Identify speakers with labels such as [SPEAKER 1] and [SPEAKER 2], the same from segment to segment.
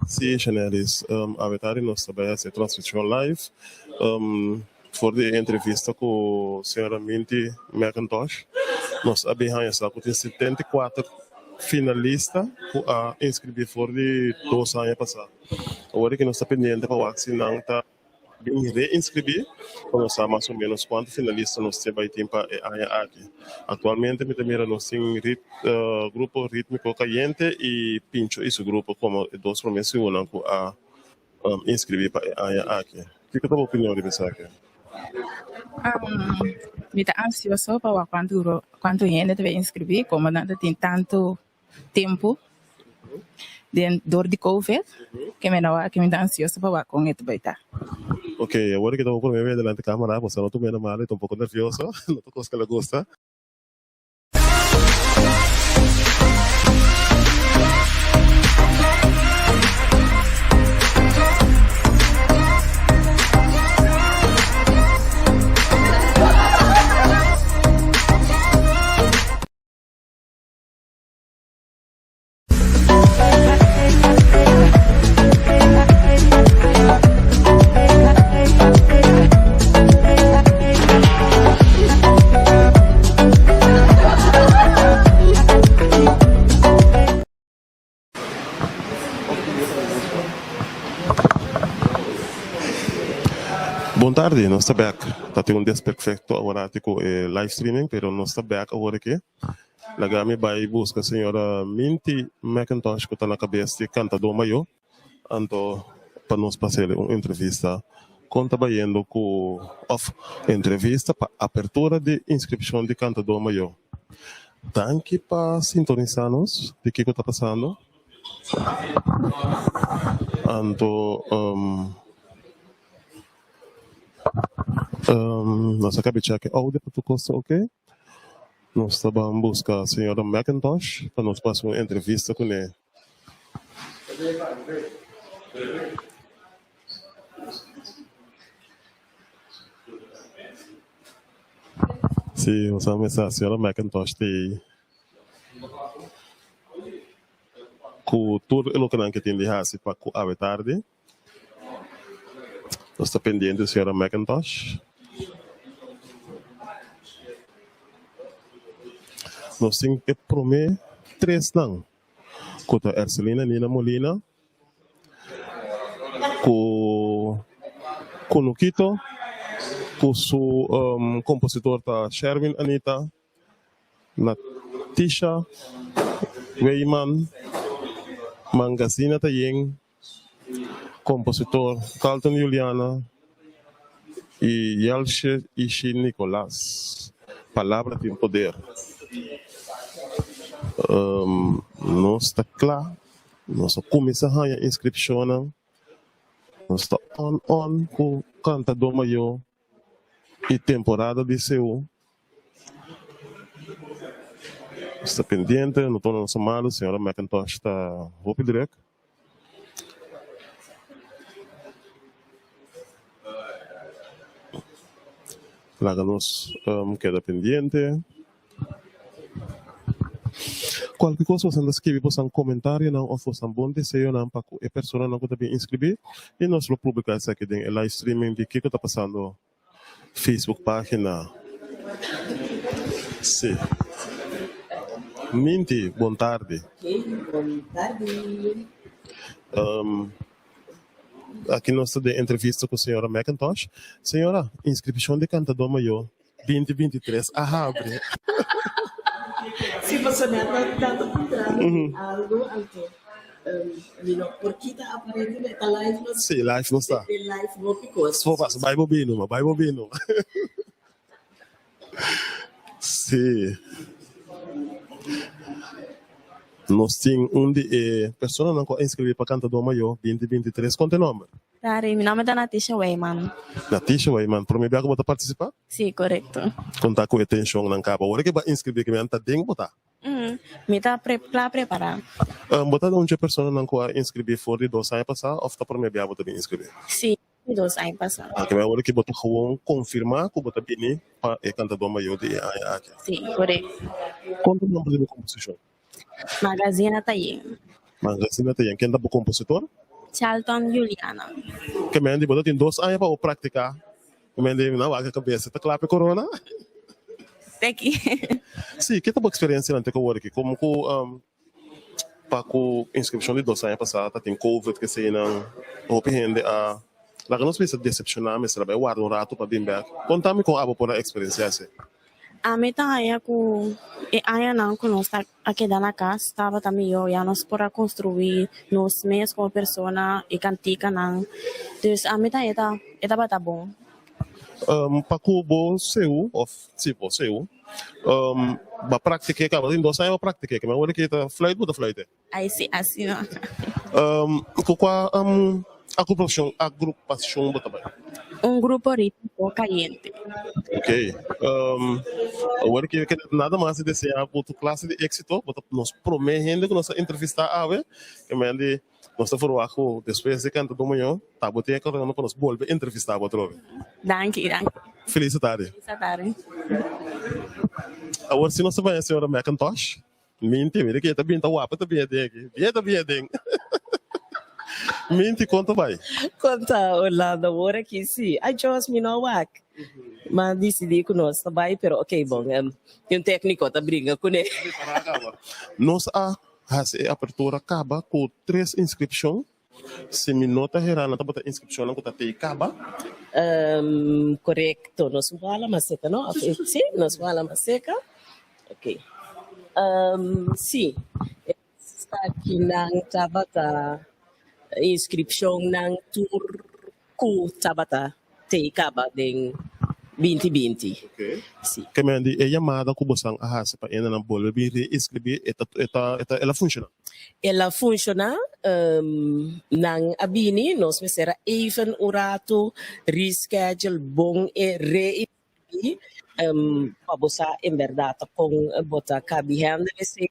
[SPEAKER 1] Sí, Shanelis, awe tardi nos ta bai hasi e transmishon live for di e entrevista ku señora Minty McIntosh. Nos a bin haña sa ku tin 74 finalista ku a inskribí for di dos aña pasá. Awor aki nos ta pendiente pa wak si nan ta Bin reinskribí pa nos sa mas o ménos kuantu finalista nos te bai tin pa e aña aki. Aktualmente mi ta mira nos tin rit grupo Rítmiko Kayente i Pincho i su grupo komo e dos promé siunan ku a inskribí pa e aña aki. Kiko ta bo opinion riba esaki?
[SPEAKER 2] Mi ta ansioso pa wak kuantu kuantu hende ta bai inskribí komo nan ta tin tantu tempu den dor di covid ke mi no wak mi ta ansioso pa wak kon e ta bai ta.
[SPEAKER 1] Ok, awor ke ta bo prome bes delante camara, bo sa no tumendo malo y ta un poco nervioso, no ta cos ke lo gusta. Bon tardi, nos ta bek. Ta tin un desperfecto aworati cu e live streaming, pero nos ta bek awor aki. Laga mi bai buska señora Minty McIntosh ku ta na kabes di Kantadó Mayó, anto pa nos pas'el un entrevista kon ta bayendo ku òf entrevista pa apertura di inskripshon di Kantadó Mayó. Danki pa sintonisá nos di kiko ta pasando. Anto nos a kabe chèk e oudio pa tur kos ta oke. Nos ta ban buska señora McIntosh pa nos pasa un entrevista kuné. Sí, nos a mesa señora McIntosh ta ei ku tur e lokenan ke tin di hasi pa ku awe tardi. Nos ta pendiente señora McIntosh. Nos tin e prome tresnan ku ta Erselina Nina Molina ku Kunukito ku su kompositor ta Sherwin Anita. Natisha Weyman, Mangazina ta yen, kompositor Carlton Juliana i Yelshe Ishi Nicolas. Palabra tin poder. Nos ta kla, nos a kuminsá haña inskripshonnan, nos ta on on ku Kantadó Mayó i temporada di Seú. Nos ta pendiente, no tuma nos malu, señora McIntosh ta hopi druk. Laga nos keda pendiente. Kualke kos boso ta skibi boso komentarionan òf boso bon deseonan pa ku e personanan ku ta bin inskribí i nos lo publiká esaki den e live streaming di Kiko Ta Pasando Facebook página. Sí. Minty, bon tardi.
[SPEAKER 3] Bon tardi.
[SPEAKER 1] Aki nos ta den entrevista ku señora McIntosh. Señora, inskripshon di Kantadó Mayó Binti binti tres a habri.
[SPEAKER 3] Si pasobra mi a ta ta puntra mi algo anto mi no por kita aparentemente ta live nos
[SPEAKER 1] Si live nos ta.
[SPEAKER 3] Den live hopi kos.
[SPEAKER 1] Bo pasa bai bo bini numa bai bo bini numa. Si nos tin un di e personanan ku a inskribí pa Kantadó Mayó binti binti tres kon ta e nòmber?
[SPEAKER 4] Dari, mi nomber ta Natisha Weyman.
[SPEAKER 1] Natisha Weyman, prome bia ku bo ta partisipá?
[SPEAKER 4] Sí, korekto.
[SPEAKER 1] Kon ta ku e tenshonnan kaba? Ora ke bo a inskribí ke mi ta den bo ta?
[SPEAKER 4] Mi ta kla prepará.
[SPEAKER 1] Bo ta un dje personanan ku a inskribí for di dos aña pasá òf ta prome bia bo ta bin inskribí?
[SPEAKER 4] Sí, di dos aña pasá.
[SPEAKER 1] Ke mi ora ke bo ta gewoon konfirmá ku bo ta bini pa e kantadó mayó di e aña aki?
[SPEAKER 4] Sí, korekto.
[SPEAKER 1] Kon ta nomber di bo komposishon?
[SPEAKER 4] Magazina ta yen.
[SPEAKER 1] Magazina ta yen. Ken ta bo kompositor?
[SPEAKER 4] Charlton Juliana.
[SPEAKER 1] Ke men di bo ta tin dos aña pa bo praktiká. Ke men di nan wak e kabesa ta kla pa e korona.
[SPEAKER 2] Teki.
[SPEAKER 1] Sí, ke ta bo eksperensianan te ku awor aki? Komo ku pa ku inskripshon di dos aña pasá ta tin covid keseinan hopi hende a laga nos bisa desepshoná mester a bai warda un ratu pa bin bèk. Konta mi kon abo por a eksperensiá esei.
[SPEAKER 4] Ami ta haña ku e añanan ku nos ta a keda na kas tabata mihó, ya nos por a konstruí nos mes komo persona i kantikanan. Dus ami ta haña e tabata bon.
[SPEAKER 1] Pa ku bo seu òf si bo seu bo a praktik'é kaba tin dos aña bo a praktik'é kimen wòrdu ki ta fluit bo ta fluit'é?
[SPEAKER 2] Ai si asina.
[SPEAKER 1] Ku kua agrupashon agrupashon bo ta bai?
[SPEAKER 4] Un grupo ritmiko kayente.
[SPEAKER 1] Ok. Awor ki keda nada mas di desea bo tur klase di éksito. Bo ta nos promé hende ku nos a entrevistá awe. Ke men di nos ta ferwagt ku despues di kanta Domingo ta bo tin e kòrda pa nos bolbe entrevistá bo atrobe.
[SPEAKER 2] Danki, danki.
[SPEAKER 1] Felis tardi.
[SPEAKER 2] Felis tardi.
[SPEAKER 1] Awor si nos ta bai e señora McIntosh. Minti, mira ki e ta bin ta wapa ta bin aden aki. Bien ta bin aden. Minti, kon ta bai?
[SPEAKER 3] Kon ta, Orlando? Awor aki si. Ai Jos, mi no wak. Ma disidí ku nos ta bai, pero ok, bon, tin un tékniko ta bringa kuné.
[SPEAKER 1] Nos a hasi e apertura kaba ku tres inskripshon. Si mi no ta hera, nan tabata inskripshonnan ku ta tei kaba.
[SPEAKER 3] Korekto, nos wala mas seka, no? Sí, nos wala mas seka. Ok. Sí, esakinan tabata inskripshonnan tur ku tabata tei kaba den binti binti.
[SPEAKER 1] Si. Ke men di e yamada ku bosan a hasi pa hendenan bolbe bin reinskribí e ta e ta e ta el a funshoná?
[SPEAKER 3] El a funshoná, nan a bini, nos mester a even un ratu reschedule bon e reinskribí pa bo sa en bèrdat ta kon bo ta kabi hende esei.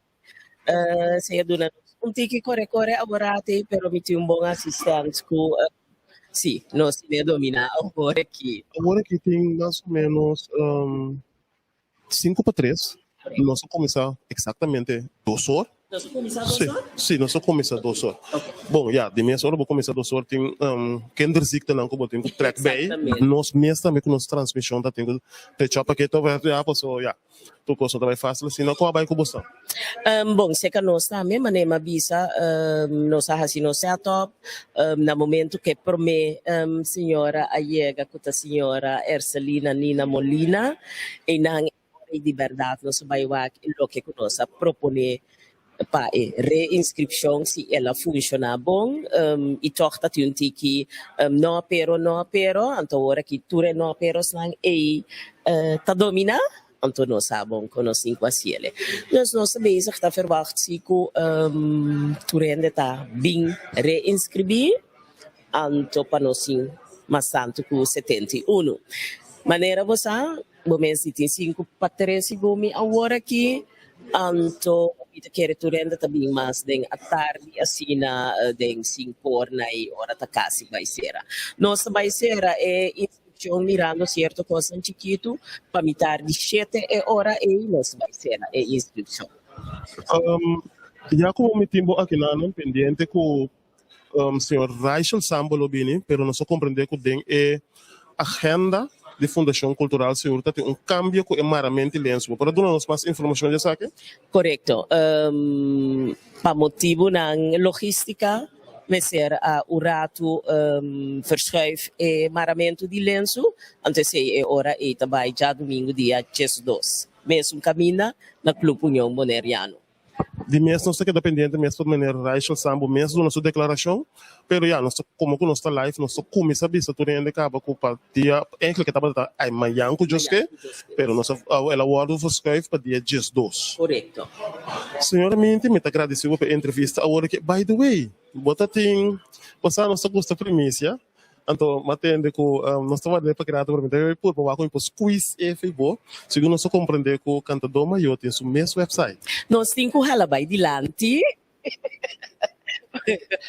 [SPEAKER 3] Esei a duna nos un tiki kore kore aworati pero mi tin un bon asistent ku Sí, nos tin e dominá awor aki.
[SPEAKER 1] Awor aki tin mas o ménos sinku pa tres. Nos a kuminsá eksaktamente dos or.
[SPEAKER 3] Nos a kuminsá dos or?
[SPEAKER 1] Sí, nos a kuminsá dos or. Bon, ya, di mes ora bo kuminsá dos or tin kinderziektenan ku bo tin ku trèk bei. Nos mes tambe ku nos transmishon ta tin ku trecha paketo, ya, paso ya. Tur kos no ta bai fásil asina. Kon a bai ku boso?
[SPEAKER 3] Bon, serka nos tambe, manera mi a bisa, nos a hasi nos setup. Na momento ku e promé señora a yega, ku ta señora Erselina Nina Molina, einan e ora ei di bèrdat nos a bai wak loke ku nos a proponé pa e reinskripshon, si el a funshoná bon. I tòg ta tin un tiki no pero, no pero, anto ora ki tur e no perosnan ei ta dominá, anto nos sa bon ku nos tin ku hasiel. Dus nos ta bezig ta verwagt si ku tur hende ta bin reinskribí. Anto pa nos tin mas tantu ku 71. Manera bo sa, bo mes di tin sinku pa tres segun mi awor aki, anto mi ta kere tur hende ta bin mas den atardi asina den sinku or na e ora ta kasi bai sera. Nos ta bai sera e inskripshon mirando sierto kosnan chikitu pa mitar di shete e ora ei nos ta bai sera e inskripshon.
[SPEAKER 1] Ya komo mi tin bo akinanan pendiente ku Señor Raichel Sambo lo bini, pero nos a comprende cu den e agenda di Fundacion Cultural Sigur ta tin un cambio cu e maramenti lensu. Bo por a duna nos mas informacion di esaki?
[SPEAKER 3] Corecto. Pa motibonan logistica mester a un ratu verschuif e maramento di lensu, anto esey e ora ey ta bay djadumingo dia diesdos. Mesun caminda na Club Union Boneriano.
[SPEAKER 1] Di mes nos ta keda pendiente mes pa meneer Raichel Sambo mes duna su deklarashon, pero ya nos ta komo ku nos ta live nos ta kuminsá bisa tur hende kaba ku pa dia enkele ke tabata ta ay mayan ku djoske, pero nos a el a wòrdu verskuif pa dia 12.
[SPEAKER 3] Korekto.
[SPEAKER 1] Señora Minty mi ta gradisi bo pa e entrevista awor ke by the way bo ta tin bo sa nos ta gusta primisia. Anto m'a tende ku nos ta ward'é pa grato, pero mi ta bebe pur pa wak ku mi por squeeze e fei bo. Segun nos a komprendé ku Kantadó Mayó tin su mes website.
[SPEAKER 3] Nos tin ku hala bai dilanti.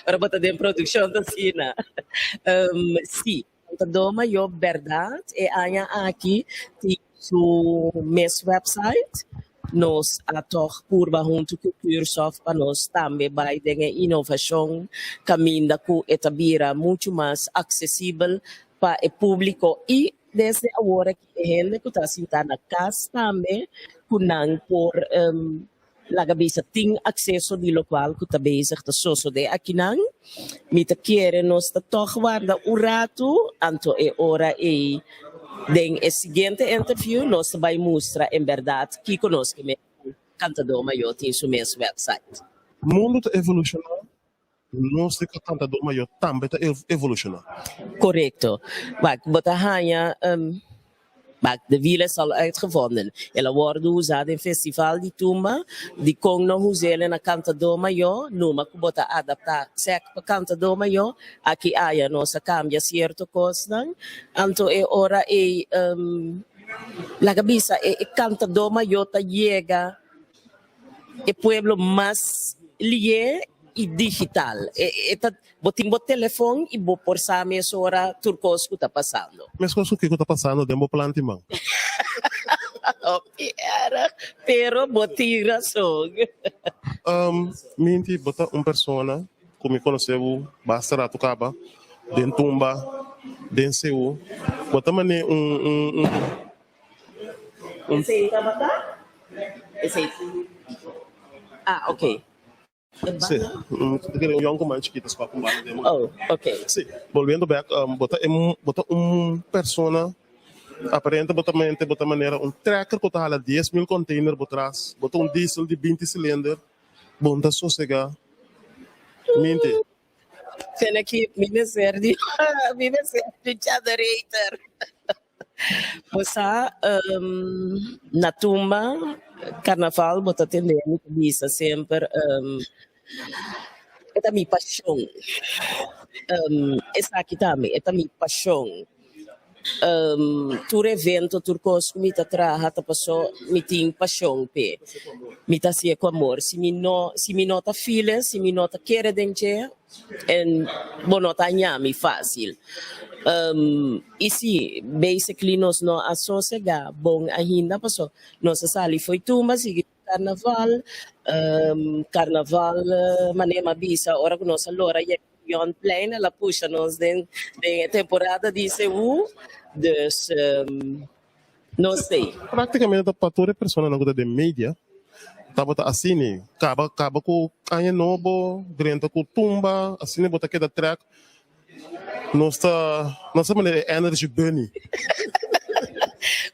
[SPEAKER 3] Ora bo ta den produkshon ta asina. Sí, Kantadó Mayó bèrdat e aña aki tin su mes website. Nos a tòg purba huntu ku Cursof pa nos tambe bai den e inovashon kaminda ku e ta bira muchu mas aksesibel pa e públiko i desde awor aki e hende ku ta sintá na kas tambe ku nan por laga bisa tin akseso di lokual ku ta bezig ta sosodé akinan. Mi ta kere nos ta tòg warda un ratu anto e ora ei den e siguiente interview nos ta bai mustra en bèrdat kiko nos ke mester ku Kantadó Mayó tin su mes wèpsait.
[SPEAKER 1] Mundu ta evolushoná, nos di Kantadó Mayó tambe ta evolushoná.
[SPEAKER 3] Korekto. Wak, bo ta haña Bak, de wiel is al uitgevonden. El a wòrdu usá den festival di tumba. Dikon no us'el na Kantadó Mayó? Numa ku bo ta adaptá sèk pa Kantadó Mayó. Aki aya nos a kambia sierto kosnan. Anto e ora ei laga bisa e Kantadó Mayó ta yega e pueblo mas lié i digital. E ta bo tin bo telefon i bo por sa mesora tur kos ku ta pasando.
[SPEAKER 1] Meskos ku kiko ta pasando den bo planti man.
[SPEAKER 3] Hopi erg, pero bo tin rason.
[SPEAKER 1] Minti, bo ta un persona ku mi konosé bo basta ratu kaba den tumba, den seú. Bo ta manera un un un.
[SPEAKER 3] Esei tabata? Esei. Ah, ok.
[SPEAKER 1] Sí, ta kere un yonkuman chikito skòp un banda den.
[SPEAKER 3] Oh, ok.
[SPEAKER 1] Sí, bolbiendo bèk, bo ta e bo ta un persona aparente bo ta mente bo ta manera un trekker ku ta hala 10,000 container bo tras, bo ta un diesel di 20 silinder, bo no ta sosegá. Minti.
[SPEAKER 3] Tene ki mi mester di mi mester di generator. Bo sa na tumba karnaval bo ta tende mi ta bisa semper e ta mi pashon. Esaki tambe e ta mi pashon. Tur evento, tur kos ku mi ta traha ta paso mi tin pashon p'e. Mi ta hasié ku amor. Si mi no si mi no ta feel e, si mi no ta kere den dje, en bo no ta haña mi fásil. I si, basically nos no a sosegá bon ainda paso nos a sali fo'i tumba sigui karnaval. Karnaval manera mi a bisa ora ku nos a lora yega Beyondplein el a pusha nos den den e temporada di Seú, dus no sé.
[SPEAKER 1] Práktikamente ta pa tur e personanan ku ta den media tabata asina, kaba kaba ku aña nobo, drenta ku tumba, asina bo ta keda trèk. Nos ta nos ta manera e energy bunny.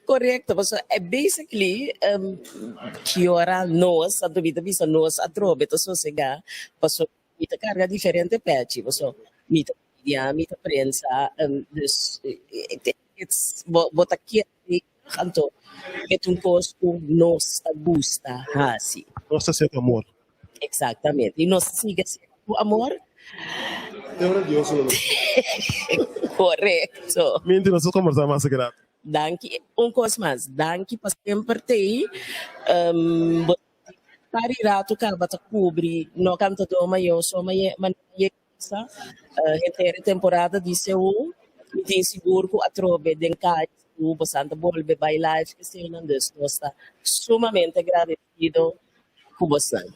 [SPEAKER 3] Korekto, pasobra e basically ki ora nos, anto mi ta bisa nos atrobe ta sosegá, pasobra. Mi ta carga diferente pechi, paso mi ta media, mi ta prensa, dus it's bo bo ta kier bezig anto e ta un cos cu nos ta gusta haci.
[SPEAKER 1] Nos ta hacié cu amor.
[SPEAKER 3] Exactamente, y nos ta sigui hacié cu amor.
[SPEAKER 1] Te ora Dios lo nos.
[SPEAKER 3] Correcto.
[SPEAKER 1] Minti, nos ta combersa mas grato.
[SPEAKER 3] Danki, un cos mas, danki pa semper t'ey, bo. Pari ratu kaba ta kubri no kantadó mayó so manera yega henter e temporada di Seú. Mi tin sigur ku atrobe den kai Seú bosan ta bolbe bai live ku eseinan dus nos ta sumamente agradesido ku bosnan.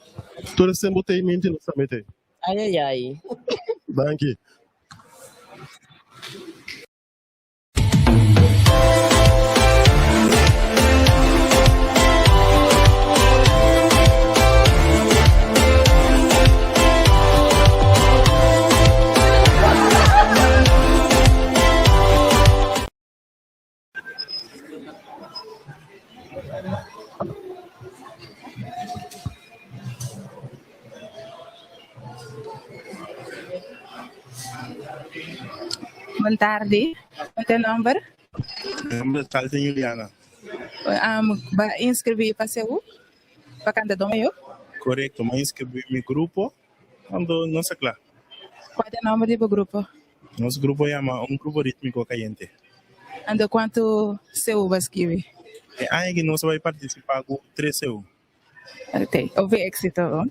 [SPEAKER 1] Tur esei bo tei minti nos tambe tei.
[SPEAKER 3] Ai ai ai.
[SPEAKER 1] Danki.
[SPEAKER 2] Bon tardi. Kon ta e nomber?
[SPEAKER 5] Mi nomber ta Carlton Juliana.
[SPEAKER 2] Um, ba inscribí pa CU? Pa Cantadó Mayor?
[SPEAKER 5] Korekto, m'a inscribí mi grupo, anto nos a kla.
[SPEAKER 2] Kua ta e nomber di bo grupo?
[SPEAKER 5] Nos grupo yama Un Grupo Ritmiko Kayente.
[SPEAKER 2] Anto kuantu CU bo a skibi?
[SPEAKER 5] E aña aki nos a bai partisipá ku tres CU.
[SPEAKER 2] Ok, hopi éxito.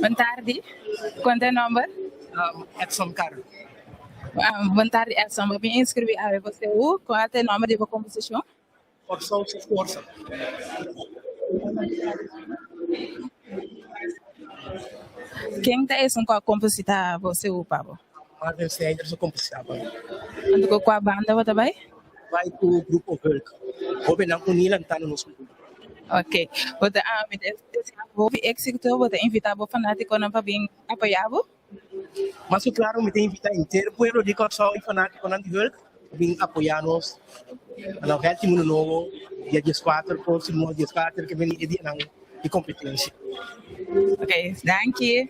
[SPEAKER 2] Bon tardi. Kon ta e nomber?
[SPEAKER 6] Edson Carlo.
[SPEAKER 2] Bon tardi Edson. Bo bin inscribi awe bo CU. Kon ta e nomber di bo composicion?
[SPEAKER 6] Kòrsou su forsa.
[SPEAKER 2] Ken ta esun ku a kompositá bo seu pa bo?
[SPEAKER 6] Marvin Snijders a kompositá pa mi.
[SPEAKER 2] Anto ku kua banda bo ta bai?
[SPEAKER 6] Bai ku Grupo Hulk. Hóbennan uní lantando nos kultura.
[SPEAKER 2] Ok. Bo ta mi ta deseá bo hopi éksito. Bo ta invitá bo fanátikonan pa bin apoyá bo?
[SPEAKER 6] Mas ku klaru mi ta invitá henter pueblo di Kòrsou i fanátikonan di Hulk pa bin apoyá nos na Vèlta i Mundu Nobo dia dieskuater próksimo dieskuater ke bini e dianan di kompetensia.
[SPEAKER 2] Ok, danki.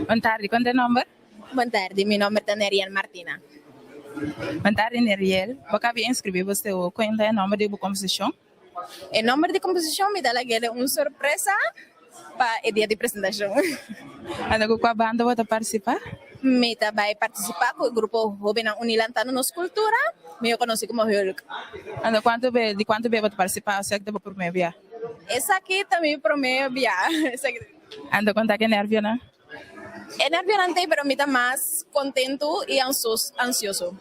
[SPEAKER 2] Bon tardi, kon ta e nomber?
[SPEAKER 7] Bon tardi, mi nomber ta Neriel Martina.
[SPEAKER 2] Bon tardi Neriel, bo kabi inscribi bo seu kon ta e nomber di bo komposishon?
[SPEAKER 7] E nomber di komposishon mi ta lag'e un sorpresa pa e dia di presentashon.
[SPEAKER 2] Anto ku kua banda bo ta partisipá?
[SPEAKER 7] Mi ta bai partisipá ku e grupo Hóbennan Uní Lantando Nos Kultura, mihó konosí komo HULK.
[SPEAKER 2] Anto kuantu be di kuantu be bo ta partisipá osea ku ta bo promé bia?
[SPEAKER 7] Esaki ta mi promé bia.
[SPEAKER 2] Anto kon ta ku e nèrvionan?
[SPEAKER 7] E nèrvionan t'ei pero mi ta mas kontentu i ansioso.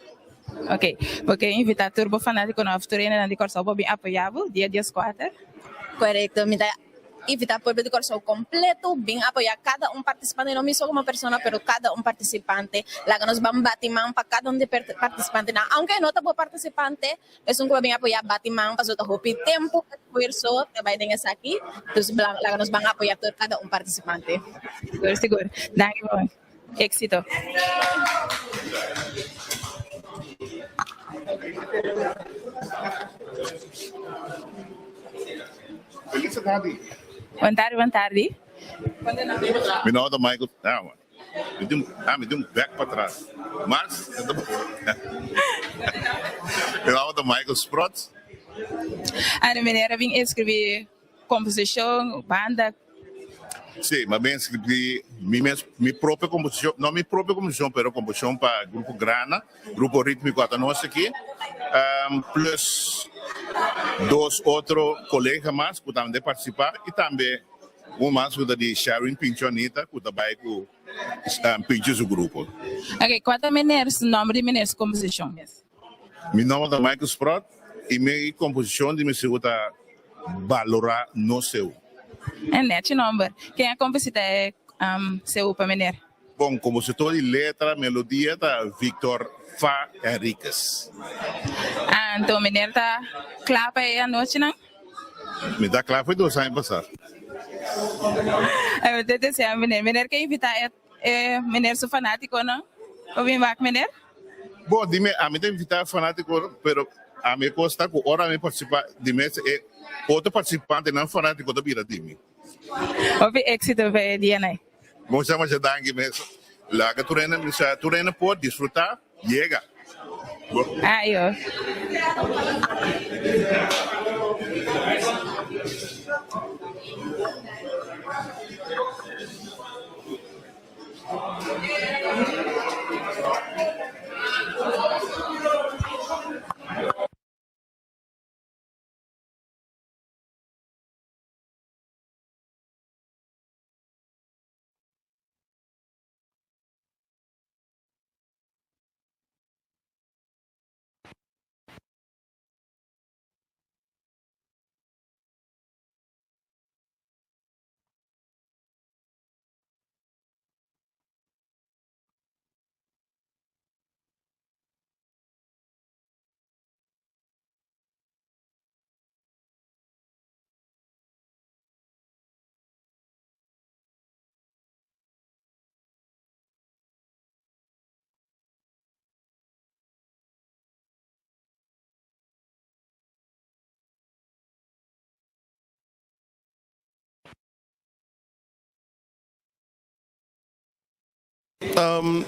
[SPEAKER 2] Ok, bo ke invitá tur bo fanátikonan òf tur hendenan di Kòrsou pa bin apoyá bo dia dieskuater?
[SPEAKER 7] Korekto, mi ta invitá pueblo di Kòrsou kompleto bin apoyá kada un partisipante, no mi so komo persona pero kada un partisipante. Laga nos ban bati man pa kada un di e partisipantenan, aunke no ta bo partisipante, esun ku bo bin apoyá bati man pasobra ta hopi tempu, esfuerso ta bai den esaki, dus laga nos ban apoyá tur kada un partisipante.
[SPEAKER 2] Sigur, sigur. Danki bo. Éxito.
[SPEAKER 8] Feliz tardi.
[SPEAKER 2] Bon tardi, bon tardi.
[SPEAKER 8] Mi nomber ta Michael. Ah, man. Mi tin, ah, mi tin un bek patras. Mars, Mi nomber ta Michael Sprott.
[SPEAKER 2] Ana meneer a bin escribi Komposishon, banda.
[SPEAKER 8] Sí, m'a ben skribí mi mes, mi propio komposishon, no mi propio komposishon, pero komposishon pa Grupo Grana, Grupo Rítmiko ata nos aki, plus dos otro kolega mas ku tambe partisipá i tambe un mas ku ta di Sherwin Pincho Anita ku ta bai ku Pincho su grupo.
[SPEAKER 2] Oke, kua ta meneer su nòmber di meneer su komposishon?
[SPEAKER 8] Mi nòmber ta Michael Sprott i mi komposishon di mi siu ta Balorá nos seu.
[SPEAKER 2] E nechi nòmber. Ken a komposita e seu pa meneer?
[SPEAKER 8] Bon, kompositor di letra, melodia ta Victor Fa Henriquez.
[SPEAKER 2] Anto meneer ta kla pa e anochinan?
[SPEAKER 8] Mi ta kla for dos aña pasá.
[SPEAKER 2] Mi ta desea meneer. Meneer ke invitá e E meneer su fanaticonan pa bin wak meneer?
[SPEAKER 8] Bon, di mi, ami ta invita fanatico, pero ami e cos ta cu ora ami participa di mes e otro participantenan fanatico ta bira di mi.
[SPEAKER 2] Hopi exito pa e dia nai.
[SPEAKER 8] Mucha masha danki mes. Laga tur hende misa tur hende por disfruta yega.
[SPEAKER 2] Ayo.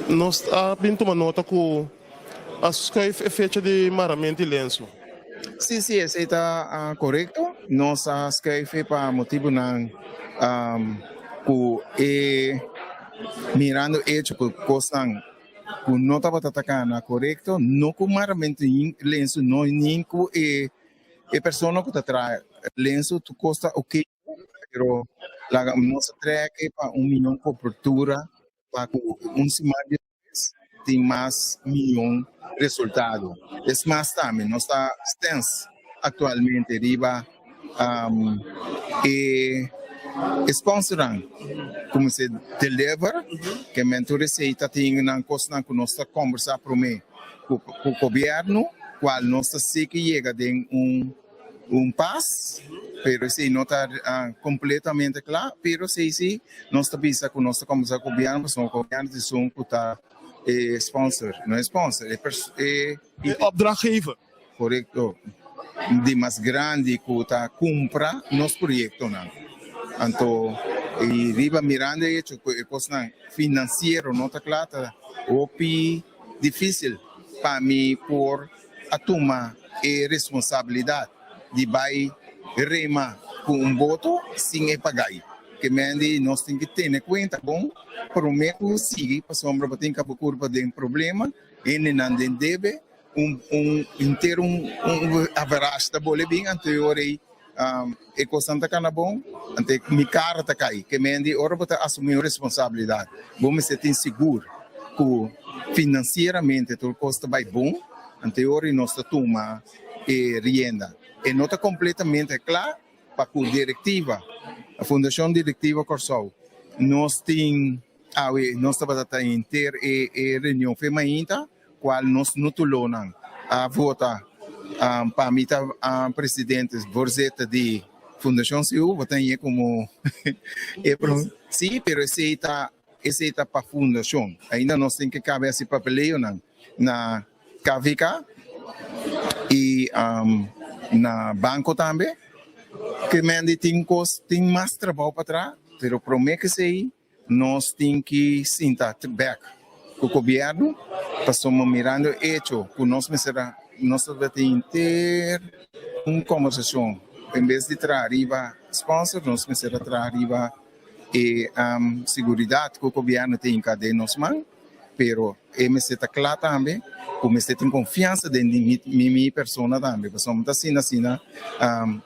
[SPEAKER 1] Nos a bin tuma nota ku a skuif e fecha di maramento di lensu.
[SPEAKER 9] Sí, sí, esei ta korekto. Nos a skuif e pa motibunan ku e mirando echo ku kosnan ku no tabata ta kana korekto, no ku maramento di lensu, no ni ku e persona ku ta traha lensu tur kos ta oke. Pero laga nos a trek pa un miyon kobertura pa ku un siman despues tin mas miyon resultado. Es mas tambe nos ta stens aktualmente riba e sponsornan ku mester deliver ke men tur esei ta tin nan kosnan ku nos ta kombersa prome ku gobièrnu kual nos ta siki yega den un Un pas, pero esei no ta completamente cla, pero esei si nos ta bisa cu nos ta comenzá cu gobierno pasobra gobierno ta esun cu ta e sponsor, no e sponsor, e e.
[SPEAKER 1] E opdrachtgever.
[SPEAKER 9] Correcto, di mas grandi cu ta cumpra nos proyectonan. Anto y riba mirando e hecho cu e cosnan financiero no ta cla ta hopi dificil pa mi por a tuma e responsabilidat di bai rema ku un boto sin e pagai. Ke men di nos tin ke tene kuenta bon prome ku sigui pasobra bo tin kaba kurpa den problema, hendenan den debe, un un henter un un averash ta bole bin anto e ora ei e kosnan ta kana bon anto mi kara ta kai. Ke men di ora bo ta asumi un responsabilidat bo mester tin sigur ku finansieramente tur kos ta bai bon anto e ora nos ta tuma e rienda. E no ta kompletamente kla pa ku direktiva, Fundashon Direktiva Kòrsou, nos tin awe nos tabata ta henter e e reunion fe mainta kual nos nutulonan a vota pa mi ta presidente voorzitter di Fundashon Siú bo ta hñe komo e si pero esei ta Esei ta pa fundashon. Ainda nos tin ke kabe hasi papeleonan na KVK i na banko tambe. Ke mende tin kos, tin mas trabou pa traha, pero promé ke esei nos tin ki sinta bèk ku gobièrnu pasobra mirando e echo ku nos mester a nos tabata tin henter un kombersashon en bes di traha riba sponsor nos mester a traha riba E siguridat ku gobièrnu tin ka den nos man, pero e mester ta kla tambe ku mester tin konfiansa den di mi mi persona tambe, pasobra ta asina asina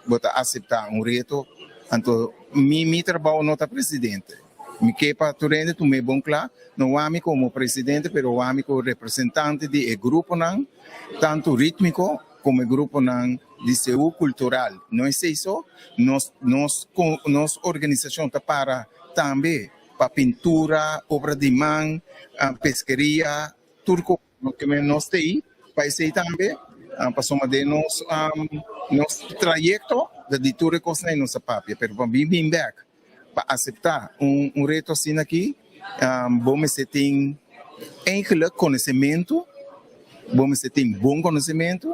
[SPEAKER 9] bo ta aseptá un reto. Anto mi mi trabou no ta presidente, mi ke pa tur hende tuma e bon kla, no wak mi komo presidente pero wak mi komo representante di e gruponan tantu rítmiko komo e gruponan di Seú Kultural. No esei so, nos nos nos organisashon ta para tambe pa pintura, obra di man, peskeria, tur kos. Nos ke men nos ta ei pa esei tambe, pasobra den nos nos trayekto ta di tur e kosnan ei nos a papia. Pero pa bin bin bèk pa aseptá un un reto asina aki, bo mester tin eigenlijk konosementu, bo mester tin bon konosementu.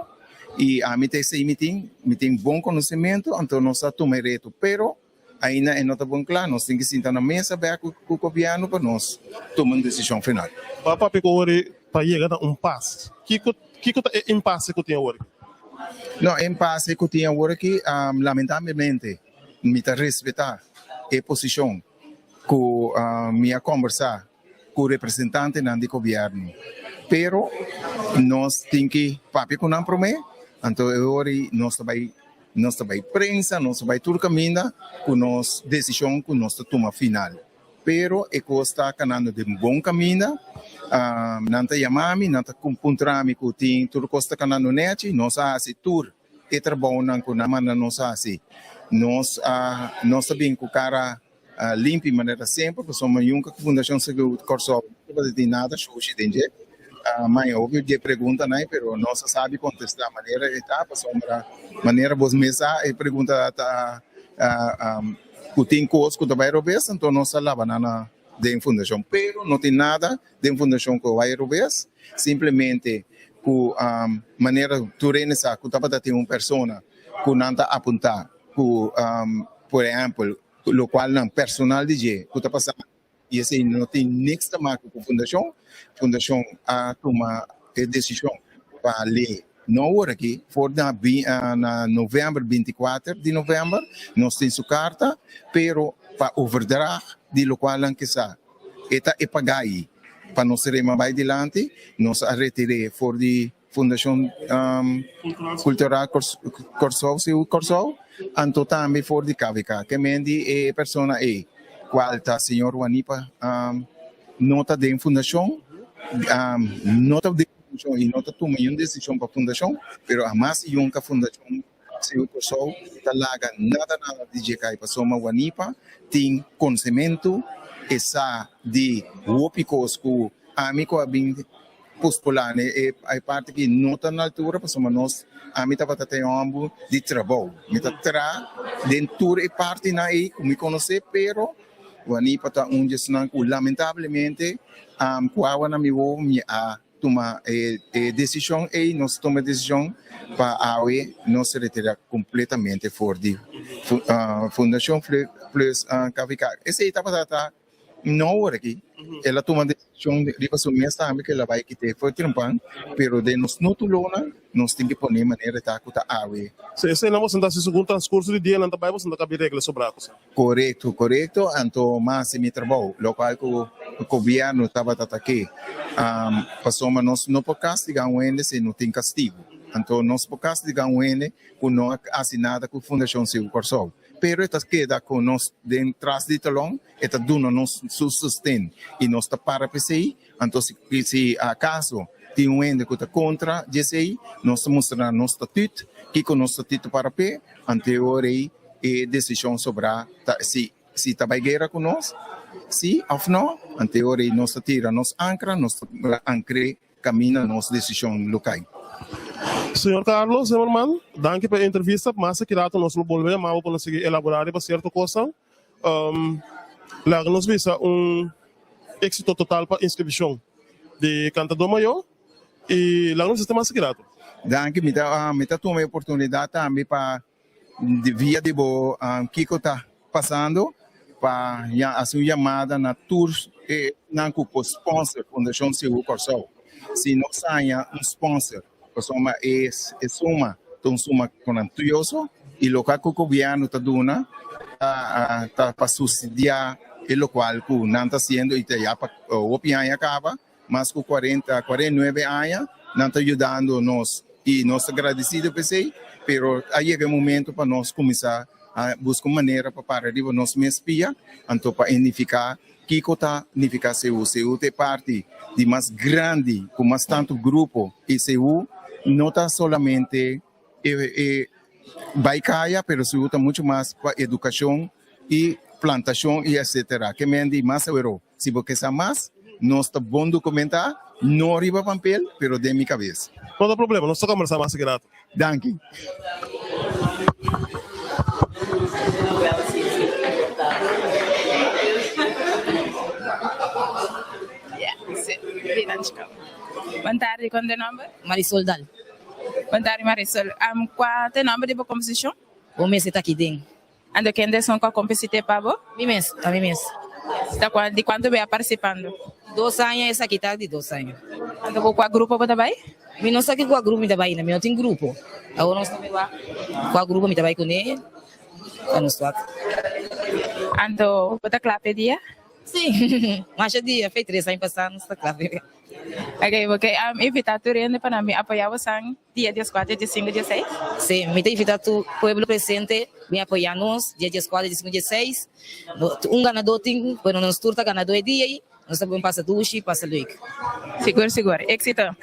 [SPEAKER 9] I ami ta esei mi tin, mi tin bon konosementu, anto nos a tuma e reto. Pero ainda e no ta bon kla, nos tin ki sinta na mesa bek ku gobièrnu pa nos tuma un desishon final.
[SPEAKER 1] Pa papia ku awor pa yega na un pas, kiko kiko ta e impase ku tin awor?
[SPEAKER 9] No, e impasse ku tin awor aki, lamentablemente mi ta respetá e posishon ku mi a kombersá ku representantenan di gobièrnu, pero nos tin ki papia ku nan promé, anto e ora ei nos ta bai nos ta bai prensa, nos ta bai tur kaminda ku nos desishon ku nos ta tuma final. Pero e kos ta kanando den bon kaminda. Nan ta yama mi, nan ta puntra mi ku tin tur kos ta kanando nèchi. Nos a hasi tur e trabounan ku nan manda nos hasi. Nos a nos ta bin ku kara limpi manera semper pasobra nunka ku Fundashon Segur Kòrsou no tabata tin nada shushi den dje. Mai hopi dje preguntanan ei pero nos a sabi kontestá manera e ta pasobra manera bos mes sa e pregunta ta Ku tin kos ku ta bai robes, anto nos ta laba nan na den fundashon. Pero no tin nada den fundashon ku bai robes, simplemente ku manera tur hende sa ku tabata tin un persona ku nan ta apuntá ku, por ehèmpel, lokual nan personal di dje ku ta pasando. I esei no tin niks ta maka ku fundashon. Fundashon a tuma e desishon pa lei no awor aki, for na na novèmber, 24 di novèmber, nos tin su karta, pero pa overdrag di lokual nan ke sa e ta e paga ei pa nos rema bai dilanti, nos a retir'é for di Fundashon Kultural Kòrsou, Seú Kòrsou, anto tambe for di KVK. Ke men di e persona ei, kual ta señor Wanipa, no ta den fundashon, no ta den fundashon i no ta tuma niun desishon pa fundashon, pero hamas i yunka Fundashon Seú Kòrsou ta laga nada nada di dje kai pasobra Wanipa tin konosementu, e sa di hopi kos ku ami ku a bin Pospolane e parti ki no ta na altura pasobra nos ami tabata ta e homber di trabou. Mi ta tra den tur e partinan ei ku mi konosé pero Wanipa ta un di esnan ku lamentablemente ku awa na mi wowo mi a tuma e desishon ei, nos tuma e desishon pa awe nos retira kompletamente for di Fundashon Plus KVK. Esei tabata ta. No awor aki. El a tuma desishon riba su mes tambe ku el a bai kit'é for trempan, pero den nos nótulonan nos tin ke pone manera ta ku ta awe.
[SPEAKER 1] So eseinan boso ta hasi segun transkurso di dianan ta bai boso ta kabi regla sobrá ku sa?
[SPEAKER 9] Korekto, korekto. Anto mas di mi trabou, lokual ku gobièrnu tabata ta ke, pasobra nos no por kastigá un hende si no tin kastigu. Anto nos por kastigá un hende ku no a hasi nada ku Fundashon Sigur Kòrsou. Pero e ta keda ku nos den tras di talon, e ta duna nos su sosten i nos ta para p'esei. Anto si si akaso tin un hende ku ta kontra di esei, nos ta mustra nan nos statut, kiko nos statut ta para p'e, anto e ora ei e desishon sobrá ta si si ta bai guera ku nos, si òf no, anto e ora ei nos ta tira nos ankra, nos ta ankr'é Camina nos decision lo cay.
[SPEAKER 1] Señor Carlos Zimmerman, danki pa e entrevista. Mas aki rato nos lo bolbe yama bo pa nos sigui elabora riba cierto cosnan. Laga nos bisa un exito total pa inscripcion di Cantador Mayor y laga nos bisa te mas aki rato.
[SPEAKER 9] Danki, mi ta mi ta tuma e oportunidad tambe pa di via di bo kiko ta pasando pa hasi un yamada na tur e nan ku por sponsor Fundashon Seú Kòrsou. Si nos haña un sponsor pasobra e suma ta un suma kuantioso i loke ku gobièrnu ta duna ta pa supsidiá e lokual ku nan ta hasiendo i ta ya pa hopi aña kaba. Mas ku kuarenta, 49 aña nan ta yudando nos i nos ta gradisido pa esei, pero a yega e momento pa nos kuminsá a buska un manera pa para riba nos mes pia, anto pa e nifiká kiko ta nifiká CU. CU ta e parti di mas grandi ku mas tantu grupo i CU no ta solamente e e bai kaya pero CU ta muchu mas pa edukashon i plantashon i etsetera. Ke men di mas awero. Si bo ke sa mas, nos ta bon dokumentá, no riba pampel, pero den mi kabes.
[SPEAKER 1] No ta problema, nos ta kombersá mas aki rato.
[SPEAKER 9] Danki.
[SPEAKER 2] Bon tardi, kon te nomber?
[SPEAKER 10] Marisol Dal.
[SPEAKER 2] Bon tardi Marisol. Kua ta e nomber di bo komposishon?
[SPEAKER 10] Bo mester ta aki den.
[SPEAKER 2] Anto kende esun ku a kompesite pa bo?
[SPEAKER 10] Mi mes, ta mi mes.
[SPEAKER 2] Ta kua, di kuantu be a partisipando?
[SPEAKER 10] Dos aña, esaki ta di dos aña.
[SPEAKER 2] Anto ku kua grupo bo ta bai?
[SPEAKER 10] Mi no sa ki kua grupo mi ta bai na, mi no tin grupo. Awor nos ta bai wak kua grupo mi ta bai kuné pa nos wak.
[SPEAKER 2] Anto bo ta kla p'e dia?
[SPEAKER 10] Sí, masha dia, fe tres aña pasá nos ta kla p'e dia.
[SPEAKER 2] Ok, bo ke invitá tur hende pa nan bin apoyá bosan dia dieskuater, diesinku, dieseis?
[SPEAKER 10] Sí, mi ta invitá tur pueblo presente bin apoyá nos dia dieskuater, diesinku, dieseis. Un ganadó tin, bueno nos tur ta ganadó e dia ei. Nos ta bin pasa dushi, pasa leuk.
[SPEAKER 2] Sigur sigur. Éxito.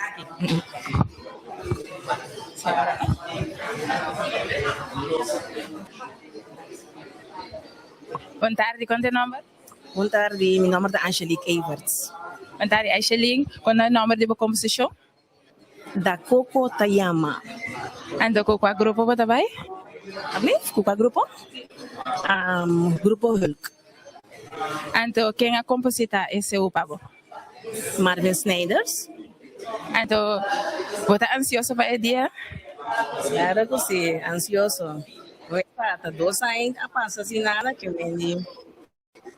[SPEAKER 2] Bon tardi, kon ta e nomber?
[SPEAKER 11] Bon tardi, mi nomber ta Angelique Everts.
[SPEAKER 2] Bon tardi Angelique, kon ta e nomber di bo komposishon?
[SPEAKER 11] Da Coco ta yama.
[SPEAKER 2] Anto ku kua grupo bo ta bai?
[SPEAKER 11] Ablief, ku kua grupo? Grupo Hulk.
[SPEAKER 2] Anto ken a komposita e seu pa bo?
[SPEAKER 11] Marvin Snijders.
[SPEAKER 2] Anto bo ta ansioso pa e dia?
[SPEAKER 11] Claro ku si, ansioso. Bo ta dos aña a pasa sin nada ke mendi.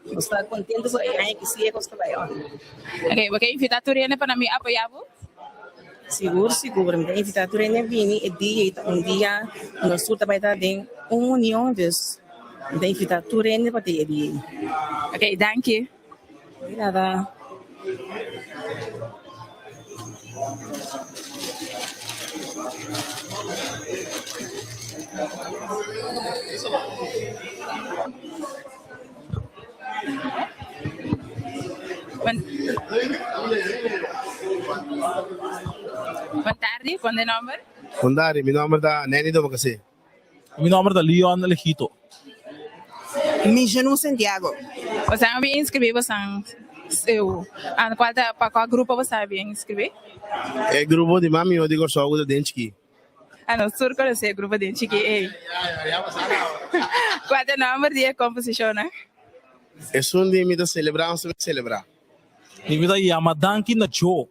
[SPEAKER 11] Nos ta contento cu e aña ki sigue cos ta bay on.
[SPEAKER 2] Ok, bo ke invita tur hende pa nan bin apoya bo?
[SPEAKER 11] Sigur, sigur. Mi ta invita tur hende bini. E dia ei ta un dia cu nos tur ta bay ta den un union, dus mi ta invita tur hende pa tin e dia ei.
[SPEAKER 2] Ok, danki.
[SPEAKER 11] Di nada.
[SPEAKER 2] Bon tardi, kon de nomber?
[SPEAKER 12] Bon tardi, mi nomber ta Nenny Domakasé.
[SPEAKER 5] Mi nomber ta Leon Legito.
[SPEAKER 13] Mi Jenu Santiago.
[SPEAKER 2] Bosan a bin inscribí bosan seu an cual ta pa cual grupo bosan a bin inscribí?
[SPEAKER 12] E grupo di mas mihó di Kòrsou ku ta den chikí.
[SPEAKER 2] Ah nos tur konosé e grupo den chikí ei. Cual ta e nomber di e komposishonnan?
[SPEAKER 12] Esun di mi ta selebrá nos ta bin selebrá.
[SPEAKER 5] Di mi ta yama danki na Djo.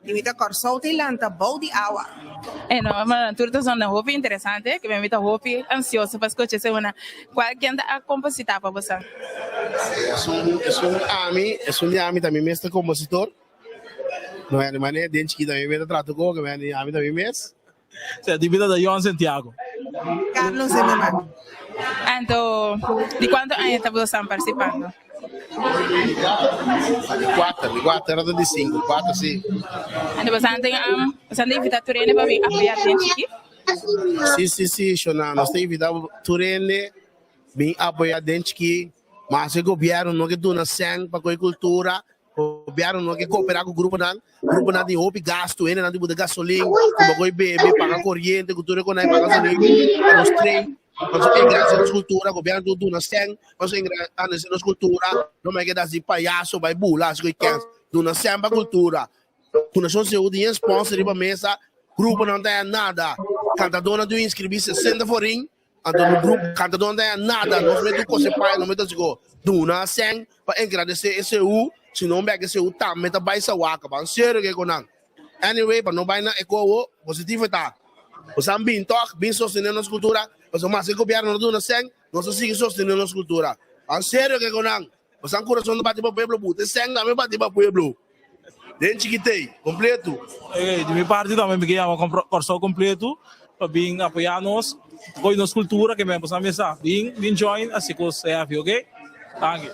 [SPEAKER 13] Di mi ta Kòrsou ta i lanta bou di awa.
[SPEAKER 2] E no, ma nan tur ta zona hopi interesante, ke mi ta hopi ansioso pa skucha esei. Kual ken ta a kompositá pa boso?
[SPEAKER 12] Esun, esun ami, esun di ami ta mi mes ta kompositor. No e manera den chikito ami mes ta trata ku, ke ami ta mi mes.
[SPEAKER 5] Sea, di bida da Yon Santiago.
[SPEAKER 13] Carlos Zimmerman.
[SPEAKER 2] Anto, di cuanto aña ta boso participando?
[SPEAKER 12] Di cuater, di cuater, no ta di cinco, cuater si.
[SPEAKER 2] Anto boso tin, boso ta invita tur hende pa bin apoya den chiki?
[SPEAKER 12] Si, si, si, shona, nos ta invita tur hende bin apoya den chiki, mas e gobierno no ke duna cen pa koe cultura, Gobierno no ke koopera ku gruponan, gruponan tin hopi gastu, hendenan tin buta gasolin, kuma koe bebe, paga koriente ku tur e konai paga gasolin pa nos train, pa nos engrandece nos kultura, gobierno tin ku duna sèn pa nos engrandece nos kultura, no mester keda hasi payaso bai bula hasi koe kèns, duna sèn pa kultura, Fundashon Seú tin e sponsor riba mesa, gruponan no ta haña nada, kantadónan tin ku inskribí sesenta forin. Anto no grupo cantador no ta haña nada, nos mester cose paña, nos mester haci duna cen pa engradece e CU, si no bek e CU tambe ta bay sawaka, ban serio ke cu nan. Anyway, pa no bay na e coho, positivo e ta. Nos a bin toch, bin sostene nos cultura, pasobra mas e gobierno no duna cen, nos ta sigui sostene nos cultura. Ban serio ke cu nan. Pasobra curason ta bati pa pueblo, buta e cen tambe bati pa pueblo. Den chikitey, completo.
[SPEAKER 5] Ey, di mi parti tambe mi ke yama Kòrsou completo pa bin apoyá nos, koy nos kultura ke men boso a mesa. Bin, bin join asi kos heavy, ok? Danki.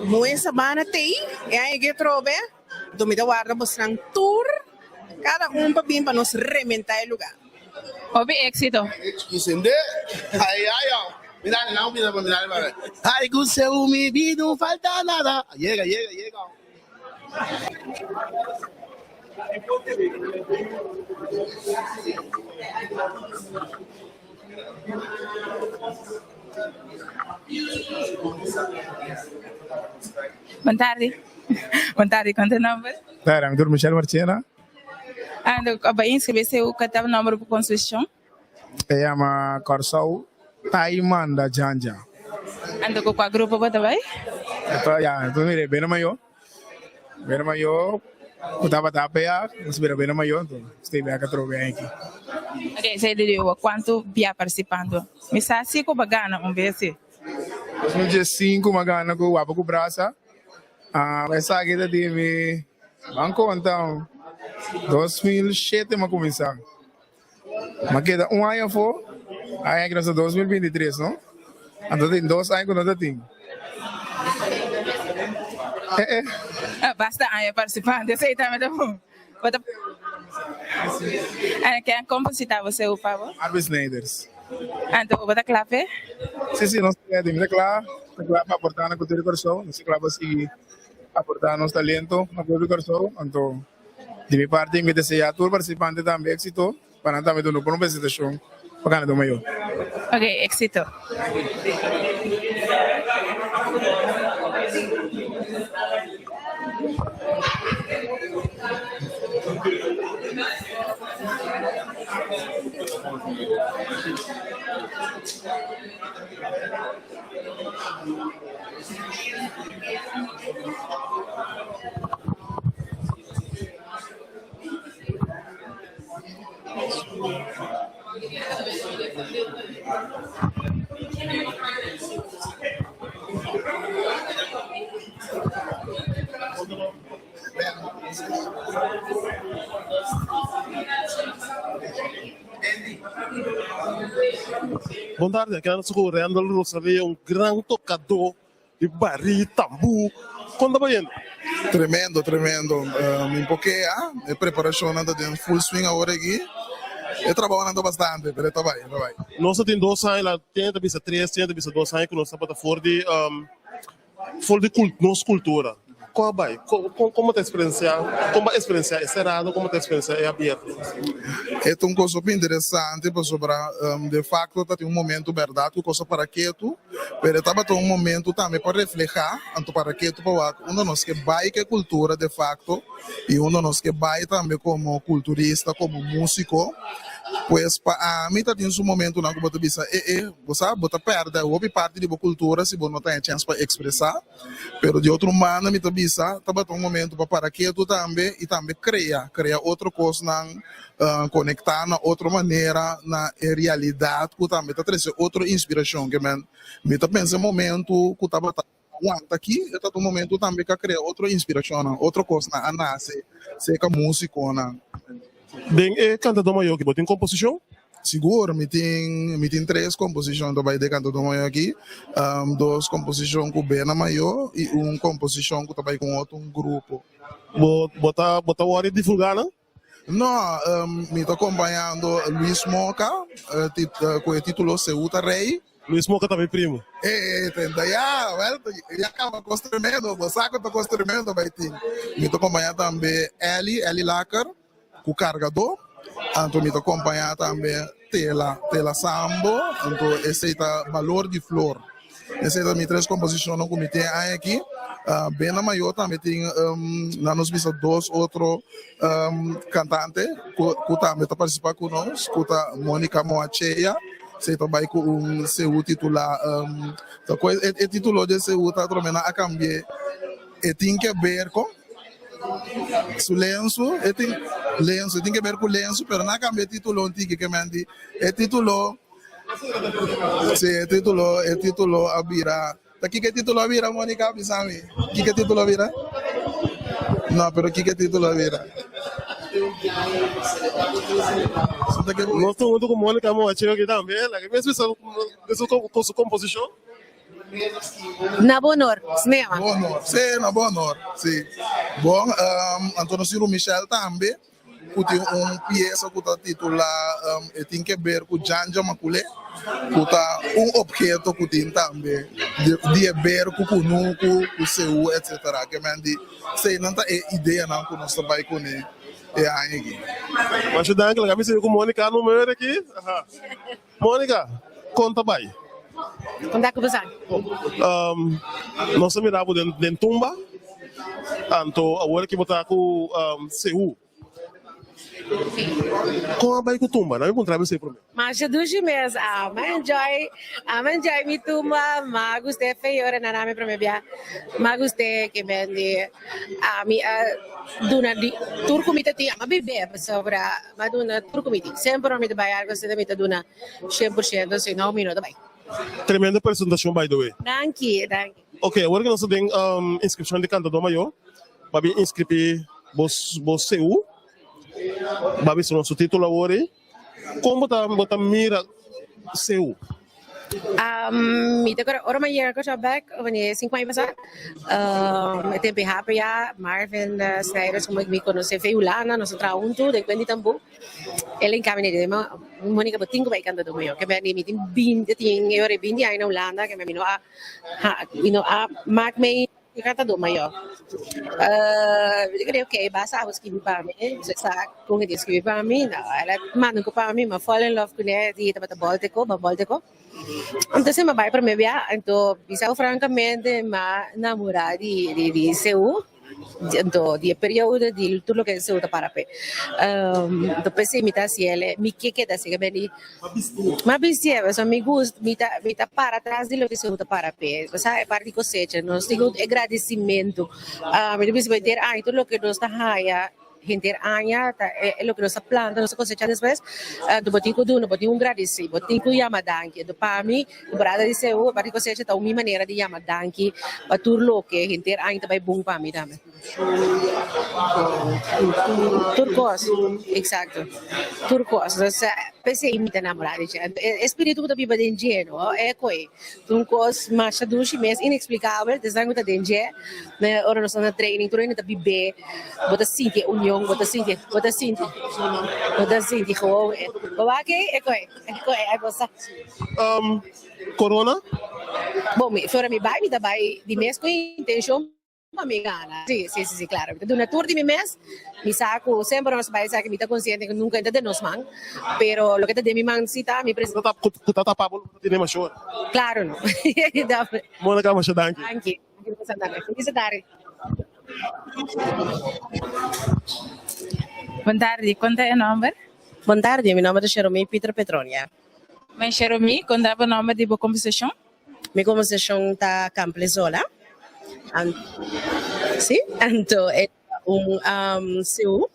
[SPEAKER 13] Moe sabana tei e aña ke trobe, anto mi ta warda bosnan tur, kada un pa bin pa nos rementá e lugá.
[SPEAKER 2] Hopi éxito.
[SPEAKER 12] Ay ku seu mi vida no falta nada. Yega, yega, yega.
[SPEAKER 2] Bon tardi. Bon tardi, kon ta nomber?
[SPEAKER 14] Tardi, mi tur Michel Marchena.
[SPEAKER 2] Ando a bai inscribe seu ka ta nomber pa construccion?
[SPEAKER 14] E yama Kòrsou Tai Manda Janja.
[SPEAKER 2] Anto ku kua grupo bo ta bai?
[SPEAKER 14] Ya, entonces mire, Bena Mayo. Bena Mayo ku tabata apoyá, nos bira Bena Mayo, enton stay bek atrobe aki.
[SPEAKER 2] Ok, esei di digo, kuantu bia partisipando? Mi sa si ku bo gana un bes si.
[SPEAKER 14] 2015 mi a gana ku Wapa ku Brasa. Esaki ta di mi, ban konta. 2007 m'a kuminsá. M'a keda un aña afó, aña aki nos ta 2023 no? Anto tin dos aña ku no ta tin. Eh eh.
[SPEAKER 2] Basta aña partisipante, esei tambe ta bon. Bo ta Ken kompositá bo seu pa bo?
[SPEAKER 14] Marvin Snijders.
[SPEAKER 2] Anto bo ta kla p'e?
[SPEAKER 14] Sí, sí, nos ta ready. Mi ta kla, ta kla pa aportá na kultura di Kòrsou. Nos ta kla pa sigui aportá nos talento na pueblo di Kòrsou. Anto, di mi parti, mi deseá tur partisipante tambe éksito pa nan tambe duna un bon presentashon pa gana do mayor.
[SPEAKER 2] Ok, éksito.
[SPEAKER 1] Bon tardi, aki nos ku Randall Rosalia, un gran tokadó di barí, tambú. Kon ta bayendo?
[SPEAKER 15] Tremendo, tremendo. Mi pokea, e preparashonnan ta den full swing awor aki. E trabounan ta bastante, pero e ta bai, e ta bai.
[SPEAKER 1] Nos ta tin dos aña, la tin ta bisa tres, tin ta bisa dos aña ku nos tabata for di For di nos kultura, kon a bai? Kon bo ta eksperensiá, kon bo a eksperensiá e serado, kon bo ta eksperensiá e abierto?
[SPEAKER 15] E ta un kos hopi interesante pasobra de fakto ta tin un momento bèrdat ku kos a para ketu, pero e tabata un momento tambe pa reflehá, anto para ketu pa wak unda nos ke bai ku e kultura de fakto i unda nos ke bai tambe komo kulturista, komo músiko. Pues pa ami ta tin su momentunan ku bo ta bisa e e. Bo sa, bo ta pèrdè hopi parti di bo kultura si bo no ta haña chèns pa ekspresá. Pero di otro banda mi ta bisa, tabata un momentu pa para ketu tambe i tambe krea, krea otro kosnan, konektá na otro manera na e realidat ku tambe ta trese otro inspirashon. Ke men, mi ta pensa e momentu ku tabata wanta aki, e tabata un momentu tambe ku a krea otro inspirashonnan, otro kosnan a nase serka músikonan.
[SPEAKER 1] Den e Kantadó Mayor aki bo tin komposishon?
[SPEAKER 15] Sigur, mi tin mi tin tres komposishon ta bai den Kantadó Mayor aki, dos komposishon ku Bena Mayor i un komposishon ku ta bai ku un otro grupo.
[SPEAKER 1] Bo bo ta bo ta wòrdu divulgá nan?
[SPEAKER 15] No, mi ta kompañando Luis Moca ku e título Ceuta Rey.
[SPEAKER 1] Luis Moca ta mi primo.
[SPEAKER 15] E tenta ya, wel, ya kaba kos tremendo, bo sa ku ta kos tremendo bai tin. Mi ta kompañá tambe Elly, Elly Laker, ku kargadó. Anto mi ta kompañá tambe Tela, Tela Sambo, anto esei ta Balor di Flor. Esei ta mi tres komposishonnan ku mi tin aña aki. Bena Mayor tambe tin, nan nos bisa dos otro kantante ku tambe ta partisipá ku nos, ku ta Monica Moachea. Se ta bai ku un seú titulá ta ku e título di e seú ta tromena a kambi'é e tin ke ber kon su lensu e tin lensu e tin ke ber ku lensu pero nan a kambia e título un tiki ke men di e título si e título e título a bira ta kiko e título a bira Monica bisa mi kiko e título a bira no pero kiko e título a bira.
[SPEAKER 1] Nos ta hunto ku Monica Moache aki tambe, laga mi escucha su su composicion.
[SPEAKER 16] Na bo honor, Snema.
[SPEAKER 15] Bo honor, sí, na bo honor, sí. Bon, anto nos tin Rumichel tambe. ku tin un piesa ku ta titulá E tin ke ber ku Janja Makulé, ku ta un opheto ku tin tambe di e ber ku kunuku, ku seú etsetera. Ke men di eseinan ta e ideanan ku nos ta bai kuné e aña aki.
[SPEAKER 1] Masha danki, laga mi sigui ku Monica Numer aki. Monica, kon ta bai?
[SPEAKER 16] Kon ta ku bo sa?
[SPEAKER 1] Nos a mira bo den tumba, anto awor ki bo ta ku Seú. Kon a bai ku tumba? Nan mi puntra bo esei promé.
[SPEAKER 16] Masha dushi mes. Amo enjoy, amo enjoy mi tumba. Ma gust'é fe ora nan a mi promé bia. Ma gust'é ke men di ami a duna di tur ku mi ta tin. Amo a bib'é pasobra. Mi a duna tur ku mi tin. Semper ora mi ta bai algu asina mi ta duna shen por shento, si no mi no ta bai.
[SPEAKER 1] Tremendo presentacion by the way.
[SPEAKER 16] Danki, danki.
[SPEAKER 1] Ok, awor ku nos ta den inscripcion di Cantador Mayor, pa bin inscribi bo bo CU. Bo a bisa nos su título awor ei. Kon bo ta bo ta mira Seú?
[SPEAKER 16] Mi ta kore ora mi a yega Kòrsou bèk wanneer sinku aña pasá e tempu e hape ya Marvin Snijders komo mi konosé fe Hulanda nos a traha huntu den Kwen di Tambú el a hinka mi den ma Monica bo tin ku bai kanta dor mi ke mi tin binti tin e ora e binti aña na Hulanda ke mi no a mi no a mak mi E cantador mayor. Mi ta kere ok basta abo skibi pa mi. So e sa con e tin skibi pa mi. No, el a manda un cu pa mi, m'a fall in love cune di e tabata bolteco, ba bolteco. Entonces m'a bay prome bia, anto bisa bo francamente m'a namora di di di Seú, anto di e periodo di tur loke Seú ta para p'e. Anto p'esei mi ta haciel, mi ke keda así, M'a bistié, pasobra mi gust, mi ta, mi ta para tras di loke Señor ta para p'e. Bo sa, e parti kosecha, nos tin e gradisimentu. Mi ta bisa bo henter aña tur loke nos ta haña, henter aña ta e loke nos ta planta, nos ta kosecha despues, anto bo tin ku duna, bo tin ku gradisí, bo tin ku yama danki. Anto pa mi, temporada di Seú, e parti kosecha ta un mi manera di yama danki pa tur loke henter aña ta bai bon pa mi tambe. Tur kos, exacto. Tur kos. Entonces, p'esei mi ta namorá di dje. E spiritu ku ta biba den dje, no? E koi. Ta un kos masha dushi mes, inexplicabel, desnan ku ta den dje. Ora nos ta na training, tur hende ta bib'é. Bo ta sinti e union, bo ta sinti, bo ta sinti, bo ta sinti gewoon. Bo wak ei? E koi, e koi, ai bo sa.
[SPEAKER 1] Corona?
[SPEAKER 16] Bon, mi, ora mi bai, mi ta bai di mes ku intenshon. Pa mi gana. Si, si, si, si, claro. Mi ta duna tur di mi mes. Mi sa cu semper nos bai esaki, mi ta consciente cu nunca e ta den nos man. Pero loke ta den mi man si ta mi pres.
[SPEAKER 1] Cu ta tapa bo lo no tene mashor.
[SPEAKER 16] Claro no.
[SPEAKER 1] Monica, masha danki.
[SPEAKER 16] Danki. Danki pa Santana. Feliz tardi.
[SPEAKER 2] Bon tardi, kon ta e nomber?
[SPEAKER 3] Bon tardi, mi nomber ta Sheromie Pieter Petronia.
[SPEAKER 2] Mei Sheromie, kon ta bo nomber di bo komposishon?
[SPEAKER 3] Mi komposishon ta Kamplezola. Sí, anto e ta un siu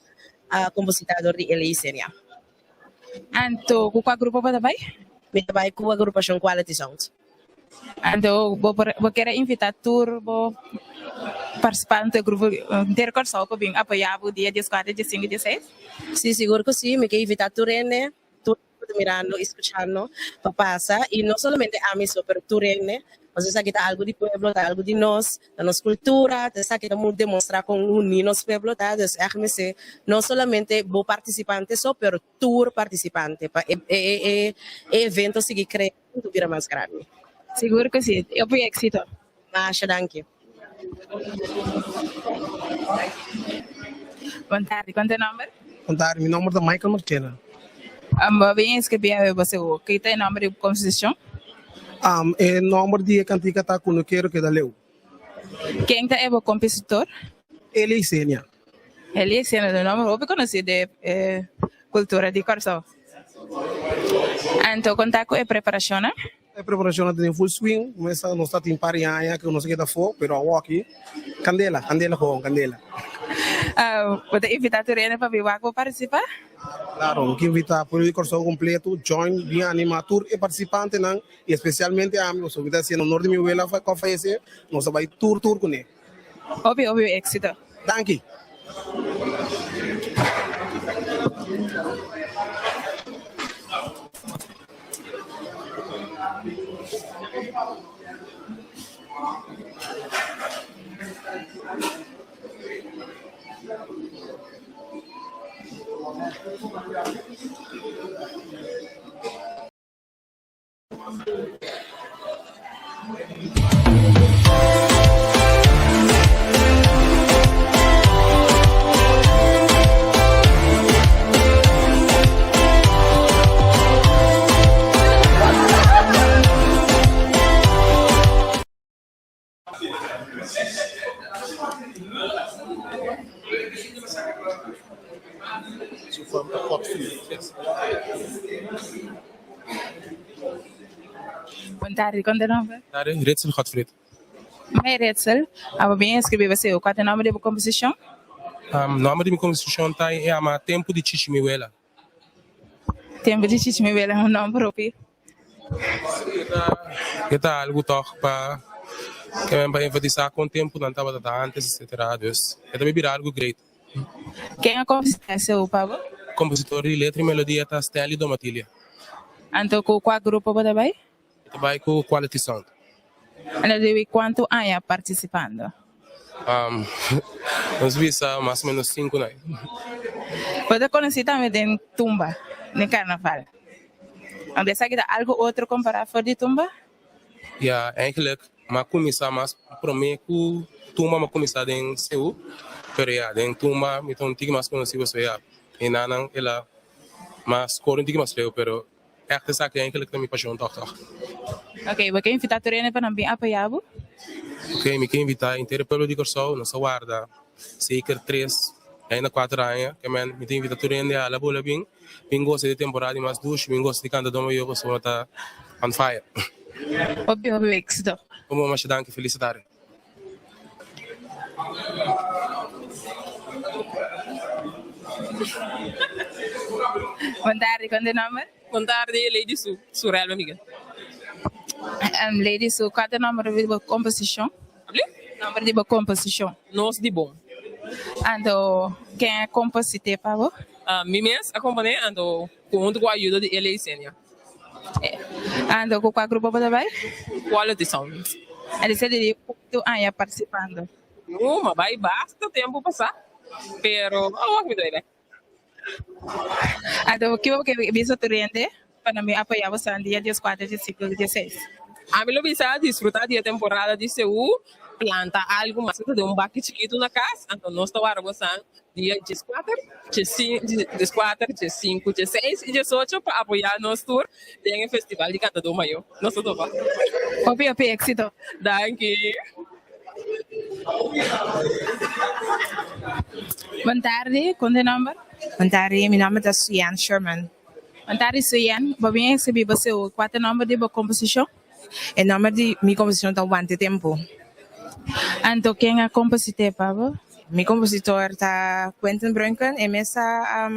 [SPEAKER 3] kompositá dor di Eli Isenia.
[SPEAKER 2] Anto ku kua grupo bo ta bai?
[SPEAKER 3] Mi ta bai ku agrupashon Quality Sounds.
[SPEAKER 2] Anto bo por bo kier a invitá tur bo partisipante grupo henter Kòrsou pa bin apoyá bo dia dieskuater, diesinku i dieseis?
[SPEAKER 3] Sí, sigur ku sí. Mi ke invitá tur hende, tur ku ta mirando i skuchando pa pasa i no solamente ami so pero tur hende pasobra esaki ta algu di pueblo ta algu di nos ta nos kultura ta esaki ta demostrá kon uní nos pueblo ta dus ègt mester no solamente bo partisipante so pero tur partisipante pa e e evento sigui krese i bira mas grandi.
[SPEAKER 2] Sigur ku si. Hopi éksito.
[SPEAKER 3] Masha danki.
[SPEAKER 2] Bon tardi, kon ta e nomber?
[SPEAKER 6] Bon tardi, mi nomber ta Michael Marchena.
[SPEAKER 2] Bo bin inscribi awe bo segur. Ki ta e nomber di bo composicion?
[SPEAKER 6] E nomber di e cantica ta Cu No Quiero Keda Leu.
[SPEAKER 2] Ken ta e bo compositor?
[SPEAKER 6] Elia Isenia.
[SPEAKER 2] Elia Isenia ta un nomber hopi conoci den e cultura di Corsou. Anto con ta cu e preparacionnan?
[SPEAKER 6] E preparashon a ta den full swing, mester nos ta tin par di aña ku nos a keda afó, pero awoki kandela, kandela gewoon, kandela.
[SPEAKER 2] Bo ta invitá tur hende pa bin wak bo partisipá?
[SPEAKER 6] Klaro, mi ke invitá pueblo di Kòrsou kompleto, join, bin animá tur e partisipantenan i espesialmente ami, pasobra mi ta hasiendo honor di mi wela ku a fayesé, nos ta bai tur tur kuné.
[SPEAKER 2] Hopi hopi éksito.
[SPEAKER 6] Danki.
[SPEAKER 2] Bon tardi, kon ta nomber?
[SPEAKER 5] Tardi, Ritzel Godfried.
[SPEAKER 2] Mei Ritzel, abo bin escribi pa seu, kua ta nomber di bo komposishon?
[SPEAKER 5] Nomber di mi komposishon ta e ama Tempu di Chichi Mi Wela.
[SPEAKER 2] Tempu di Chichi Mi Wela, un nomber hopi.
[SPEAKER 5] E ta algu tòg pa pa enfatisá kon tempunan tabata ta antes etsetera, dus e ta bira algu great.
[SPEAKER 2] Ken a kompositá e seú pa bo?
[SPEAKER 17] Kompositor di letra i melodia ta Stanley Domatilia.
[SPEAKER 2] Anto ku kua grupo bo ta bai?
[SPEAKER 17] Mi ta bai ku Quality Sound.
[SPEAKER 2] Anto di kuantu aña partisipando?
[SPEAKER 17] Nos bisa mas o menos sinku nai.
[SPEAKER 2] Bo ta konosí tambe den tumba, den karnaval. Anto esaki ta algu otro kompará for di tumba?
[SPEAKER 17] Ya, eigenlijk m'a kuminsá mas promé ku tumba m'a kuminsá den Seú, pero ya den tumba mi ta un tiki mas konosí pasobra ya e nannan el a mas kore un tiki mas leu, pero ègt esaki eigenlijk ta mi pashon tòg tòg.
[SPEAKER 2] Ok, bo ke invitá tur hende pa nan bin apoyá bo?
[SPEAKER 17] Ok, mi ke invitá henter e pueblo di Kòrsou, nos a warda zeker tres ainda kuater aña, ke men mi ta invitá tur hende a hala bola bin. Bin gosa di temporada di mas dushi, bin gosa di kanta Don Mayor pasobra ta on fire.
[SPEAKER 2] Hopi hopi éxito.
[SPEAKER 17] Bon bon masha danki feliz tarde.
[SPEAKER 2] Bon tarde, kon te nomber?
[SPEAKER 18] Bon tarde, Lady Su, Surelma Miguel.
[SPEAKER 2] Lady Su, kua ta nomber di bo komposishon? Nomber di bo komposishon?
[SPEAKER 18] Nos di Bon.
[SPEAKER 2] Anto ken a komposit'é pa bo?
[SPEAKER 18] Mi mes a komponé, anto huntu ku ayudo di Elia i Senia.
[SPEAKER 2] Anto ku kua grupo bo ta bai?
[SPEAKER 18] Quality Sound.
[SPEAKER 2] Anto esei di kuantu aña partisipando?
[SPEAKER 18] No, m'a bai basta tempu pasá, pero awor mi ta bai bek.
[SPEAKER 2] Anto kico bo ke bisa tur hende pa nan bin apoya bo san dia dieskuater, diesinku i dieseis?
[SPEAKER 18] Ami lo bisa disfruta di e temporada di Seú, planta algu mas den un baki chikitu na kas, anto nos ta wara bo san dia dieskuater, dieskuater, diesinku, dieseis i diesocho pa apoya nos tur den e festival di Kantadó Mayó. Nos ta topa.
[SPEAKER 2] Hopi hopi éxito.
[SPEAKER 18] Danki.
[SPEAKER 2] Bon tardi, kon te nomber?
[SPEAKER 19] Bon tardi, mi nomber ta Suyan Sherman.
[SPEAKER 2] Bon tardi Suyan, bo bin exhibi bo seu, kua ta nomber di bo komposishon?
[SPEAKER 19] E nomber di mi komposishon ta Wante Tempu.
[SPEAKER 2] Anto ken a komposit'é pa bo?
[SPEAKER 19] Mi kompositor ta Quentin Brunken, e mes ta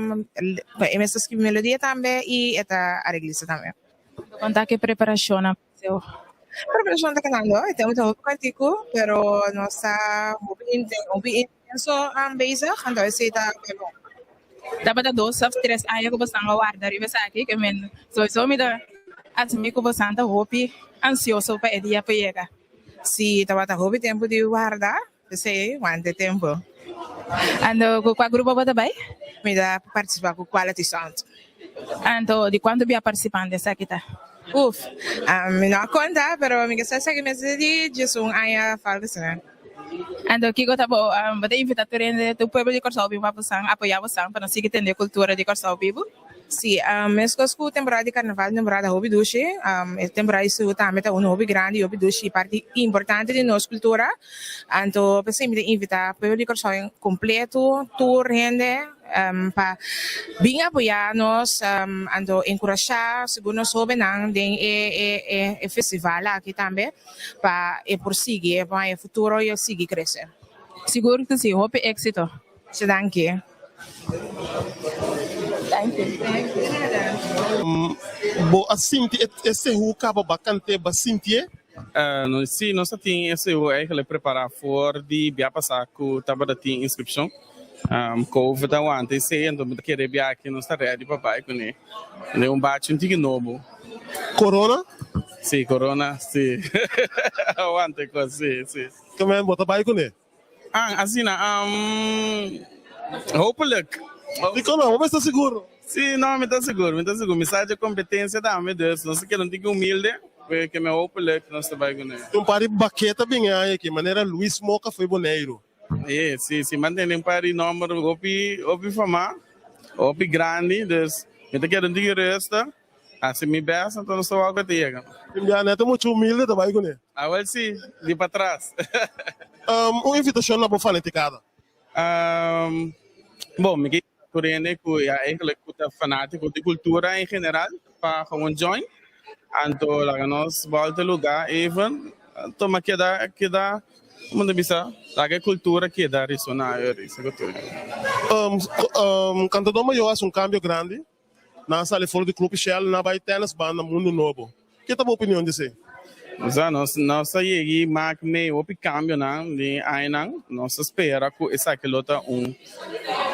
[SPEAKER 19] e mes ta skribi melodia tambe i e ta areglista tambe.
[SPEAKER 2] Kon ta ke preparashonnan pa seu?
[SPEAKER 19] Preparashon ta kanando, e tempu ta hopi kòrtiku, pero nos ta hopi hopi intenso bezig, anto esei ta bai bon.
[SPEAKER 2] Tabata dos òf tres aña ku bosan a warda riba esaki, ke men souiso mi ta asumí ku bosan ta hopi ansioso pa e dia por yega.
[SPEAKER 19] Sí, tabata hopi tempu di warda, p'esei wanta e tempu.
[SPEAKER 2] Anto ku kua grupo bo ta bai?
[SPEAKER 19] Mi ta partisipá ku Quality Sound.
[SPEAKER 2] Anto di kuantu bia partisipante esaki ta?
[SPEAKER 19] Uf, mi no a konta, pero mi ke sa esaki mester di diesun aña of algu asina.
[SPEAKER 2] Anto kiko ta bo bo ta invitá tur hende, tur pueblo di Kòrsou bin pa bosan apoyá bosan pa nos sigui tende kultura di Kòrsou bibu?
[SPEAKER 19] Sí, meskos ku temporada di karnaval temporada hopi dushi, e temporada di Seú tambe ta unu hopi grandi i hopi dushi i parti importante di nos kultura. Anto p'esei mi ta invitá pueblo di Kòrsou en kompleto, tur hende pa bin apoyá nos, anto enkurashá sigur nos hóbennan den e e festival aki tambe pa e por sigui, pa e futuro i sigui krese.
[SPEAKER 2] Sigur ku si, hopi éksito.
[SPEAKER 19] Danki.
[SPEAKER 1] Bo a sinti e sehu kaba ba kant'é ba sintié?
[SPEAKER 20] Sí, nos a tin e sehu eigenlijk prepará for di bia pasá ku tabata tin inskripshon. Covid a wanta esei, anto mi ta kere bia aki nos ta ready pa bai kuné. Den un bachi un tiki nobo.
[SPEAKER 1] Corona?
[SPEAKER 20] Sí, corona, sí. A wanta e kos, sí, sí.
[SPEAKER 1] Kemen bo ta bai kuné?
[SPEAKER 20] Ah, asina, um, hopelijk.
[SPEAKER 1] Dikon no? Bo mester sigur.
[SPEAKER 20] Sí, no, mi ta sigur, mi ta sigur. Mi sa dje kompetensia tambe, dus nos ta keda un tiki humilde, pero ke mi hopelijk nos ta bai kuné.
[SPEAKER 1] Un par di baketa bin e aña aki, manera Luis Moca foi Boneiru.
[SPEAKER 20] E, sí, sí, mantene un par di nomber hopi, hopi famá, hopi grandi, dus mi ta keda un tiki rustig. Hasi mi best anto nos ta wak ku ta yega.
[SPEAKER 1] Tin bia neta mucha humilde ta bai kuné.
[SPEAKER 20] Awel si, di patras.
[SPEAKER 1] Un invitashon na bo fanaticada.
[SPEAKER 20] Bon, mi ke invita tur hende ku ya eigenlijk ku ta fanatiko di kultura en general pa gewoon join. Anto laga nos bolta luga even tuma keda keda como ta bisa laga e kultura keda resona ku tur.
[SPEAKER 1] Kantadó Mayor hasi un kambio grandi. Nan a sali for di Club Shell nan a bai tennis banda Mundo Nobo. Ke ta bo opinion di esei?
[SPEAKER 20] Osea nos nos a yegi mak mei hopi kambionan den añanan. Nos ta spera ku esaki lo ta un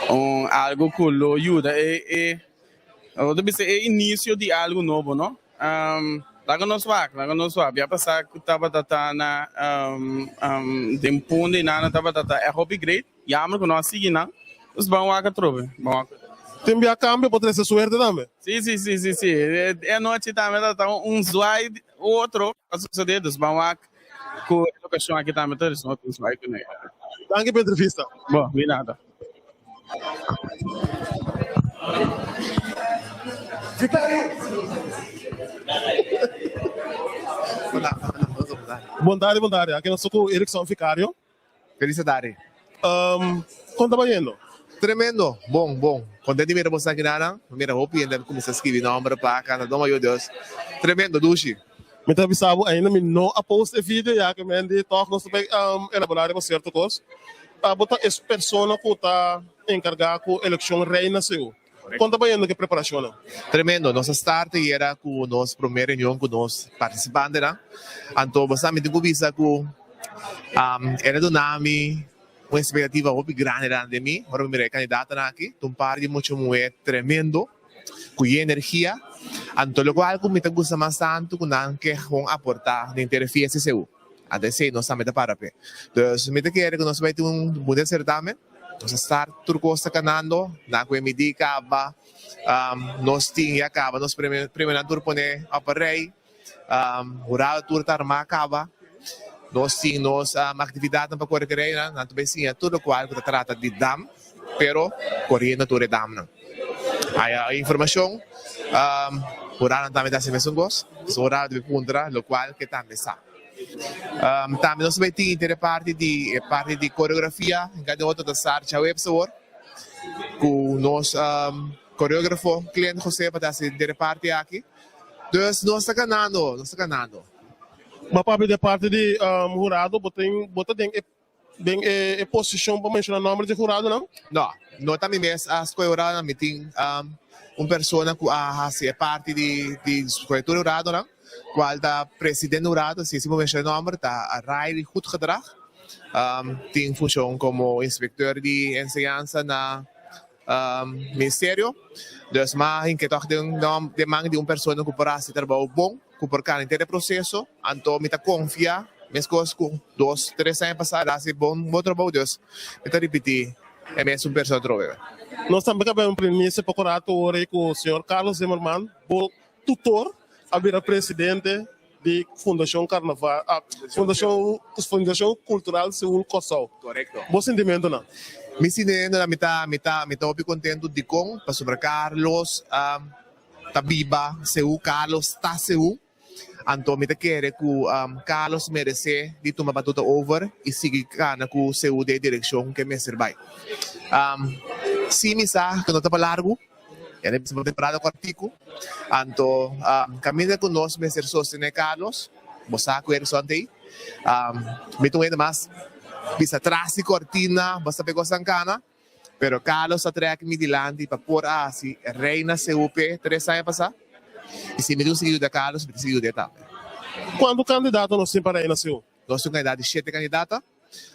[SPEAKER 20] un algu ku lo yuda e e bo ta bisa e inisio di algu nobo no. Laga nos wak, laga nos wak. Bia pasá ku tabata ta na den punto i nan tabata ta e hopi great. Jammer ku no a sigui nan. Dus ban wak atrobe, ban wak.
[SPEAKER 1] Tin bia kambio por trese suerte tambe.
[SPEAKER 20] Si, si, si, si, si. E anochi tambe ta ta un zwaai otro a sucede, dus ban wak ku e okashon aki tambe ta un otro zwaai kuné.
[SPEAKER 1] Danki pa entrevista.
[SPEAKER 20] Bo, di nada.
[SPEAKER 1] Bon tardi, bon tardi. Aki nos ta ku Erickson Vicario.
[SPEAKER 21] Feliz tardi.
[SPEAKER 1] Um, kon ta bayendo?
[SPEAKER 21] Tremendo, bon, bon. Kontent di mira boso aki nan. Mi mira hopi hende a kuminsá skibi nòmber pa kanta Don Mayor Dios. Tremendo, dushi.
[SPEAKER 1] Mi ta bisa bo ainda mi no a post e video ya ke men di tòg nos ta bai elaborá riba sierto kos. Abo ta es persona ku ta enkargá ku elekshon Reina Seú. Kon ta bayendo ku e preparashonnan?
[SPEAKER 21] Tremendo. Nos a start ayera ku nos promé reunion ku nos partisipantenan. Anto bo sa mi tin ku bisa ku el a duna mi un espektativa hopi grandi grandi den mi ora mi mira e kandidatonan aki. Ta un par di mucha muhé tremendo ku yen energia. Anto lokual ku mi ta gusta mas tantu ku nan ke gewoon aportá den henter e fiesta esei. Anto esei nos tambe ta para p'e. Dus mi ta kere ku nos bai tin un bunita sertamen. Nos a start tur kos ta kanando, na ku e midí kaba, nos tin ya kaba nos premionan tur pone op a rei, hurado tur ta armá kaba, nos tin nos aktividatnan pa kore ku e reinan, nan ta bai siña tur lokual ku ta trata di dam, pero koriendo tur e damnan. Haya informashon, huradonan tambe ta hasi mesun kos, pasobra hurado debe puntra lokual ke tambe sa. Tambe nos bai tin inter e parti di e parti di koreografia, en kada otro ta start djaweps awor ku nos koreografo Clint Jose pa ta hasi inter e parti aki. Dus nos ta ganando, nos ta ganando.
[SPEAKER 1] Bo a papia di e parti di hurado, bo tin bo ta den e den e posishon pa menshoná nòmber di huradonan?
[SPEAKER 21] No, no ta mi mes a skohe huradonan, mi tin un persona ku a hasi e parti di di skohe tur e huradonan, kual ta presidente hurado, si bo menshoná e nòmber ta Riley Goedgedrag, tin funshon komo inspekteur di enseñansa na ministerio, dus m'a hinke tòg den den man di un persona ku por hasi trabou bon. Ku por kana henter e proseso, anto mi ta konfia meskos ku dos, tres aña pasá el a hasi bon bon trabou, dus mi ta ripití e mesun persona atrobe.
[SPEAKER 1] Nos tambe ta bai un premisa poko rato ora ei ku señor Carlos Zimmerman, bo tutor, a bira presidente di Fundashon Karnaval, Fundashon Fundashon Kultural Seul Kòrsou.
[SPEAKER 21] Korekto.
[SPEAKER 1] Bo sintimentunan?
[SPEAKER 21] Mi sintimentunan, mi ta mi ta mi ta hopi kontentu dikon pasobra Carlos ta biba Seú, Carlos ta Seú, anto mi ta kere ku Carlos meresé di tuma batuta over i sigui kana ku Seú den e direkshon ku e mester bai. Sí mi sa ku no ta pa largu, e ta bisa pa temporada kòrtiku, anto kaminda ku nos mester sostené Carlos, bo sa ku Erison ta ei, mi ta un hende mas bisa tras di kòrtina, bo sa p'e kosnan kana. Pero Carlos a trek mi dilanti pa por a hasi Reina CUP tres aña pasá. I si mi tin un sigui yuda Carlos, mi ta sigui yud'é tambe.
[SPEAKER 1] Kuantu kandidato nos tin pa Reina CU?
[SPEAKER 21] Nos tin un kandidat di shete kandidata.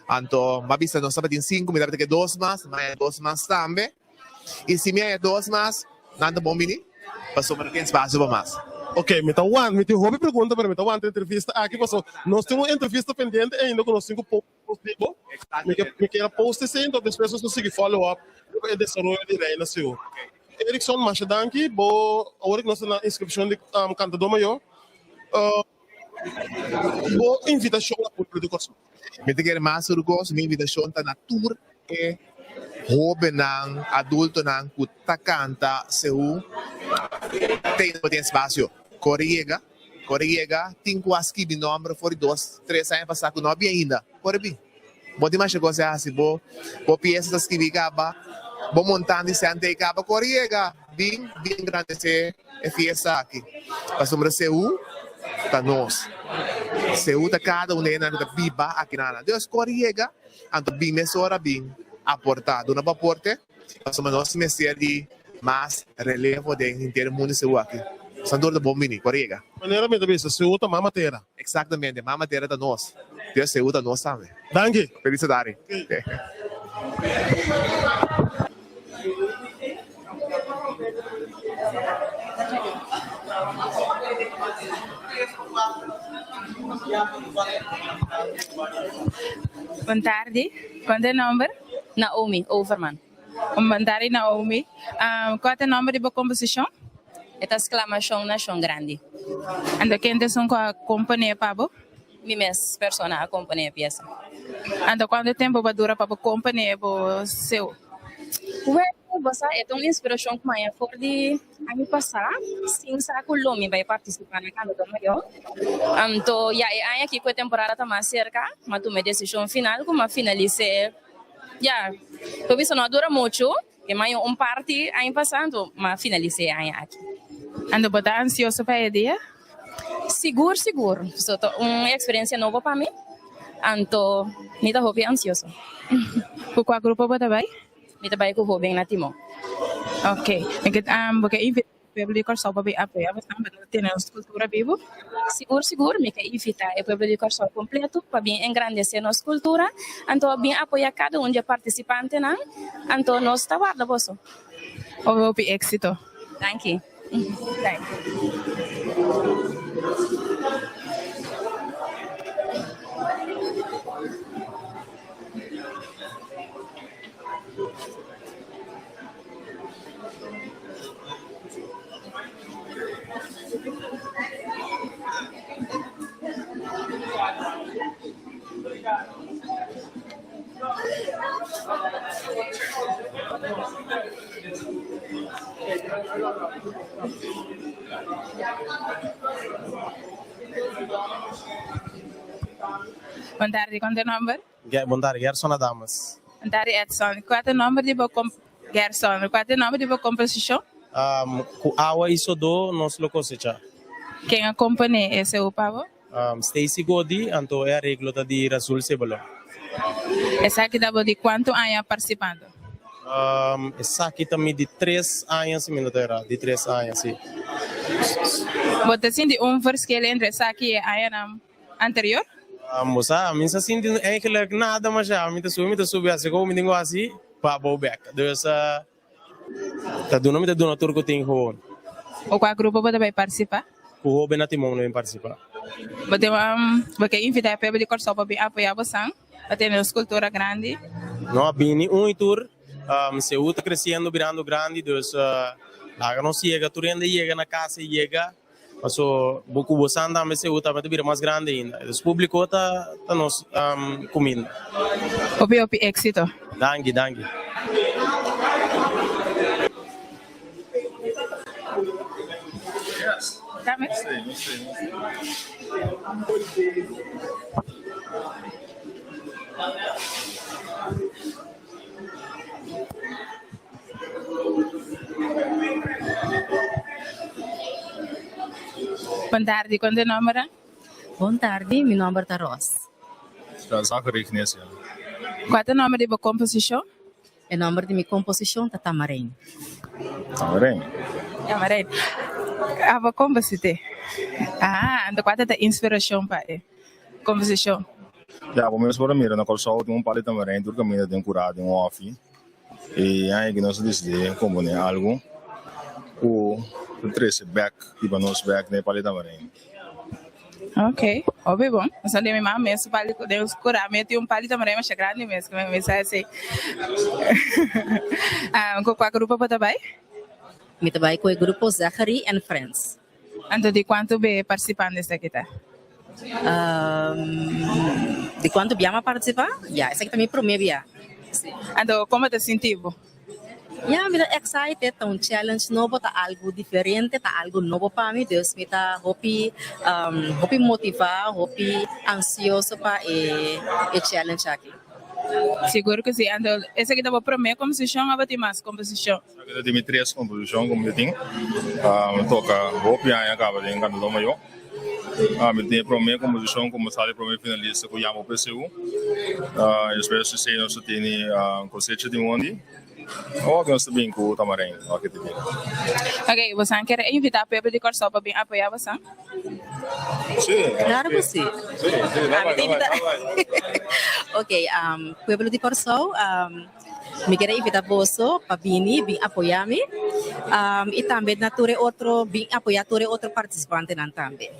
[SPEAKER 21] Anto m'a bisa nos tabatin sinku, mi tabata ke dos mas, m'a haña dos mas tambe. I si mi haña dos mas, nan ta bon bini, pasobra no tin espasio pa mas.
[SPEAKER 1] Ok, mi ta wanta, mi tin hopi pregunta, pero mi ta wanta e entrevista aki, pasobra nos tin un entrevista pendiente ainda ku nos tin ku Nos di bo, mi ke mi kier a post esei, enton despues nos lo sigui follow up riba e desaroyo di Reina Seú. Erickson, masha danki. Bo, awor ku nos ta na inskripshon di Kantadó Mayó, bo invitashon na pueblo di Kòrsou.
[SPEAKER 21] Mi ta kere mas tur kos, mi invitashon ta na tur e hóbennan, adultonan ku ta kanta Seú, te no tin espasio, kore yega. Kore yega, tin ku a skibi nomber for di dos, tres aña pasá ku no a bin ainda. Kore bin. Bo tin masha kos di hasi. Bo bo piesa ta skibi kaba, bo montan di sènte ei kaba. Kore yega, bin, bin engrandesé e fiesta aki. Pasobra Seú ta nos. Seú ta kada un di e nan ku ta biba aki nan. Dus kore yega, anto bin mesora bin aportá. Duna bo aporte. Pasobra nos mester di mas relevo den henter mundu seú aki. San dor ta bon bini, ku a yega.
[SPEAKER 1] Manera mi ta bisa, Seú ta mama tera.
[SPEAKER 21] Eksaktamente, mama tera ta nos. Dios Seú ta nos tambe.
[SPEAKER 1] Danki.
[SPEAKER 21] Feliz tardi.
[SPEAKER 2] Bon tardi, kon ta e nomber?
[SPEAKER 10] Naomi Overman.
[SPEAKER 2] Bon tardi Naomi, kua ta e nomber di bo komposishon?
[SPEAKER 10] E ta Sklamashon Nashon Grandi.
[SPEAKER 2] Anto ken ta esun ku a komponé pa bo?
[SPEAKER 10] Mi mes persona a komponé e piesa.
[SPEAKER 2] Anto kuantu tempu bo a dura pa bo komponé bo seu?
[SPEAKER 10] Wèl, bo sa e ta un inspirashon ku mi haña for di aña pasá, sin sa ku lo mi bai partisipá na Kandadó Mayó. Anto ya e aña aki ku e temporada ta mas serka, mi a tuma e desishon final ku mi a finalis'é. Ya, por bisa no a dura muchu, e maña un parti aña pasá, anto mi a finalis'é e aña aki.
[SPEAKER 2] Anto bo ta ansioso pa e dia?
[SPEAKER 10] Sigur, sigur. So ta un experiencia nobo pa mi, anto mi ta hopi ansioso.
[SPEAKER 2] Ku kua grupo bo ta bai?
[SPEAKER 10] Mi ta bai ku Hoben na Timon.
[SPEAKER 2] Ok. Mi ke bo ke invita e pueblo di Kòrsou pa bin apoya bo tambe pa tene nos kultura bibu?
[SPEAKER 10] Sigur, sigur. Mi ke invita e pueblo di Kòrsou kompleto pa bin engrandesé nos kultura, anto bin apoya kada un di e partisipantenan, anto nos ta warda boso.
[SPEAKER 2] Hopi éksito.
[SPEAKER 10] Danki.
[SPEAKER 2] Bon tardi, kon ta nomber?
[SPEAKER 4] Bon tardi, Gerson Adames.
[SPEAKER 2] Bon tardi Edson, kua ta nomber di bo Gerson, kua ta nomber di bo komposishon?
[SPEAKER 4] Ku awa i sodó nos lo kosechá.
[SPEAKER 2] Ken a komponé e seú pa bo?
[SPEAKER 4] Stacy Godi, anto e areglo ta di Razul Sebelon.
[SPEAKER 2] Esaki ta bo di kuantu aña partisipando?
[SPEAKER 4] Esaki ta mi di tres aña si mi no ta erá, di tres aña si.
[SPEAKER 2] Bo ta sinti un verschil entre esaki i e añanan anterior?
[SPEAKER 4] Bo sa, mi sa sinti eigenlijk nada masha, mi ta subi, mi ta subi hasi ku mi tin ku hasi pa bou bek. Dus ta duna mi ta duna tur ku tin gewoon.
[SPEAKER 2] Ku kua grupo bo ta bai partisipá?
[SPEAKER 4] Ku hoben na Timon lo bin partisipá.
[SPEAKER 2] Bo tin bo ke invitá e pueblo di Kòrsou pa bin apoyá bosan pa tene nos kultura grandi?
[SPEAKER 4] No a bini un i tur. Seú ta kresiendo birando grandi dus laga nos yega tur hende yega na kas e yega paso bo ku bosan tambe Seú tambe ta bira mas grandi ainda. Dus públiko ta ta nos kuminda.
[SPEAKER 2] Hopi hopi éksito.
[SPEAKER 4] Danki danki.
[SPEAKER 2] Bon tardi, kon te nomber?
[SPEAKER 22] Bon tardi, mi nomber ta Ros.
[SPEAKER 23] Zachary Ignacio.
[SPEAKER 2] Kua ta nomber di bo komposishon?
[SPEAKER 22] E nomber di mi komposishon ta Tamarijn.
[SPEAKER 23] Tamarijn.
[SPEAKER 2] Tamarijn. Abo komposité? Ah, anto kua ta ta inspirashon pa e komposishon?
[SPEAKER 23] Ya, bo mes por a mira na Kòrsou tin un par di tamarijn tur kaminda den kurá den un hòfi. I aña ki nos a disidí komponé algu ku ta trese bèk riba nos bèk den e par di tamarijn.
[SPEAKER 2] Ok, hopi bon. Nos a den mi mama mes pali ku den kura mi tin un pali tamarijn masha grandi mes ku mi mester hasi. Ku kua grupo bo ta bai?
[SPEAKER 22] Mi ta bai ku e grupo Zachary and Friends.
[SPEAKER 2] Anto di kuantu be partisipantes esaki ta?
[SPEAKER 22] Di kuantu bia mi a partisipá? Ya, esaki ta mi promé bia.
[SPEAKER 2] Anto komo ta sinti bo?
[SPEAKER 22] Ya, mi ta excited, ta un challenge nobo, ta algu diferente, ta algu nobo pa mi, dus mi ta hopi hopi motivá, hopi ansioso pa e e challenge aki.
[SPEAKER 2] Sigur ku si. Anto esaki ta bo promé komposishon òf bo tin mas komposishon?
[SPEAKER 23] Esaki ta di mi tres komposishon ku mi ta tin. Mi toka hopi aña kaba den Kantadó Mayó. Mi tin e promé komposishon ku mi sali promé finalista ku yama PCU. Despues di esei nos ta tene Kosecha di Mondi. Awor ku nos ta bin ku Tamarijn awor ke ta bira.
[SPEAKER 2] Ok, bosan kere invitá pueblo di Kòrsou pa bin apoyá bosan?
[SPEAKER 23] Sí.
[SPEAKER 22] Claro ku sí.
[SPEAKER 23] Sí, sí, no bai, no bai, no bai.
[SPEAKER 22] Ok, pueblo di Kòrsou, mi kere invitá boso pa bini, bin apoyá mi, i tambe na tur e otro, bin apoyá tur e otro partisipantenan tambe.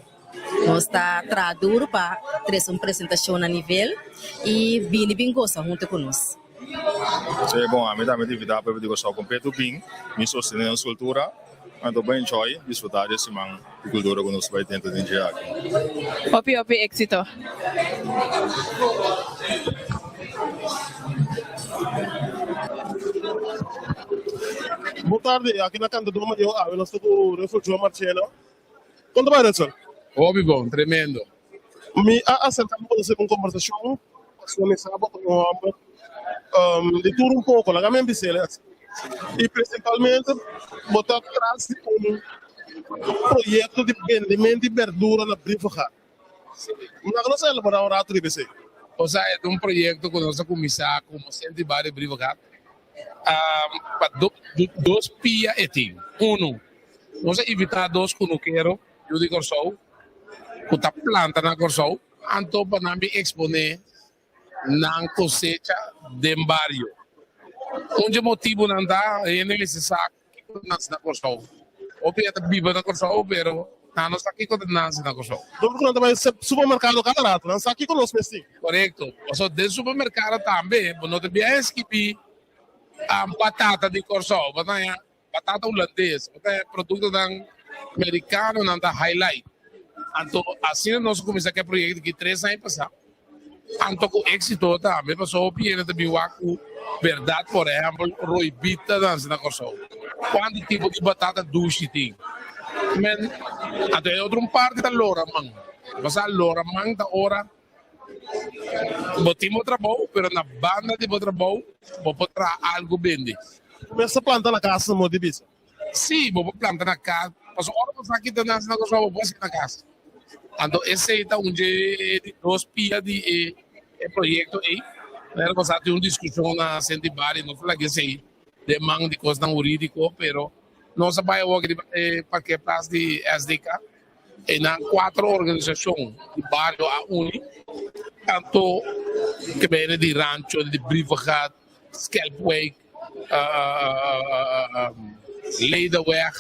[SPEAKER 22] Nos ta traha duru pa trese un presentashon na nivel i bini bin gosa huntu ku nos.
[SPEAKER 23] Sí, bon, ami tambe ta invitá pueblo di Kòrsou kompleto bin bin sostené nos kultura. Anto bo enjoy, disfrutá di e siman di kultura ku nos bai tenta den dje aki.
[SPEAKER 2] Hopi hopi éksito.
[SPEAKER 1] Bon tardi, aki na Kantador Mayor awe nos ta ku Russell Joe Marchena. Kon ta bai Russell?
[SPEAKER 7] Hopi bon, tremendo.
[SPEAKER 1] Mi a aserka mi konosé un kombersashon pasobra mi sa bo ta un hòmber di tur un poko, laga mi a bis'el asina. I prinsipalmente bo ta tras di un proyekto di bendimento di berdura na Brievengat. Laga nos elaborá un ratu riba esei.
[SPEAKER 7] Osea e ta un proyekto ku nos a kuminsá komo Sentro di Bario Brievengat pa dos pia e tin. Unu, nos a invitá dos kunukero yu di Kòrsou ku ta planta na Kòrsou anto pa nan bin eksponé nan kosecha den bario. Un dje motibunan ta hende mester sa kiko ta nase na Kòrsou. Hopi ya ta biba na Kòrsou pero nan no sa kiko ta nase na Kòrsou.
[SPEAKER 1] Dor ku nan ta bai supermerkado kada rato nan sa kiko nos mester.
[SPEAKER 7] Korekto. Pasobra den supermerkado tambe bo no ta bia eskibí batata di Kòrsou. Bo ta haña batata hulandes, bo ta haña produktonan merikano nan ta highlight. Anto asina nos a kuminsá ku e proyekto aki tres aña pasá. Anto ku éksito tambe pasobra hopi hende ta bin wak ku bèrdat por ehèmpel roibit ta nanse na Kòrsou. Kuantu tipo di batata dushi tin? Men anto e otro un parti ta lora man. Pasá lora man ta ora bo tin bo trabou pero na banda di bo trabou bo por traha algu bende.
[SPEAKER 1] Mester planta na kas na modo di bisa.
[SPEAKER 7] Sí, bo por planta na kas. Pasobra ora bo sa kita nase na Kòrsou, bo por hasi na kas. Anto esei ta un dje di dos pia di e e proyekto ei. Manera ku sa tin un diskushon na Senti Bari, no ta laga esei den man di kosnan hurídiko, pero nos a bai awor riba e parkeerplaats di SDK. Einan kuater organisashon di bario a uni, tanto ke bene di Rancho, di Brievengat, Schelpwijk, Leidaweg.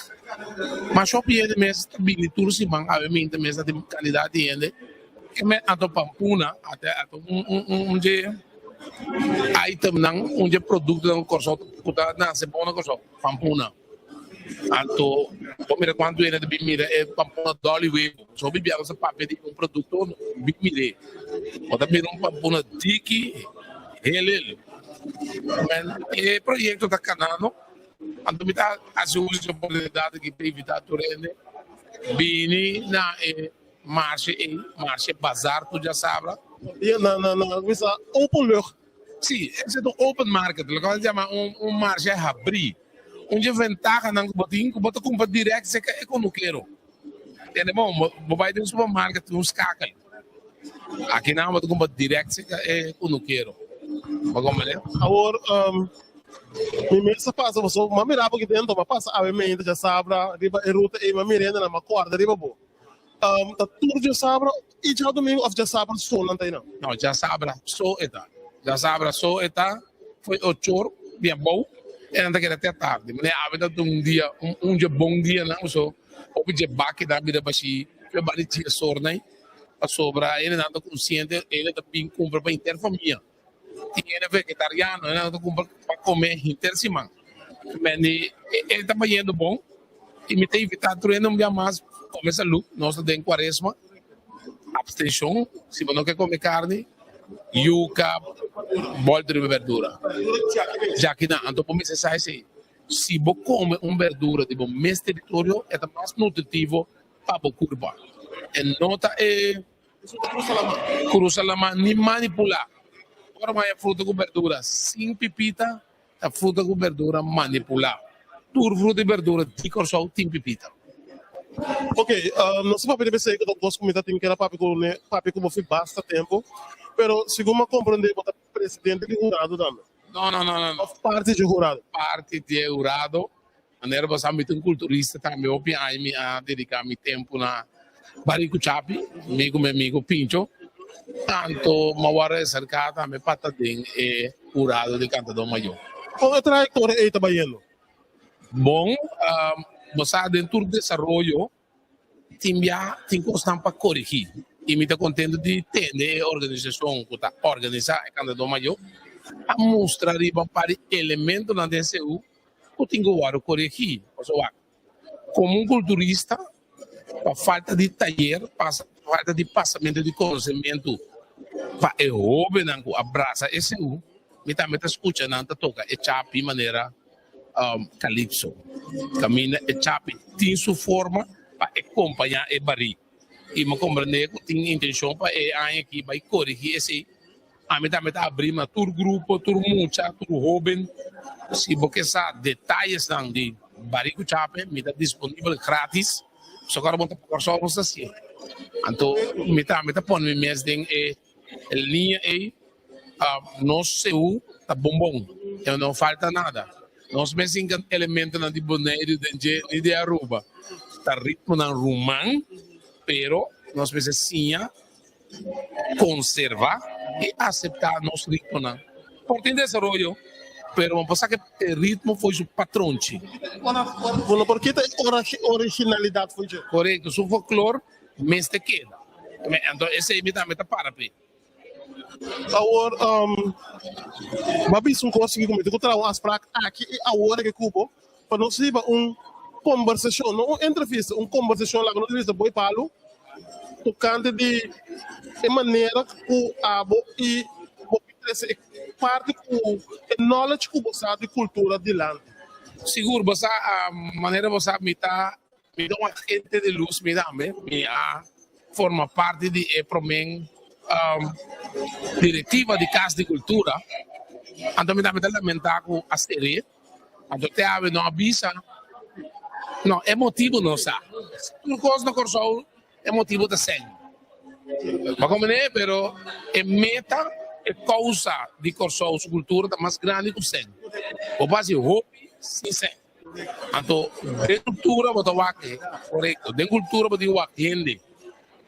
[SPEAKER 7] Masha hopi hende mes ta bini tur siman, awe minta mes ta tin kandidat di hende. Ke men anto pampuna, ate ate un un un un dje itemnan, un dje produktonan ku Kòrsou ku ta nase bon na Kòrsou, pampuna. Anto bo mira kuantu hende ta bin mira e pampuna Dolly Webu. So hopi bia nos a papia di un produkto, bin mir'é. Bo ta mira un pampuna diki helel. Men e proyekto ta kanando, anto mi ta hasi uso di e oportunidat aki pa invitá tur hende bini na e marshe ei, marshe bazar tur djasabra.
[SPEAKER 1] Ya na na na bisa openlucht.
[SPEAKER 7] Sí, esei ta un open market, loke nan ta yama un un marshe habrí. Un dje ventahanan ku bo tin ku bo ta kumpra dirèkt serka e konukero. Tende bon, bo bo bai den supermarket tin un skakel. Aki nan bo ta kumpra dirèkt serka e kunukero. Bo komprende?
[SPEAKER 1] Awor, mi mes a pasa pasobra mi a mira bo aki dentro, mi a pasa awe meinta djasabra riba e ruta ei, mi a mira hendenan, mi a kòrda riba bo. Ta tur djasabra i djadumingu òf djasabra so nan ta einan?
[SPEAKER 7] No, djasabra so e ta. Djasabra so e ta fo'i ochor di abou e nan ta keda te atardi. Manera awe ta un dia, un dje bon dianan paso hopi dje bakinan a bira bashí ku e bali diesornan pasobra hendenan ta konsiente, hende ta bin kumpra pa henter famia. Tin hende vegetariano, hende ta kumpra pa kome henter siman. Mendi e ta bayendo bon i mi ta invitá tur hende un bia mas kome salú. Nos ta den kuaresma, abstenshon, si bo no ke kome karni, yuka, bòlta riba bèrdura. Djakinan, anto bo mester sa esei, si bo kome un bèrdura di bo mes teritorio e ta mas nutritivo pa bo kurpa. E no ta e. Cruza lama ni manipula. Ora bo haña fruta ku berdura sin pipita, ta fruta ku berdura manipula. Tur fruta i berdura di Kòrsou tin pipita.
[SPEAKER 1] Ok, nos a papia di esei ku ta kos ku mi ta tin keda papia ku ne, papia ku bo fi basta tempu, pero segun mi a komprende bo ta presidente di hurado tambe.
[SPEAKER 7] No, no, no, no, no.
[SPEAKER 1] Of parti dje hurado?
[SPEAKER 7] Parti dje hurado. Manera bo sa mi ta un kulturista tambe hopi aña mi a dediká mi tempu na Bariku Chapi, mi ku mi amigo Pincho. Anto mi a wòrdu aserká tambe pa ta den e hurado di Kantadó Mayó.
[SPEAKER 1] Kon e trayektoria ei ta bayendo?
[SPEAKER 7] Bon, bo sa den tur desaroyo tin bia tin kosnan pa korigí i mi ta kontento di tende e organisashon ku ta organisá e Kantadó Mayó a mustra riba un par di elementonan den seú ku tin ku wòrdu korigí. Pasobra wak, komo un kulturista pa falta di tayer, pa falta di pasamentu di konosementu pa e hóbennan ku a brasa e seú, mi tambe ta skucha nan ta toka e chapi manera Calypso. Caminda e chapi tin su forma pa e compaña e barí. Y mi a comprende cu tin intencion pa e aña aki bay corigi esey. Ami tambe ta abri na tur grupo, tur mucha, tur hoben. Si bo ke sa detayesnan di barí cu chape, mi ta disponibel gratis. Pasobra ora bo ta Kòrsou bo sa hacié. Anto mi tambe ta pone mi mes den e liña ey. Nos seú ta bon bon, e no falta nada. Nos mes hinka elementonan di Boneiru den dje ni di Aruba. Ta ritmonan ruman, pero nos mester siña konservá i aseptá nos ritmonan. Por tin desaroyo, pero bo por sa ke e ritmo fo'i su patronchi.
[SPEAKER 1] Bo no por kita e originalidat fo'i dje.
[SPEAKER 7] Korekto, su folklor mester keda. Anto esei mi tambe ta para p'e.
[SPEAKER 1] Awor, bo a bisa un kos aki ku mi tin ku traha un afsprak aki i awor aki ku bo pa nos hiba un kombersashon, no un entrevista, un kombersashon laga nos bisa bo i Palu tokante di e manera ku abo i bo ke trese e parti ku e knowledge ku bo sa di kultura dilanti.
[SPEAKER 7] Sigur, bo sa, manera bo sa mi ta Mi ta un agente di lus mi tambe. Mi a forma parti di e prome directiva di Cas di Cultura. Anto mi tambe ta lamenta cu a sere. Anto te awe no a bisa. No, e motibo no sa. Tur cos na Corsou e motibo ta sèn. Bo a comprende? Pero e meta, e causa di Corsou su cultura ta mas grandi cu sèn. Bo por haci hopi sin sèn. Anto den kultura bo ta wak korekto, den kultura bo tin wak hende.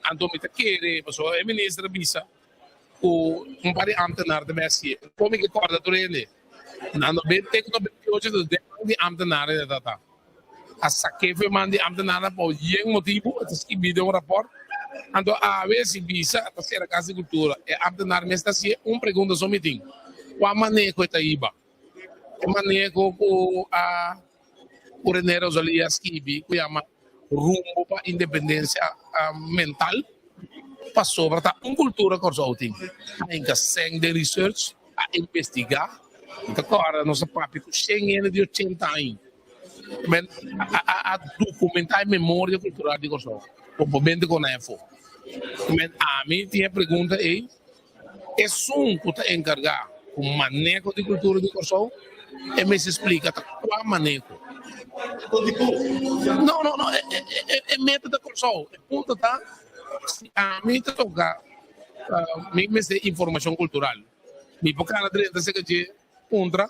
[SPEAKER 7] Anto mi ta kere, pasobra e minister a bisa ku un par di ámtenar ta bai hasié. Kon mi ke kòrda tur hende? Na nobenta i 98 ta den man di ámtenar e ta ta. A sak'é for e man di ámtenarnan pa yen motibu, e ta skibí den un rapòrt. Anto awe si bisa ta sera Kas di Kultura, e ámtenar mes ta hasié. Un pregunta so mi tin, kua maneho e ta hiba? E maneho ku a ku René Rosalia a skibi ku yama Rumbo pa Independensia Mental pasobra ta un kultura Kòrsou tin. A hinka sèn den research, a investigá. Mi ta kòrda nos a papia ku shen hende di ochenta aña. Men a a dokumentá e memoria kultural di Kòrsou kompomente ku nan afó. Men ami tin e pregunta ei. Esun ku ta enkargá ku maneho di kultura di Kòrsou, e mester splika ta kua maneho. No, no, no, e meta ta Kòrsou. E punto ta, si ami ta toka, mi mester informashon kultural. Mi por kana drenta serka dje puntra,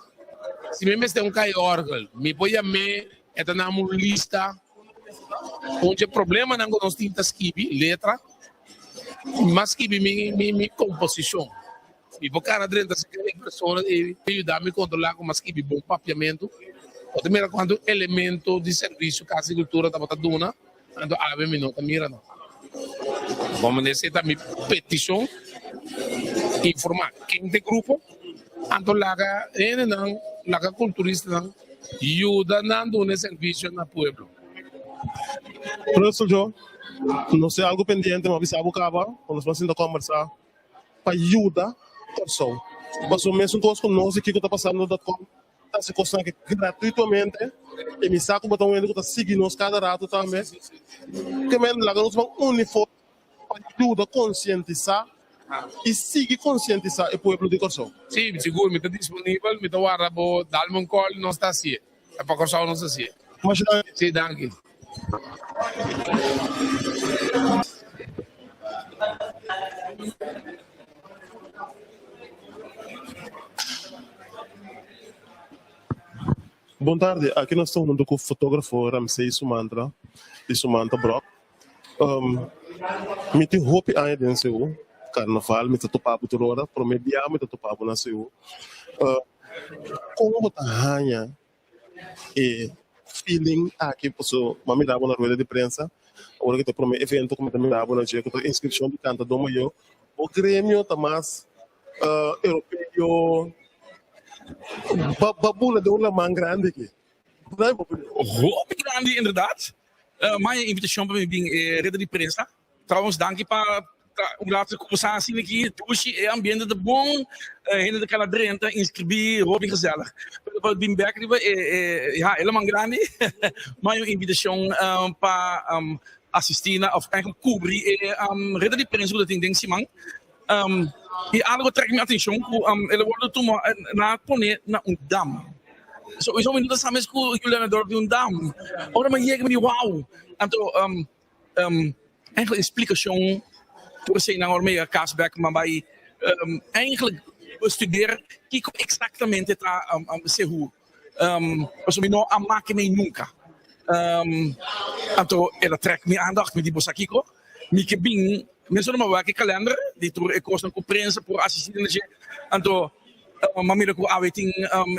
[SPEAKER 7] si mi mester un kai òrgel, mi por yam'é, e ta nan un lista. Un dje problemanan ku nos tin ta skibi letra. Mi a skibi mi mi mi komposishon. Mi por kana drenta serka e persona i e yuda mi kontrolá ku mi a skibi bon papiamentu. Bo ta mira kuantu elemento di servisio Kas di Kultura tabata duna, anto awe mi no ta mira nan. Bon manera esei ta mi petishon, informá ken ta e grupo, anto laga hendenan, laga kulturistanan yuda nan duna e servisio na pueblo.
[SPEAKER 1] Russell Jo, nos tin algu pendiente, mi a bisa bo kaba, ku nos por sinta kombersá pa yuda Kòrsou. Pasobra mesun kos ku nos di Kiko Ta Pasando dot com ta hasi kosnan aki gratuitamente i mi sa ku bo ta un hende ku ta sigui nos kada ratu tambe. Ke men laga nos ban uni forsa pa yuda konsientisá i sigui konsientisá e pueblo di Kòrsou.
[SPEAKER 7] Sí, sigur mi ta disponibel, mi ta warda bo dal mi un kòl, nos ta hasié. Ta pa Kòrsou nos hasié.
[SPEAKER 1] Masha danki.
[SPEAKER 7] Sí, danki.
[SPEAKER 1] Bon tardi, aki nos ta huntu ku fotógrafo Ramsey Sumantra di Sumanta Brok. Mi tin hopi aña den Seú, karnaval mi ta topa bo tur ora, promé bia mi ta topa bo na Seú. Kon bo ta haña e feeling aki paso mi a mira bo na rueda di prensa, ora ku ta e promé evento ku mi ta mira bo na dje ku ta inskripshon di Kantadó Mayó, bo gremio ta mas europeo, ba bula den un laman grandi aki.
[SPEAKER 5] Hopi grandi inderdaad. Maya invitacion pa mi bin e reda di prensa. Trouwens danki pa ta un laatste conversatie aki. Dushi e ambiente ta bon. Hende ta cana drenta, inscribi, hopi gezellig. Pero pa bin bek riba e e ja e laman grandi. Maya un invitacion pa asisti na of eigenlijk cubri e reda di prensa cu ta tin den siman. I algo trek mi atencion cu el a wordo tuma na pone na un dam. So mi no ta sa mes cu Julianadorp tin un dam. Ora mi a yega mi di wow. Anto eigenlijk e splicacion tur eseinan ora mi a yega cas bek mi a bay eigenlijk bestudeer kico exactamente ta Sehu. Pasobra mi no a make mei nunca. Anto el a trek mi aandacht mi di bo sa kico? Mi ke bin mesora mi a wak e kalender di tur e kosnan ku prensa por asistí na dje. Anto mi a mira ku awe tin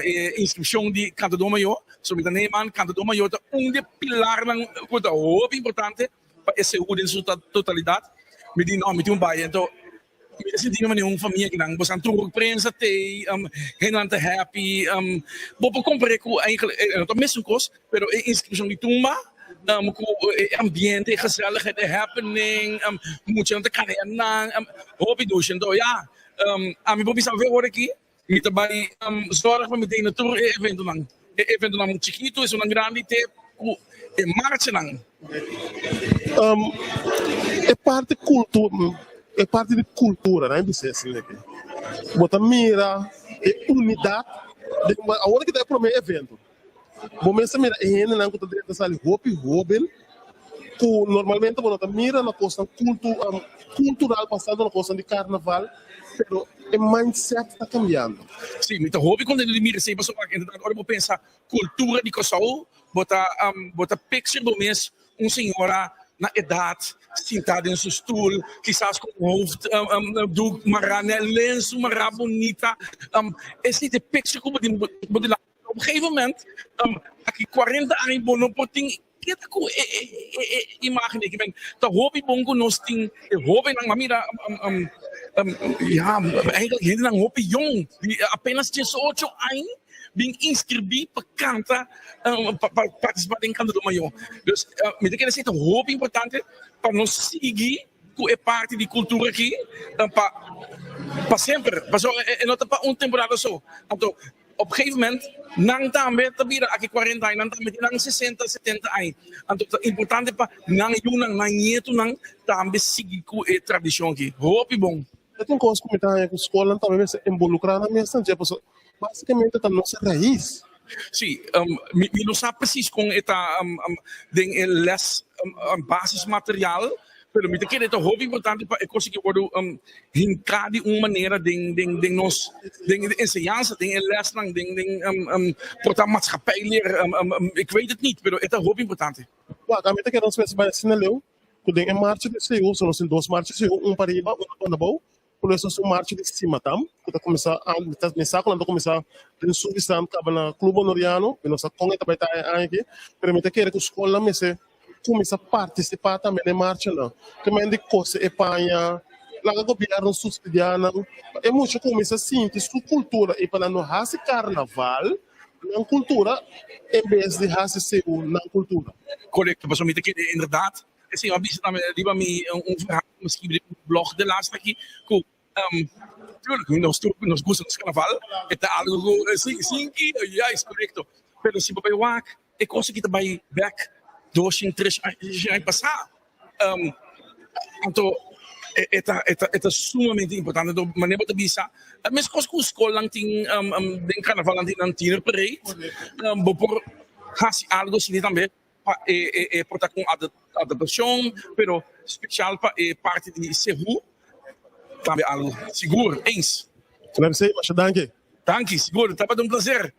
[SPEAKER 5] e inskripshon di Kantadó Mayó. So mi ta nee man, Kantadó Mayó ta un di e pilarnan ku ta hopi importante pa e seú den su totalidat. Mi di no, mi tin un bai. Anto mi ta sinti mi manera un famia kinan. Bosan tur prensa t'ei, hendenan ta happy. Bo por kompar'é ku eigenlijk e no ta mesun kos, pero e inskripshon di tumba ku e ambiente, e gezelligheid, e happening, muchanan ta karea nan, hopi dushi. Anto ya, ami por bisa awe ora aki mi ta bai zorg pa mi ta na tur e eventonan, e eventonan chikitu, esunnan grandi te ku e marchanan.
[SPEAKER 1] E parti kultu, e parti di kultura, nan bisa esei aki. Bo ta mira e unidat den awor ki ta e prome evento. Bo mes ta mira e hendenan ku ta drenta sali hopi hóben ku normalmente bo no ta mira na kosnan kultu kultural pasando na kosnan di karnaval, pero e mindset ta kambiando.
[SPEAKER 5] Sí, mi ta hopi kontento di mira esei pasobra inderdat ora bo pensa kultura di Kòrsou bo ta bo ta picture bo mes un señora na edat sintá den su stul kisas ku un hoofd doek mará na e lensu mará bunita esei ta e picture ku bo tin bo dilanti. Op un gegeven moment, aki 40 aña bo no por tin keda ku e e e e imagen aki. Men ta hopi bon ku nos tin e hobennan. Ma mira ya eigenlijk hendenan hopi yong di apenas diesocho aña bin inskribí pa kanta pa pa partisipá den Kantadó Mayó. Dus mi ta kere esei ta hopi importante pa nos sigui ku e parti di kultura aki pa pa semper. Pasobra e no ta pa un temporada so. Anto Op gegeven moment, nan tambe ta bira aki cuarenta aña, nan tambe tin nan sesenta, setenta aña. Anto ta importante pa nan yunan, nan nietunan tambe sigui cu e tradicion aki. Hopi bon.
[SPEAKER 1] E tin cos cu mi ta haña cu scolnan tambe mester involucra nan mes nan dje, pasobra basicamente ta nos rais.
[SPEAKER 5] Sí, mi no sa precies con e ta den e les basismateriaal, Pero mi ta kere ta hopi importante pa e kos aki wordo hinká di un manera den den den nos den e enseñansa, den e lèsnan, den den por ta maatschappijleer, ik weet het niet, pero e ta hopi importante.
[SPEAKER 1] Wak, ami ta kere nos mester bai asina leu ku den e marcha di Seú, so nos tin dos marcha di Seú, un pa riba, un pa abou, ku nos tin un marcha di Simatam ku ta kuminsá an, mi sa ku nan ta kuminsá den Sugistan kaba na Club Honoriano, mi no sa kon e ta bai ta e aña aki, pero mi ta kere ku skolnan mester kuminsá partisipá tambe den e marchanan. Ke men di kose e paña, laga gobièrnu supsidiá nan, pa e mucha kuminsá sinti su kultura i pa nan no hasi karnaval nan kultura en bes di hasi segun nan kultura.
[SPEAKER 5] Korekto, pasobra mi ta kere inderdat e señor a bisa tambe riba mi un verhaal ku mi skibi den un blog de laatste aki ku tuurlijk nos tur nos gusta nos karnaval e ta algu ku sinki juist korekto pero si bo bai wak E kos aki ta bai bek doshen tres aña pasá. Anto e ta e ta e ta sumamente importante. Anto manera bo ta bisa meskos ku skolnan tin den karnaval nan tin nan tienerparade bo por hasi algo asina tambe pa e e por ta ku un adaptashon pero spesial pa e parti di Sehu tambe algo sigur eens.
[SPEAKER 1] Masha danki.
[SPEAKER 5] Danki sigur tabata un plaser.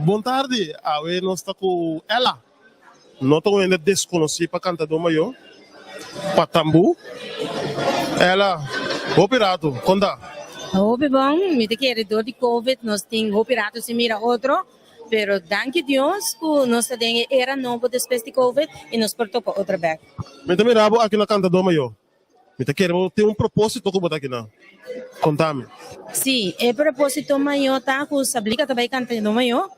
[SPEAKER 1] Bon tardi, awe nos ta ku Ella. No ta un hende deskonosí pa kantadó mayó, pa tambú. Ella, hopi ratu, kon ta?
[SPEAKER 8] Hopi bon, mi ta kere dor di covid nos tin hopi ratu sin mira otro. Pero danki Dios ku nos ta den e era nobo despues di covid i nos por topa otro bek.
[SPEAKER 1] Mi ta mira bo aki na Kantadó Mayó. Mi ta kere bo tin un propósito ku bo ta aki nan. Konta mi.
[SPEAKER 8] Sí, e propósito mayó ta ku Sablika ta bai Kantadó Mayó.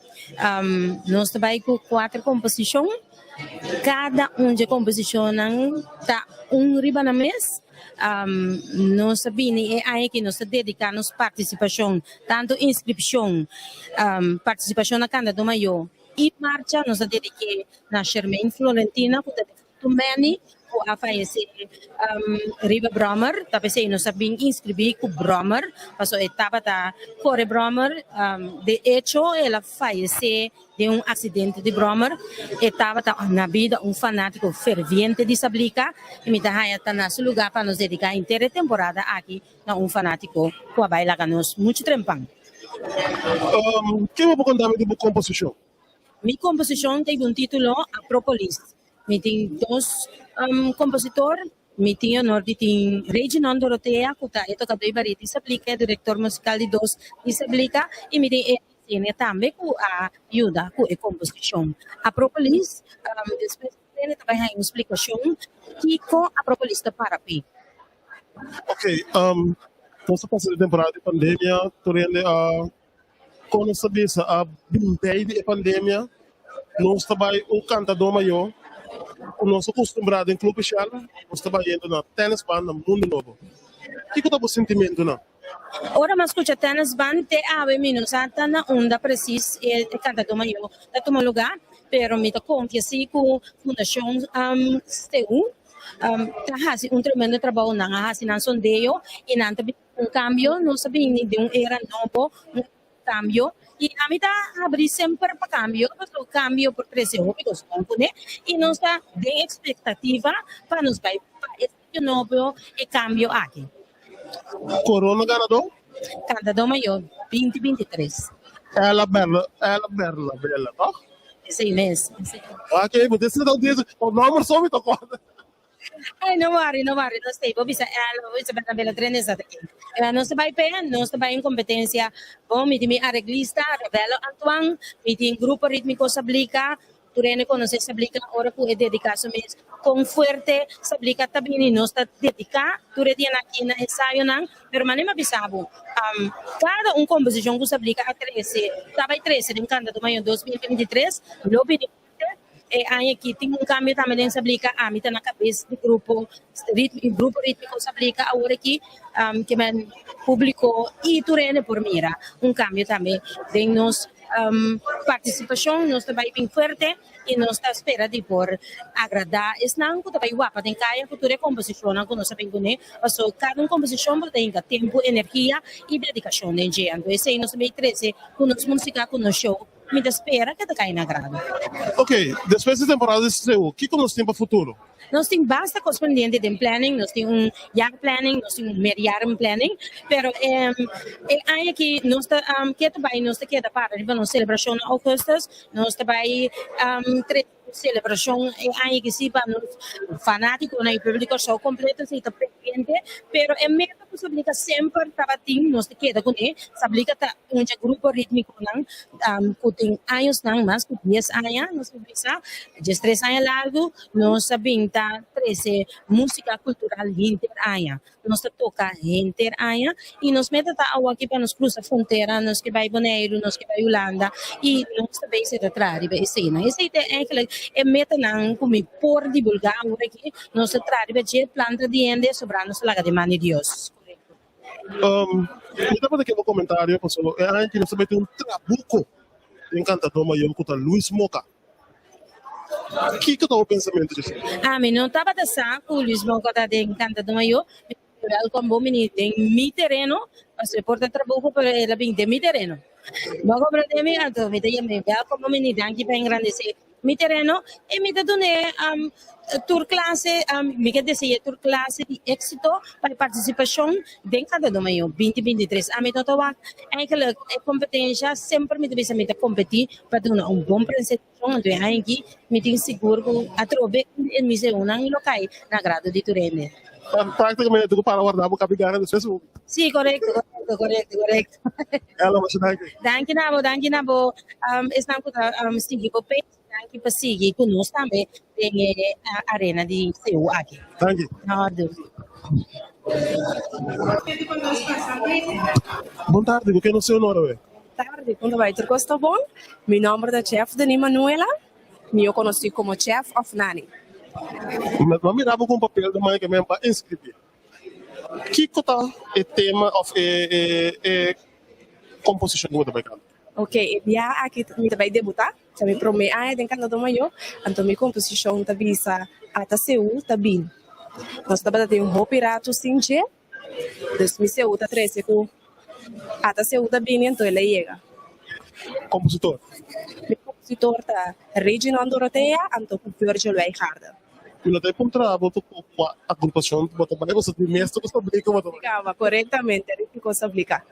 [SPEAKER 8] Nos ta bai ku kuater komposishon. Kada un dje komposishonnan ta un riba nan mes. Nos a bini e aña aki nos ta dediká nos partisipashon, tantu inskripshon, partisipashon na Kandadó Mayó i marcha nos a dedik'é na Shermaine Florentina ku ta defuntu Manny ku a fayesé riba bròmer. Ta p'esei nos a bin inskribí ku bròmer pasobra e tabata kore bròmer. De echo el a fayesé Den un aksidente di bròmer, e tabata na bida un fanátiko ferviente di Sablika i mi ta haña ta na su lugá pa nos dediká henter e temporada aki na un fanátiko ku a bai laga nos muchu trempan.
[SPEAKER 1] Ke bo por konta mi di bo komposishon?
[SPEAKER 8] Mi komposishon ta un título Apropolis. Mi tin dos kompositor, mi tin e honor di tin Reginon Dorothea ku ta e tokadó di barí di Sablika, e direktor musikal di dos di Sablika i mi tin Eddie Senia tambe ku a yuda ku e komposishon. Apropolis, despues di ta bai haña un splikashon kiko Apropolis ta para p'e.
[SPEAKER 1] Ok, nos a pasa di temporada di pandemia, tur hende a Kon nos ta bisa a bin bij di e pandemia, nos ta bai un kantadó mayó ku nos a kustumbrá den Club Shell, nos ta bai yendo na Tennisbaan na Mundo Nobo. Kiko ta bo sintimentunan?
[SPEAKER 8] Ora mi a skucha Tennisbaan te awe mi no sa ta na unda presis e kantadó mayó ta tuma lugá, pero mi ta konfia si ku Fundashon Seú ta hasi un tremendo trabou. Nan a hasi nan sondeo i nan ta bin. Un cambio, nos a bini den un era nobo, un cambio, y ami ta habri semper pa cambio, pasobra cambio por trece hopi cos bon cune, y nos ta den expectativa pa nos bay pa e sitio nobo, e cambio aki.
[SPEAKER 1] Corona ganador?
[SPEAKER 8] Cantador mayor, binti 23.
[SPEAKER 1] Ella Berla, Ella Berla Bella, toch?
[SPEAKER 8] Esey mes, esey.
[SPEAKER 1] Ok, bo ta escrito o nomber so mi ta corda.
[SPEAKER 8] Ay, no worry, no worry, nos ta bo bisa el, bo bisa Bernabé Trenes ta ken. Eh, nos ta bai pe, nos ta bai en competencia. Bon, mi tin mi arreglista, Ravelo Antoine, mi tin Grupo Ritmico Sablika, tur hende conoce Sablika ora cu e dedica su mes con fuerte Sablika ta bini, nos ta dedica tur e dianan aki na ensayonan, pero manera mi a bisa bo, um, cada un composicion cu Sablika a trece, ta bai trece den Cantador Mayor 2023, lo bini E aña aki tin un kambio tambe den Sablika, ami ta na kabes di grupo grupo ritmiko Sablika awor aki ke men publiko i tur hende por mira un kambio tambe den nos partisipashon. Nos ta bai bin fuerte i nos ta spera di por agradá esnan ku ta bai wapa den kaya ku tur e komposishonnan ku nos a bin kuné, pasobra kada un komposishon por ta hinka tempu, energia i dedikashon den dje. Anto esei nos ta bai trese ku nos músika, ku nos show. Mi ta spera ke ta kai na grado.
[SPEAKER 1] Ok, despues di temporada di Seú, kiko nos tin pa futuro?
[SPEAKER 8] Nos tin basta kos pendiente den planning, nos tin un jaarplanning, nos tin un meerjarenplanning, pero e aña aki nos ta ke ta bai, nos ta keda para riba nos selebrashon na augustus, nos ta bai trese un selebrashon e aña aki si pa nos fanatikonan i pueblo di Kòrsou kompleto si ta pendiente, pero e meta ku Sablika semper tabatin nos ta keda kuné, Sablika ta un dje grupo ritmikonan ku tin añosnan, mas ku dies aña nos por bisa, diestres aña largu nos a bin ta trese músika kultural henter aña. Nos ta toka henter aña i nos meta ta awor aki pa nos krusa frontera, nos ke bai Boneiru, nos ke bai Hulanda i nos ta bezig ta traha riba eseinan. Esei ta eigenlijk e metanan ku mi por divulgá awor aki. Nos ta traha riba dje planta di hende, sobrá nos ta laga den man di Dios.
[SPEAKER 1] Mi tabata ke bo komentario pasobra e aña aki nos ta mete un trabuko den kantadó mayor ku ta Luis Moca. Kiko ta bo pensamentu di esei?
[SPEAKER 8] Ami no tabata sa ku Luis Moca ta den kantadó mayor. Mi ta welkom bo bini den mi tereno pasobra e por ta trabuko pero el a bini den mi tereno. Bo a komprende mi? Anto mi ta yam'é welkom bo bini danki pa engrandesé Mi tereno y mi ta dun'é tur clase, mi ke dese'é tur clase di éxito pa e participacion den Canta do Mayo 2023. Ami no ta wak eigenlijk e competencia, semper mi ta bisa mi ta competi pa duna un bon presentacion, anto e aña aki mi tin sigur cu atrobe e museonan lo cay na agrado di tur hende.
[SPEAKER 1] Practicamente tu para warda bo capi gana despues bo.
[SPEAKER 8] Sí, correcto, correcto, correcto, correcto.
[SPEAKER 1] Ella, masha danki.
[SPEAKER 8] Danki na bo, danki na bo um, esnan ku ta um, sigui bo page, danki pa sigui ku nos tambe den e arena di CU aki.
[SPEAKER 1] Danki.
[SPEAKER 8] No, doei.
[SPEAKER 1] Bon tardi, ku ken nos tin honor awe?
[SPEAKER 9] Tardi, kon ta bai? Tur kos ta bon? Mi nomber ta Chef Denis Manuela. Mihó konosí komo Chef òf Nani.
[SPEAKER 1] Mi a mira bo ku un papel den man ke men pa inskribí. Kiko ta e tema òf e komposishon ku bo ta bai kanta?
[SPEAKER 9] Ok, e bia aki mi ta bai debutá. Ta mi promé aña den Kantadó Mayó, anto mi komposishon ta bisa Ata Seú ta bin. Nos tabata tin hopi ratu sin dje, dus mi Seú ta trese ku Ata Seú ta bini anto el a yega.
[SPEAKER 1] Kompositor?
[SPEAKER 9] Mi kompositor ta Reginon Dorothea anto ku Virgil Wijngaarden.
[SPEAKER 1] Mi no ta e puntra bo ku kua agrupashon bo ta bai, bo sa di mes tur sa blika bo ta bai.
[SPEAKER 9] Kaba, korektamente, Ritmiko sa blika.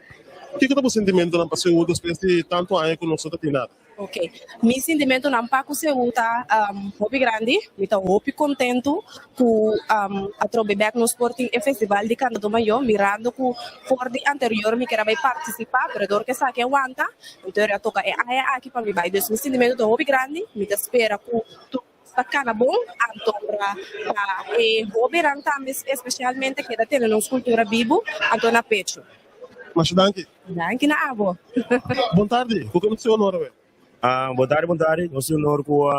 [SPEAKER 1] Kiko ta bo sentimentonan pa Seú despues di tantu aña ku nos no ta tin nada?
[SPEAKER 9] Ok, mi sintimentonan pa ku Seú ta hopi grandi. Mi ta hopi kontentu ku atrobe bèk nos por tin e festival di Kantadó Mayó, mirando ku for di anterior mi ker a bai partisipá, pero dor ku esaki a wanta, entonces a toka e aña aki pa mi bai. Dus mi sintimentu ta hopi grandi, mi ta spera ku tur kos ta kana bon, anto pa e hóbennan tambe espesialmente keda tene nos kultura bibu anto na pechu.
[SPEAKER 1] Masha danki.
[SPEAKER 9] Danki na abo.
[SPEAKER 1] Bon tardi, ku ken nos tin honor awe?
[SPEAKER 11] Bon tardi, bon tardi. Nos tin honor ku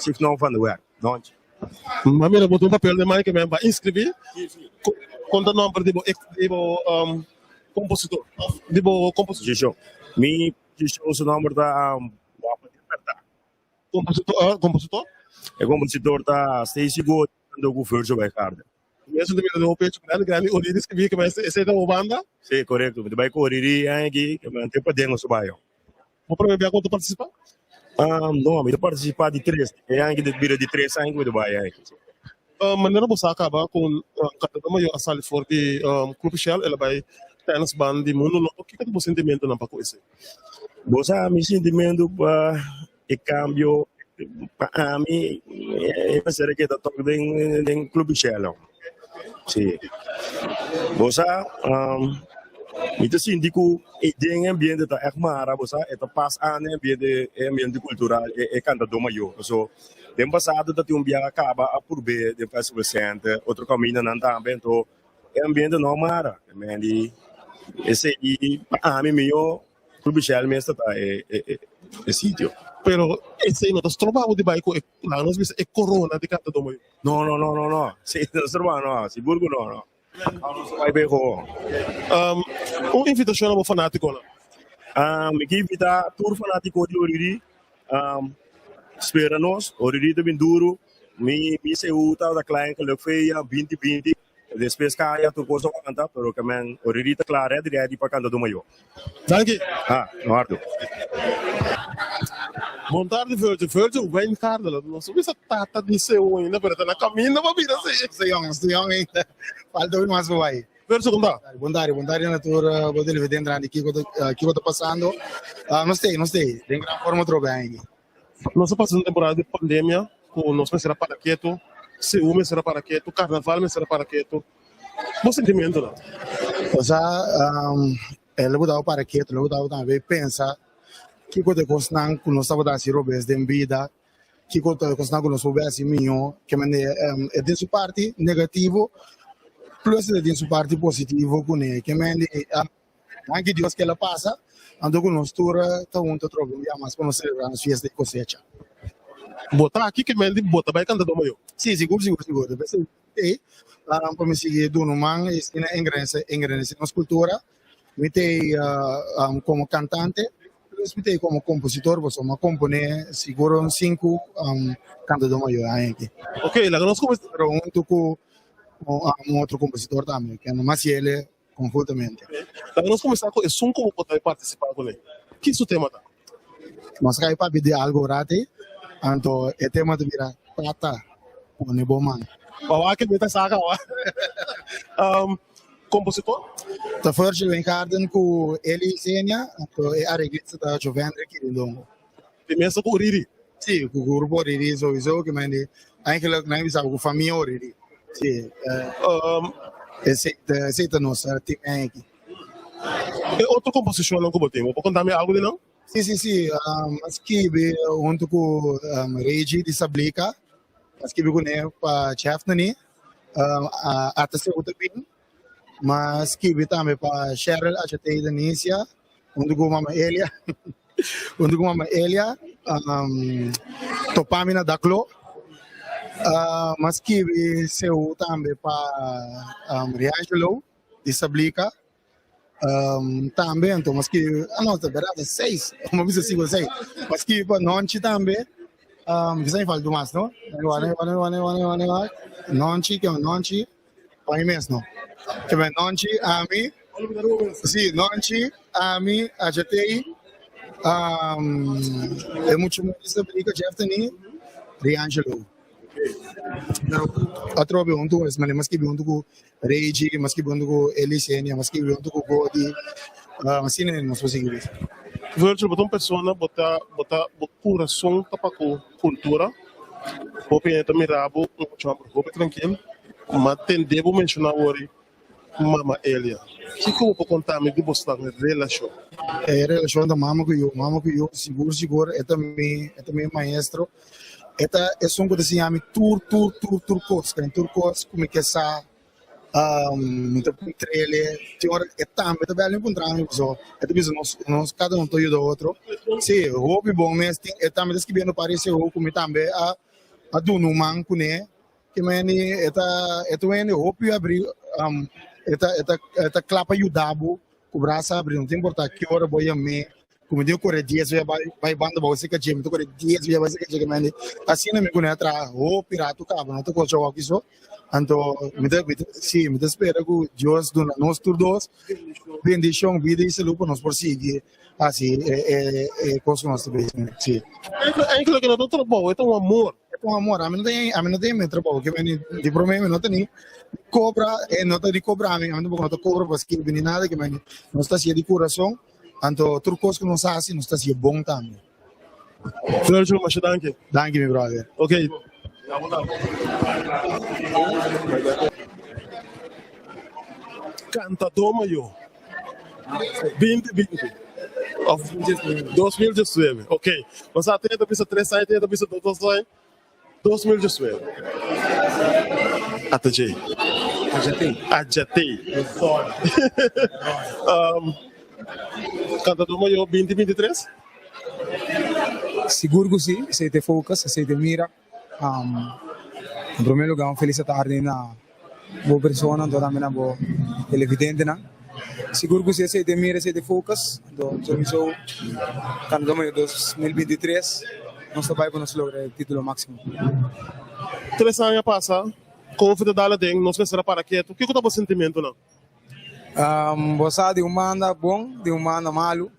[SPEAKER 11] Signon van der Werf. Donchi.
[SPEAKER 1] Ma mira, bo tin un papel den man ke men ba inscribi. Kon ta nomber di bo di bo compositor of di bo composicion?
[SPEAKER 11] Mi composicion su nomber ta Wapa Desperta.
[SPEAKER 1] Compositor, compositor?
[SPEAKER 11] E compositor ta Stacey Goody hunto ku Virgil Wijngaarden.
[SPEAKER 1] Eso ta mira den hopi hecho grandi grandi Oriri skibí ke esei ta bo banda?
[SPEAKER 11] Sí, korekto. Mi ta bai ku Oriri aña aki, ke mi te paden nos bai.
[SPEAKER 1] Bo prome bia ku bo ta partisipá?
[SPEAKER 11] No, mi ta partisipá di tres. E aña aki ta bira di tres aña ku mi ta bai aña aki.
[SPEAKER 1] Manera bo sa kaba ku Kantadó Mayor a sali for di Club Shell, el a bai tennis band di Mundo Nobo. Kiko ta bo sentimentunan pa ku esei?
[SPEAKER 11] Bo sa mi sentimentu pa E cambio pa ami e mester a keda tok den den Club Shell. Si. Bo sa mi ta sinti ku e den ambiente ta ègt mara bo sa e ta pas aan e ambiente e ambiente kultural e e kantadó mayó. Paso den pasado ta tin un biaha kaba a purb'é den Festival Center otro kamindanan tambe anto e ambiente no a mara. Esei pa ami mihó Club Shell mester ta e e sitio.
[SPEAKER 1] Pero esei no ta stroba bo di bai ku e laga nos bisa e corona di Canta Domo yu?
[SPEAKER 11] No no no no no si no stroba no sigur ku no no nos ta bai bay gewoon.
[SPEAKER 1] Un invitacion na bo fanaticonan.
[SPEAKER 11] Mi ke invita tur fanatico di Oriri spera nos Oriri ta bin duru mi mi seú ta klein geluk feia binti binti. Despues kaya tur kos a wanta, pero ke men oriri ta kla ready ready pa kanta do mayo.
[SPEAKER 1] Danki.
[SPEAKER 11] Ha, no hardo.
[SPEAKER 1] Bon tardi Virgil. Virgil Wijngaarden, no sa bisa tata di seu ainda, pero ta na kaminda pa bira si.
[SPEAKER 14] Nos ta yong, nos ta yong ainda. Falta hopi mas pa bai.
[SPEAKER 1] Virgil, kon ta?
[SPEAKER 14] Bon tardi, bon tardi na tur bo televidentenan di kiko ta kiko ta pasando. Nos ta ei, nos ta ei. Den gran forma otro bia aki.
[SPEAKER 1] Nos a pasa un temporada di pandemia ku nos mester a para ketu, seú mester a para ketu, karnaval mester a para ketu. Bo sentimentonan?
[SPEAKER 14] Osea, e lo bo para ketu, lo bo tambe pensa kiko ta e kosnan ku nos tabata hasi robes den bida, kiko ta e kosnan ku nos por hasi mihó. Ke manera e tin su parti negativo plus e tin su parti positivo kuné. Ke mende Danki Dios kel a pasa, anto ku nos tur ta huntu atrobe un bia mas pa nos selebrá nos fiesta di kosecha.
[SPEAKER 1] Bo ta aki ke men di bo ta bai kantadó mayor?
[SPEAKER 14] Sí, sigur, sigur, sigur. Ta p'esei mi t'ei pa mi sigui duna un man i asina engranese, engranese nos kultura. Mi t'ei komo kantante, plus mi t'ei komo kompositor, pasobra mi a komponé sigur un sinku kantadó mayor aña aki.
[SPEAKER 1] Oke, laga nos kuminsá.
[SPEAKER 14] Pero huntu ku un otro kompositor tambe, ke no mas yele Conjuntamente.
[SPEAKER 1] Laga nos kuminsá ku esun ku bo por ta partisipá kuné. Ki su tema ta?
[SPEAKER 14] Nos kai papia di algu rati, anto e tema ta bira Tata, pone bo man.
[SPEAKER 1] Wawa ke mi ta sa kawa. Kompositor?
[SPEAKER 14] Ta Virgil Wijngaarden ku Eli Isenia, anto e areglista ta Jovendre Kirindongo.
[SPEAKER 1] Di mesa ku Oriri?
[SPEAKER 14] Si, ku grupo Oriri souiso, ke men di eigenlijk nan bisa ku famia Oriri. Si, esei ta esei ta nos team aki.
[SPEAKER 1] E otro komposishonnan ku bo tin, bo por konta mi algu di nan?
[SPEAKER 14] Si, si, si. A skibi huntu ku Reggie di Sablika, a skibi kuné pa Chef Nani, ata seú ta bin. Ma skibi tambe pa Cheryl HT Denicia, huntu ku Mama Elia, huntu ku Mama Elia, Topami na Daklo. Ma skibi seu tambe pa Riangelo di Sablika. Tambe anto ma skibi, ah no, ta berdad ta seis, ma bisa sinku ta seis. Ma skibi pa Nonchi tambe, kisa mi falta mas no? Nonchi, ke Nonchi? Pa mi mes no. Ke men Nonchi, ami, si, Nonchi, ami, Achatei, e mucha mucha di Sabrika, Jeff Tani, Riangelo. Pero atrobe huntu es manera mas skibi huntu ku Reggie, mas skibi huntu ku Elisenia, mas skibi huntu ku Godi, asina nos por sigui bisa.
[SPEAKER 1] Virgil, bo ta un persona, bo ta, bo ta, bo kurason ta pa ku kultura. Hopi hende ta mira bo un mucha hòmber hopi trankil, ma tende bo menshoná wòrdu Mama Elia. Kiko bo por konta mi di bosnan relashon?
[SPEAKER 14] E relashon ta mama ku yu, mama ku yu, sigur sigur e ta mi, e ta mi maestro. E ta esun ku ta siña mi tur tur tur tur kos, tur kos ku mi ke sa. Mi ta puntr'el, tin ora e tambe ta bel mi puntra mi pasobra e ta bisa nos nos kada un ta yuda otro. Sí, hopi bon mes tin e tambe ta skibiendo par di sehu ku mi tambe a a duna un man kuné. Ke meni e ta e ta un hende hopi abrí e ta e ta e ta kla pa yuda bo ku brasa abrí no ta importa ki ora bo yam'é. Ku mi tin ku kore dies bia bai bai banda bou seka dje, mi ta kore dies bia bai seka dje, kimendi asina mi kuné a traha hopi ratu kaba, no ta kos djawoki so. Anto mi ta mi ta si mi ta spera ku Dios duna nos tur dos bendishon, bida i salú pa nos por sigui hasi e e e kos ku nos ta besi, si.
[SPEAKER 1] Eigenlijk no ta un trabou, e ta un amor.
[SPEAKER 14] E ta un amor, ami no ta ami no ta mi trabou, kimendi di promé mi no ta ni kobra, e no ta ni kobra mi, ami tampoco no ta kobra pa skirbi ni nada, kimendi nos ta hasié di kurason. Anto tur kos ku nos hasi nos ta hasié bon tambe.
[SPEAKER 1] Virgil masha danki.
[SPEAKER 14] Danki mi brother.
[SPEAKER 1] Ok. Kantadó mayó 2020 of 2019 ok. Nos a tenta bisa tres aña tenta bisa dos aña. 2019 Ata djei. Ajatei. Kantadó Mayó 2023?
[SPEAKER 12] Sigur ku si, esei ta e focus, esei ta e mira. En primer lugar un felis atardi na bo persona anto tambe na bo televidentenan. Sigur ku si esei ta e mira, esei ta e focus, anto sowieso Kantadó Mayó 2023 nos ta bai pa nos logra e titulo maximo.
[SPEAKER 1] Tres aña pasa, Covid a dal aden, nos mester a para ketu. Kiko ta bo sentimentonan?
[SPEAKER 12] Bo sa di un banda bon, di un banda malu.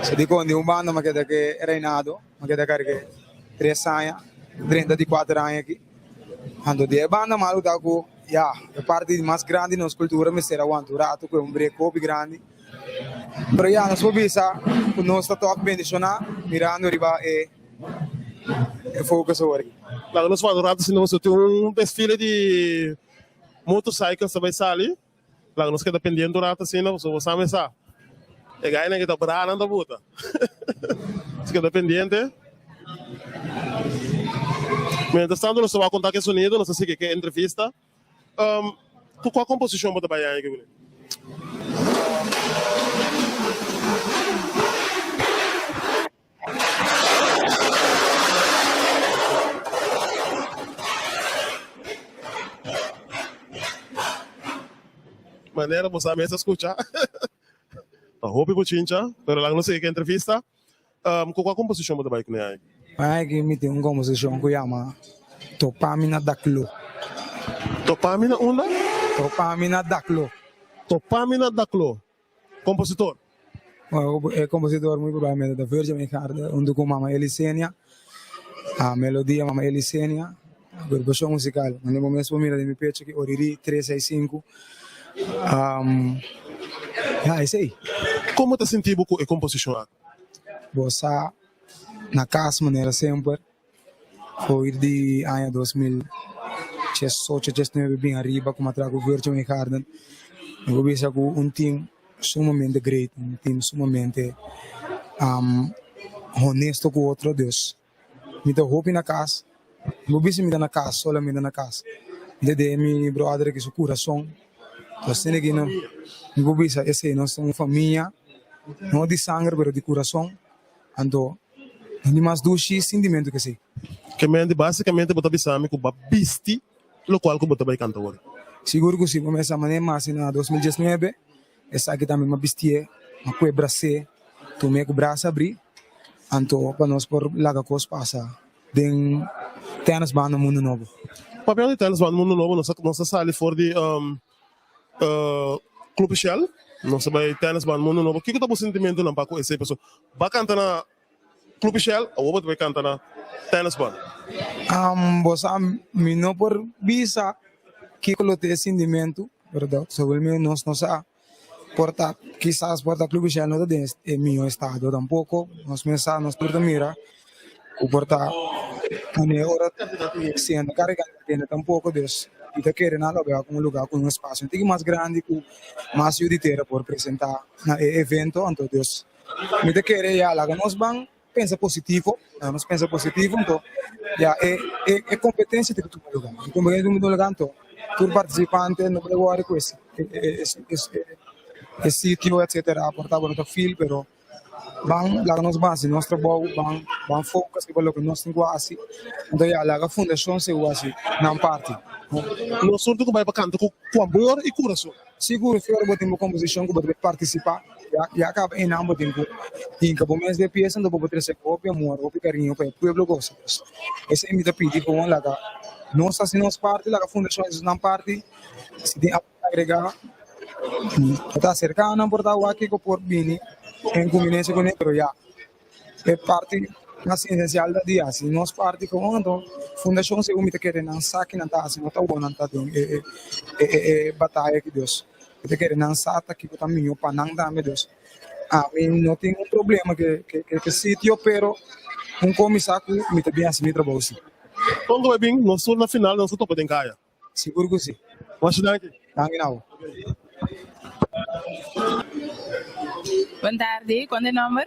[SPEAKER 12] So dikon di un banda mi a keda ke reinado, mi a keda karga tres aña, drenta di kuater aña aki. Anto di e banda malu ta ku ya e parti mas grandi di nos kultura mester a wanta un ratu ku e un brek hopi grandi. Pero ya nos por bisa ku nos ta tòg bendishoná mirando riba e focus awor aki.
[SPEAKER 1] Laga nos wanta un ratu si nos tin un desfile di motorcycles ta bai sali. Laga nos keda pendiente un rato asina pasobra bo sa mesa e gainan ki ta bra nan ta buta. Nos keda pendiente. Mientras tanto nos ta wak konta ku e sonido, nos ta sigui ku e entrevista. Ku kua komposishon bo ta bai aña ki bini? Manera bo sa mester scucha. Ta hopi bochincha, pero laga nos sigui cu e entrevista. Cu cua composicion bo ta bay cune ay?
[SPEAKER 12] Bay aki mi tin un composicion cu yama Topami na Daklo.
[SPEAKER 1] Topami na unda?
[SPEAKER 12] Topami na Daklo.
[SPEAKER 1] Topami na Daklo. Compositor?
[SPEAKER 12] E compositor muy probablemente ta Virgil Wijngaarde hunto cu Mama Elisenia. A melodia Mama Elisenia, agrupacion musical. Mane bo mes por mira den mi pecho aki Oriri 365. Ya esey.
[SPEAKER 1] Como ta sinti bo cu e composicion aki?
[SPEAKER 12] Bo sa na cas manera semper. For di aña 2018, 19 bin ariba ku matra ku Virgil Wijngaarden. Mi por bisa ku un team sumamente great, un team sumamente honesto ku otro. Dus mi ta hopi na kas, mi por bisa mi ta na kas, solamente na kas. Mi ta den mi brother aki su kurason. Asina ki mi por bisa esei, nos ta un famia, no di sanger pero di kurason. Anto, no tin mas dushi sintimentu ke esei.
[SPEAKER 1] Ke mente, basikamente bo ta bisa mi ku bo a bisti lokual ku bo ta bai kanta awor?
[SPEAKER 12] Sigur ku si. Bo mester manera mas na 2019, esaki tambe mi a bistié, mi a kue brasé, tum'é ku brasa abrí, anto pa nos por laga kos pasa den Tennis Banda Mundo Nobo.
[SPEAKER 1] Papia di Tennis Banda Mundo Nobo, nos a nos a sali for di Club Shell, nos a bai Tennis Band Mundo Nobo. Kiko ta bo sentimentonan pa ku esei? Pasobra bo a kanta na Club Shell, awor bo ta bai kanta na Tennis Band.
[SPEAKER 12] Bo sa, mi no por bisa kiko lo ta e sentimentu, pero sobremente nos no sa. Por ta kisas por ta Club Shell no ta den e miho estado tampoco. Nos mes sa, nos tur ta mira cu por ta pone ora siendo carga tene tampoco. Dus mi ta kere nan lo bea cu un lugar cu un espacio un tiki mas grandi cu mas yu di tera por presenta na e evento. Anto dus mi ta kere ya laga nos ban pensa positivo, laga nos pensa positivo anto ya e e e competencia tin cu tuma lugar. E competencia tin cu tuma lugar anto tur participante no por worry cu e e e sitio etcetera por ta bo no ta feel pero ban laga nos ban haci nos trabou ban ban focus riba loke nos tin cu haci anto ya laga fundacion segun haci nan parti.
[SPEAKER 1] Nos tur tin cu bai pa canta cu amor y curason.
[SPEAKER 12] Sigur si ora bo tin bo komposishon ku bo ta bai partisipá, ya ya kaba einan bo tin ku hinka bo mes den piesa anto bo por trese hopi amor, hopi kariño pa e pueblo gosa. Pues esei mi ta pidi ku laga nos hasi nos parti, laga fundashon hasi nan parti, si tin algu pa agregá bo ta aserká nan por ta wak kiko por bini en kuminensia kuné, pero ya. E parti mas esencial ta di haci nos parti como anto fundacion segun mi ta kere nan sa ki nan ta haci no ta wou nan ta den e e bataya ki dus mi ta kere nan sa ta kico ta miho pa nan tambe dus ami no tin un problema ke ke sitio pero un con mi sa cu mi ta bin haci mi trabou si.
[SPEAKER 1] Kon ku bin nos tur na final nos ta topa den kaya.
[SPEAKER 12] Sigur ku si.
[SPEAKER 1] Masha danki.
[SPEAKER 12] Danki na bo.
[SPEAKER 2] Bon tardi, kon e nomber?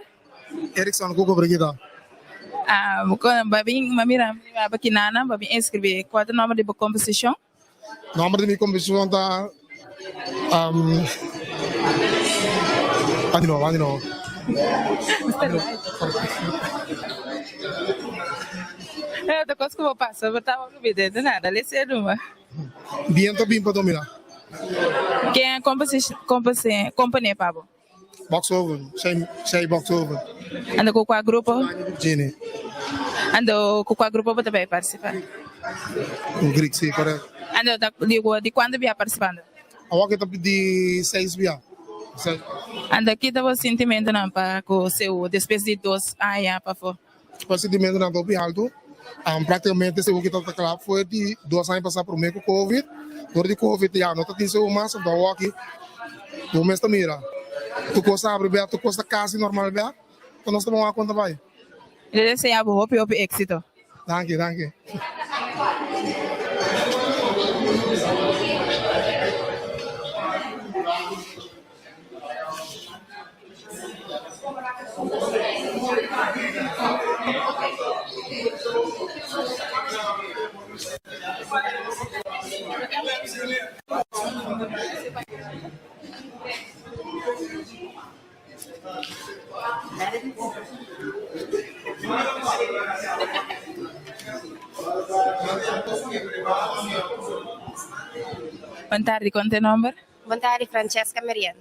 [SPEAKER 13] Erikson Cuco Brigida.
[SPEAKER 2] Ah, ba bin, ma mira, ba kinana, ba bin inscribi. Kua ta nomber di bo komposishon?
[SPEAKER 13] Nomber di mi komposishon ta um, Andi no, andi no.
[SPEAKER 2] Eh, ta kos ku bo pasa, bo taba lubida de nada, le ser numa.
[SPEAKER 13] Biento bin pa domina.
[SPEAKER 2] Ken a komposi, kompone pa bo?
[SPEAKER 13] Boxhoven, Shai Boxhoven.
[SPEAKER 2] Ando ku kua grupo?
[SPEAKER 13] Gini.
[SPEAKER 2] Ando ku kua grupo bo ta bai partisipa?
[SPEAKER 13] Ku Greek, si, korekto.
[SPEAKER 2] Ando ta di kuantu bia partisipando?
[SPEAKER 13] Awor ke ta di seis bia.
[SPEAKER 2] Ando kita bo sintimentonan pa ku CU despues di dos aña pafó?
[SPEAKER 13] Bo sintimentonan ta hopi haltu. Práktikamente segun ki tabata kla for di dos aña pasá promé ku covid. Dor di covid ya no ta tin segun mas, anto awor aki bo mes ta mira tur kos ta habri bèk, tur kos ta kasi normal bèk. Anto nos ta bon wak kon ta bai.
[SPEAKER 2] Mi ta desea bo hopi hopi éksito.
[SPEAKER 13] Danki, danki.
[SPEAKER 2] Bon tardi, kon te nomber?
[SPEAKER 14] Bon tardi, Francesca Merian.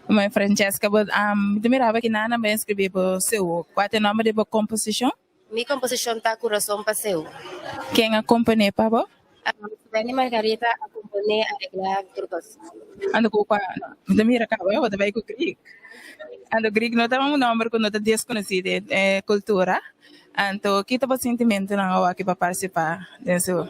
[SPEAKER 2] Mãe Francesca, bo um, ta miraba ki nana ben escribi bo seu. Kua te nomber di bo composicion?
[SPEAKER 14] Mi composicion ta Curason pa Seu.
[SPEAKER 2] Ken a compone pa bo?
[SPEAKER 14] Benny Margarita a compone, aregla tur cos.
[SPEAKER 2] Ando ku kua, mi ta mira kaba, bo ta bai ku Greek. Ando Greek no ta un nomber ku no ta desconoci den e cultura. Anto ki ta bo sintimentonan awaki pa participá den su?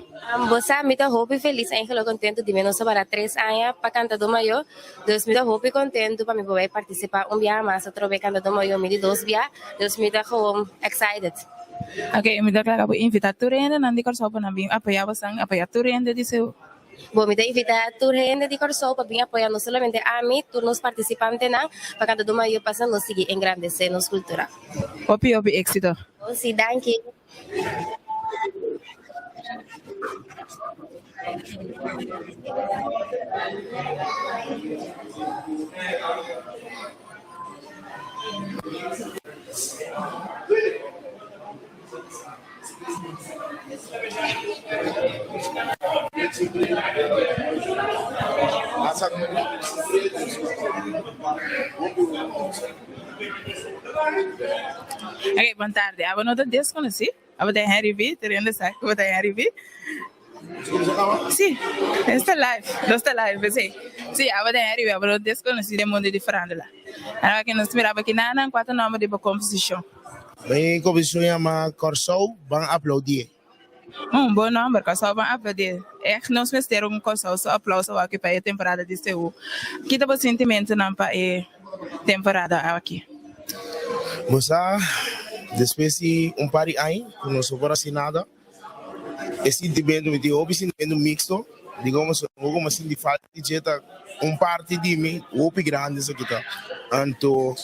[SPEAKER 14] Bo sa, mi ta hopi felis eigenlijk kontentu di mi nos a para tres aña pa Kantadó Mayó. Dus mi ta hopi kontentu pa mi por bai partisipá un biaha mas atrobe Kantadó Mayó, mi di dos bia. Dus mi ta gewoon excited.
[SPEAKER 2] Ok, mi ta kla pa invitá tur hendenan di Kòrsou pa nan bin apoyá bosan, apoyá tur hende di su.
[SPEAKER 14] Bo, mi ta invitá tur hende di Kòrsou pa bin apoyá no solamente ami, tur nos partisipantenan pa Kantadó Mayó pasa nos sigui engrandesé nos kultura.
[SPEAKER 2] Hopi hopi éxito.
[SPEAKER 14] Si, danki.
[SPEAKER 2] Ok, bon tarde. Abo no ta desconocí. Abo ta Henry V. Tur hende sa ku bo ta Henry V. Sí, esta live. Nos ta live, sí. Sí, abo ta Henry V. Abo no desconocí den mundo di farándula. Ahora ke nos mira abo kinanan, kua ta nomber di bo composicion?
[SPEAKER 15] Mi composicion yama Kòrsou Ban Aplaudie.
[SPEAKER 2] Un bon nomber, Kòrsou Ban Aplaudie. Echt nos mester un Kòrsou su aplauso aki pa e temporada di Seú. Ki ta bo sentimentonan pa e temporada aki?
[SPEAKER 3] Bo sa, despues di un par di aña ku nos no por hasi nada, e sintimentu, mi tin hopi sintimentu mixto, digamos, hopi ku mi a sinti falta di dje ta un parti di mi hopi grandi esaki ta. Anto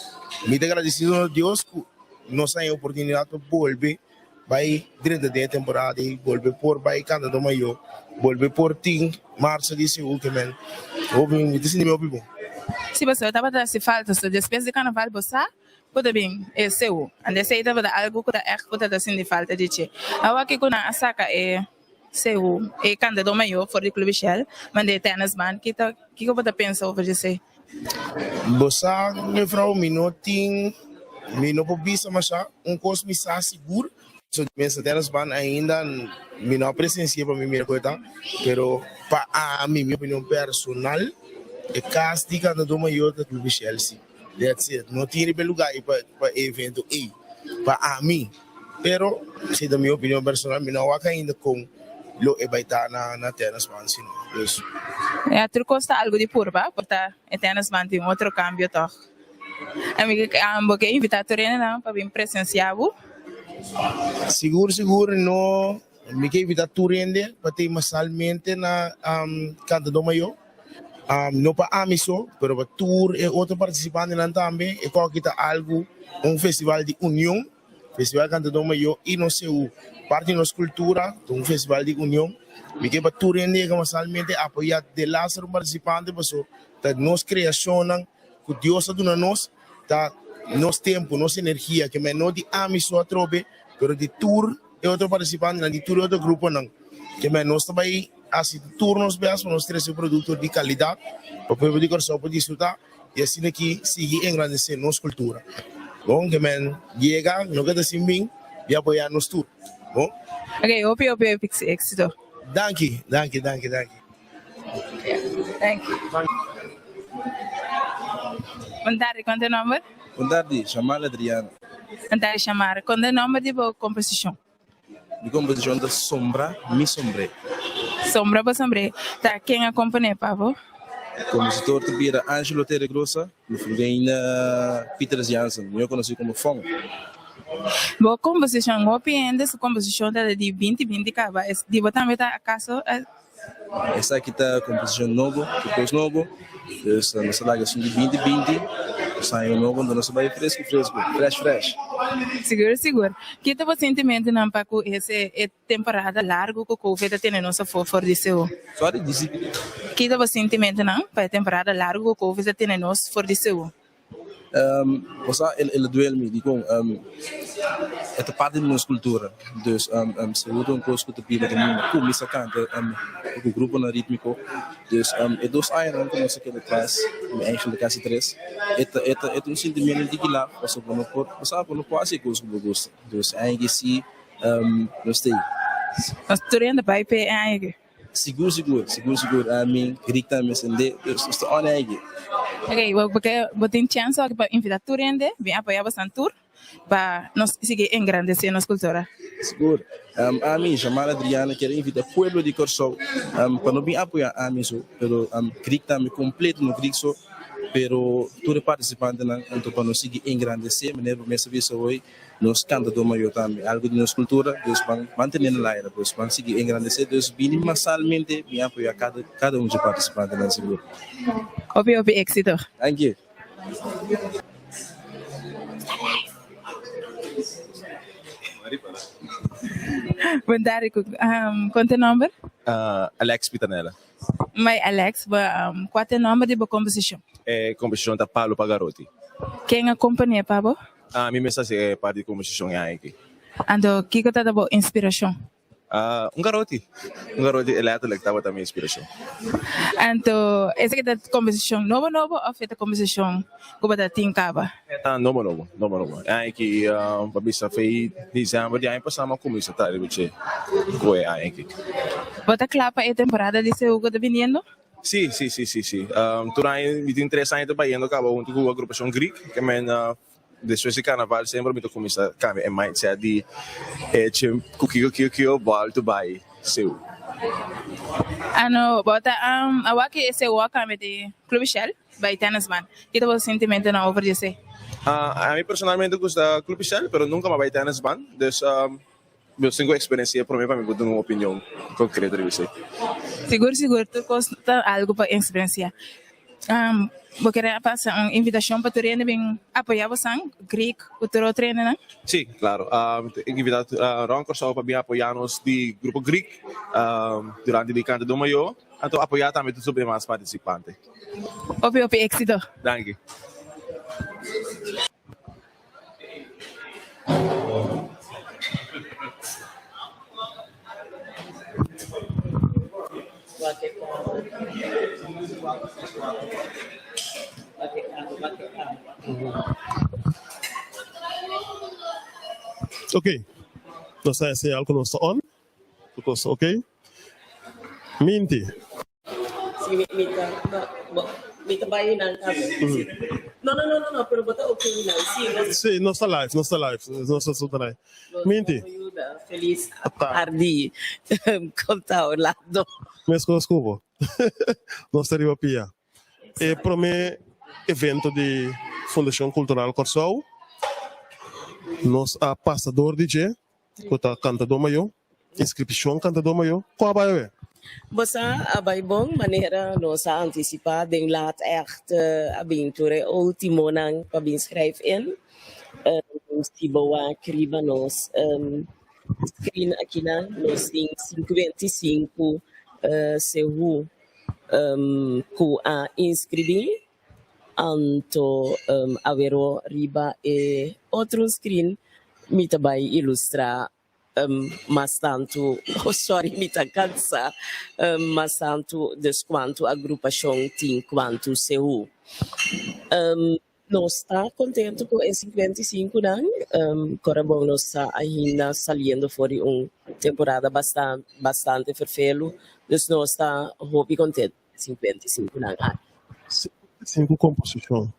[SPEAKER 3] mi ta gradesido na Dios ku nos a haña e oportunidat pa bolbe Bai drenta den e temporada ei, bolbe por bai kanta do mayó, bolbe por tin marcha di Seú ke men hopi mi ta sinti mi hopi bon.
[SPEAKER 2] Si pasobra tabata hasi falta so despues di karnaval bo sa ku ta bin e Seú. Ante esei tabata algu ku ta ègt ku ta ta sinti falta di dje. Awor ki ku nan a saka e Seú, e kanta do mayó for di Club Shell, manda e tennis band, ki ta kiko bo ta pensa over di esei?
[SPEAKER 3] Bo sa, mevrouw, mi no tin, mi no por bisa masha. Un kos mi sa sigur, so di mesa tennis band ainda mi no a presencia pa mi mira ku e ta, pero pa ami, mi opinion personal, e kas di Cantador Mayor ta Club Chelsea. That's it. No tin riba e lugar ei pa pa e evento ei, pa ami. Pero, esei ta mi opinion personal, mi no a wak ainda kon lo e bai ta na na tennis band si no. Dus.
[SPEAKER 2] Ya, tur kos ta algu di purba, por ta e tennis band tin otro kambio tòg. Ami bo ke invitá tur hendenan pa bin presensiá bo.
[SPEAKER 3] Sigur sigur no, mi ke invitá tur hende pa tei masalmente na Cantador Mayor. No pa ami so, pero pa tur e otro partisipantenan tambe. E koki ta algu, un festival di union. Festival Cantador Mayor y nos Seú, parti di nos cultura, ta un festival di union. Mi ke pa tur hende yega masalmente apoya delaster un participante paso ta nos creacionnan cu Dios a duna nos, ta nos tempo, nos energia, ke men no di ami so atrobe, pero di tur e otro participantenan, di tur e otro gruponan. Ke men nos ta bay haci tur nos best pa nos trece un producto di calidad pa pueblo di Corsou por disfruta. I asina ki sigui engrandesé nos kultura. Bon, ke men yega, no keda sin bin i apoyá nos tur. Bon.
[SPEAKER 2] Ok, hopi hopi hopi éxito.
[SPEAKER 3] Danki, danki, danki, danki.
[SPEAKER 2] Thank you. Bon tardi, kon ta e nomber?
[SPEAKER 15] Bon tardi, Shamar Adriano.
[SPEAKER 2] Bon tardi, Shamar. Kon ta e nomber di bo komposishon?
[SPEAKER 15] Mi komposishon ta Sombra mi sombré.
[SPEAKER 2] Sombra bo sombré. Ta ken a komponé pa bo?
[SPEAKER 15] Kompositor ta bira Angelo Torregrosa, mi furgein Peter Jansen, mihó konosí komo Fon.
[SPEAKER 2] Bo komposishon, hopi hende su komposishon ta di 20 20 kaba, di bo tambe ta akaso?
[SPEAKER 15] Esaki ta komposishon nobo, ta kos nobo, dus nos a laga esun di 20 20, nos haña un nobo, enton nos a bai fresku fresku, fresh fresh.
[SPEAKER 2] Sigur sigur. Ki ta bo sentimentonan pa ku ese e temporada largu ku Covid a tene nos afó for di Seú?
[SPEAKER 15] Sorry, disi.
[SPEAKER 2] Ki ta bo sentimentonan pa e temporada largu ku Covid a tene nos for di Seú?
[SPEAKER 15] Osea, el a duel mi, dikon? E ta parti di nos kultura. Dus, seguro ta un kos ku ta biba den mundu. Kuminsá kanta ku gruponan rítmiko. Dus, e dos añanan ku nos a keda tras, mi eigentlik kasi tres, e ta e ta e ta un sentimiento di kilá, pasobra bo no por, bo sa bo no por hasi e kos ku bo gusta. Dus, e aña aki sí nos ta ei.
[SPEAKER 2] Nos tur hende bai p'e aña aki.
[SPEAKER 15] Sigur sigur, sigur sigur ami Rick tambe sende dus nos ta on aigi.
[SPEAKER 2] Ok, bo bo ke bo tin chance aki pa invita tur hende bin apoya bosan tur pa nos sigui engrandece nos cultura.
[SPEAKER 15] Sigur. Ami Jamal Adriano kier invita pueblo di Kòrsou pa no bin apoya ami so pero Rick tambe completo no Rick so pero tur e participantenan anto pa nos sigui engrandece manera bo mes a bisa hoy Nos kantadó mayor tambe, algu di nos kultura, dus ban mantené na laira, dus ban sigui engrandesé, dus bini masalmente bin apoyá kada kada un dje partisipantenan sigur.
[SPEAKER 2] Hopi hopi éxito.
[SPEAKER 15] Thank you.
[SPEAKER 2] Bon tardi, kon te nomber?
[SPEAKER 16] Alex Pitanella.
[SPEAKER 2] Mai Alex, bo kua ta e nomber di bo komposishon?
[SPEAKER 16] E komposishon ta Palo pa Garoti.
[SPEAKER 2] Ken a komponé pa bo?
[SPEAKER 16] Ami mes hasi e parti di komposishon e aña aki.
[SPEAKER 2] Anto kiko ta ta bo inspirashon?
[SPEAKER 16] Un garoti. Un garoti letterlijk tabata mi inspirashon.
[SPEAKER 2] Anto esaki ta komposishon nobo nobo òf e ta komposishon ku bo ta tin kaba?
[SPEAKER 16] E ta nobo nobo, nobo nobo. E aña aki pa bisa fei december di aña pasá mi a kuminsá traha riba dje ku e aña aki.
[SPEAKER 2] Bo ta kla pa e temporada di Seú ku ta biniendo?
[SPEAKER 16] Sí, sí, sí, sí, sí. Tur aña mi tin tres aña ta bayendo kaba huntu ku agrupashon Greek ke men Despues di carnaval semper mi ta cuminsa cambia e mindset di eche cu kico kico kico bal to bay. Seú.
[SPEAKER 2] Ano bo ta awor ki e Seú a kambia di Club Shell bai Tennis Band. Ki ta bo sentimentonan over di esei?
[SPEAKER 16] Ami personalmente gusta Club Shell pero nunka mi a bai Tennis Band dus mi tin ku eksperensia prome pa mi por duna un opinion konkreto riba esei.
[SPEAKER 2] Sigur sigur tur kos ta algu pa eksperensia. Bo kere a pasa un invitashon pa tur hende bin apoya bosan, Greek ku tur otro hendenan?
[SPEAKER 16] Sí, klaro. Mi ta invitá rònt Kòrsou pa bin apoyá nos di Grupo Greek durante di Kanta do Mayó. Anto apoyá tambe tur demas partisipante.
[SPEAKER 2] Hopi hopi éksito.
[SPEAKER 16] Danki.
[SPEAKER 1] Ok, nos ta señal ku nos ta on, tur kos ta ok. Minti.
[SPEAKER 6] Si mi mi ta no bo mi ta bai nan tambe si no no no no no pero bo ta ok nan si nos
[SPEAKER 1] Si nos ta live nos ta live nos ta su live Minti.
[SPEAKER 6] Nos yuda feliz tardi kon ta Orlando.
[SPEAKER 1] Meskos ku bo nos ta riba pia e prome evento di Fundashon Kultural Kòrsou nos a pasa dor di dje. Ku ta kantadó mayó? Inskripshon kantadó mayó? Ku a bai awe?
[SPEAKER 6] Bo sa a bai bon manera nos a antisipá den laat ègt a bin tur e últimonan pa bin skrijf in. Si bo wak riba nos screen akinan nos tin 55 sehu ku a inskribí. Anto awero riba e otro screen mi ta bai ilustra mas tantu, oh sorry mi ta cansa, mas tantu dus cuantu agrupacion tin cuantu sehu. Nos ta contento cu e 55 nan, ora bon nos ta ainda saliendo for di un temporada bastante fervelu, dus nos ta hopi contento. 55 nan aki.
[SPEAKER 1] 55 komposishon.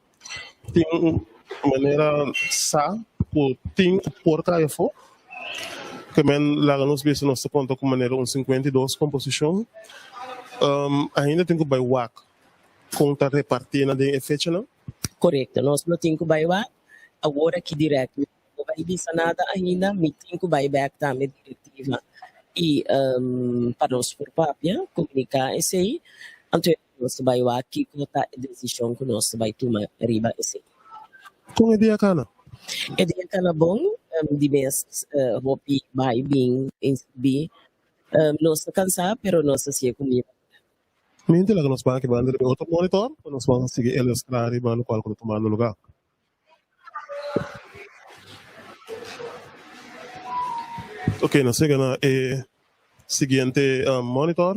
[SPEAKER 1] Tin un manera sa ku tin ku por kai afó. Ke men laga nos bisa nos ta konta ku manera un 52 komposishon. Ainda tin ku bai wak kon ta repartí nan den e fechanan.
[SPEAKER 6] Korekto, nos lo tin ku bai wak awor aki dirèkt. Mi no bai bisa nada ainda, mi tin ku bai bèk tambe direktiva i pa nos por papia, komuniká esei. Anto nos ta bai wak kiko ta e desishon ku nos ta bai tuma riba esei.
[SPEAKER 1] Kon e dia kana?
[SPEAKER 6] E dia kana bon, di mes hopi bai bin inskribí. Nos ta kansá pero nos ta sigue ku mira.
[SPEAKER 1] Minti laga nos ban aki banda riba e otro monitor pa nos ban sigui ilustrá riba lokual ku ta tumando lugá. Ok, nos yega na e siguiente monitor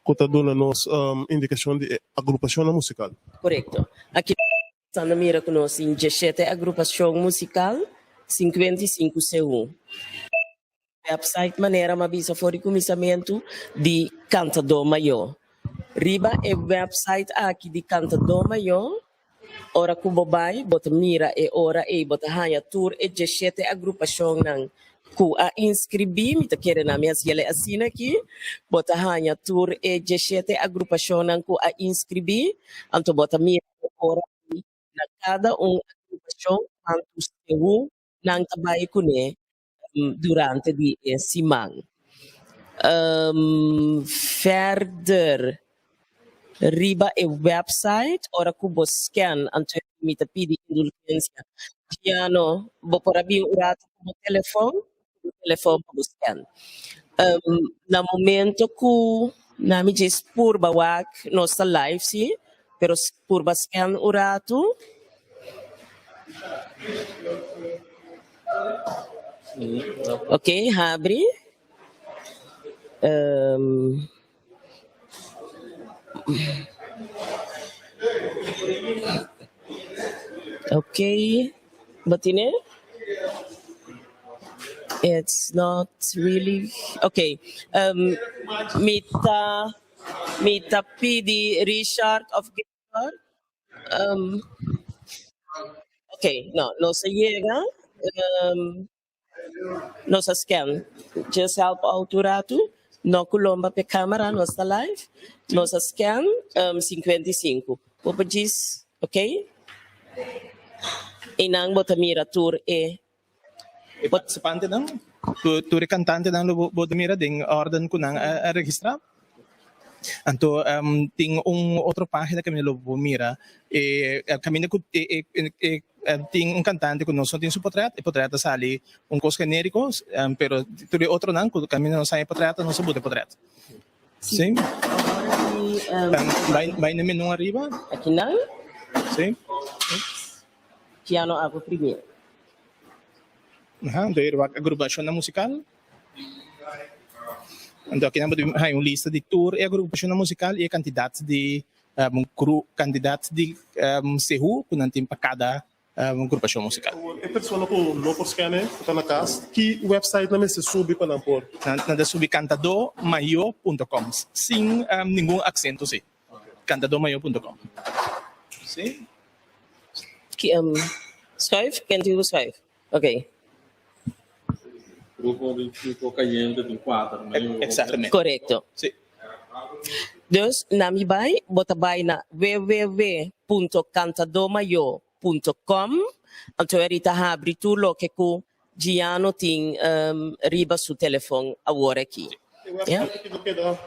[SPEAKER 1] ku ta duna nos indikashon di e agrupashonnan musikal.
[SPEAKER 6] Korekto. Aki nos ta mira ku nos tin dieshete agrupashon musikal, 55 segun. Website manera m'a bisa for di kuminsamentu di Kantadó Mayó. Riba e website aki di Kantadó Mayó, ora ku bo bai bo ta mira e ora ei bo ta haña tur e dieshete agrupashonnan ku a inskribí, mi ta kere nan mi hasiel e asina aki, bo ta haña tur e dieshete agrupashonnan ku a inskribí, anto bo ta mira e ora ei na kada un agrupashon kuantu sehu nan ta bai kuné durante di e siman. Verder riba e website ora ku bo scan anto mi ta pidi indulgensia Giano bo por a bin un rato ku bo telefon ku bo telefon pa bo scan. Na momento ku na mi djis purba wak nos ta live si pero purba scan un rato. Ok, habri. Um, ok, bo tine? It's not really ok. Um, mi ta mi ta pidi Richard of Gilbert. Um, ok, no, nos a yega. Um, nos a scan. Just help out un ratu. No ku lomba p'e kamera, nos ta live. Nos a scan 55. Bo por djis, ok? Einan bo ta mira tur e.
[SPEAKER 17] E partisipantenan, tur e kantantenan lo bo ta mira den órden ku nan a registrá. Anto tin un otro página kaminda lo bo mira e kaminda ku e tin un kantante ku nos no tin su potrèt, e potrèt ta sali un kos genériko, pero tur e otronan ku kaminda nos haña e potrèt nos a buta e potrèt. Sí. Bai bai na menú ariba.
[SPEAKER 6] Akinan.
[SPEAKER 17] Sí.
[SPEAKER 6] Piano abo primero.
[SPEAKER 17] Aha, anto e wak agrupashonnan musikal. Anto akinan bo tin haña un lista di tur e agrupashonnan musikal i e kantidat di kantidat di sehu ku nan tin pa kada grupashon musikal.
[SPEAKER 1] E persona ku no por skène, ku ta na kas, ki wèpsait nan mester subi pa nan por?
[SPEAKER 17] Nan ta subi kantadomayo punto com, sin ningun aksento si. Kantadomayo punto com. Si.
[SPEAKER 6] Schuif? Ken tin ku schuif? Oké.
[SPEAKER 20] Grupo di Grupo Cayente tin kuater, no?
[SPEAKER 17] Exactamente.
[SPEAKER 6] Korekto.
[SPEAKER 17] Si.
[SPEAKER 6] Dus na mi bai, bo ta bai na www.cantadomayo.com, anto eri ta habri tur loke ku Giano tin riba su telefon awor aki.
[SPEAKER 1] E website aki lo keda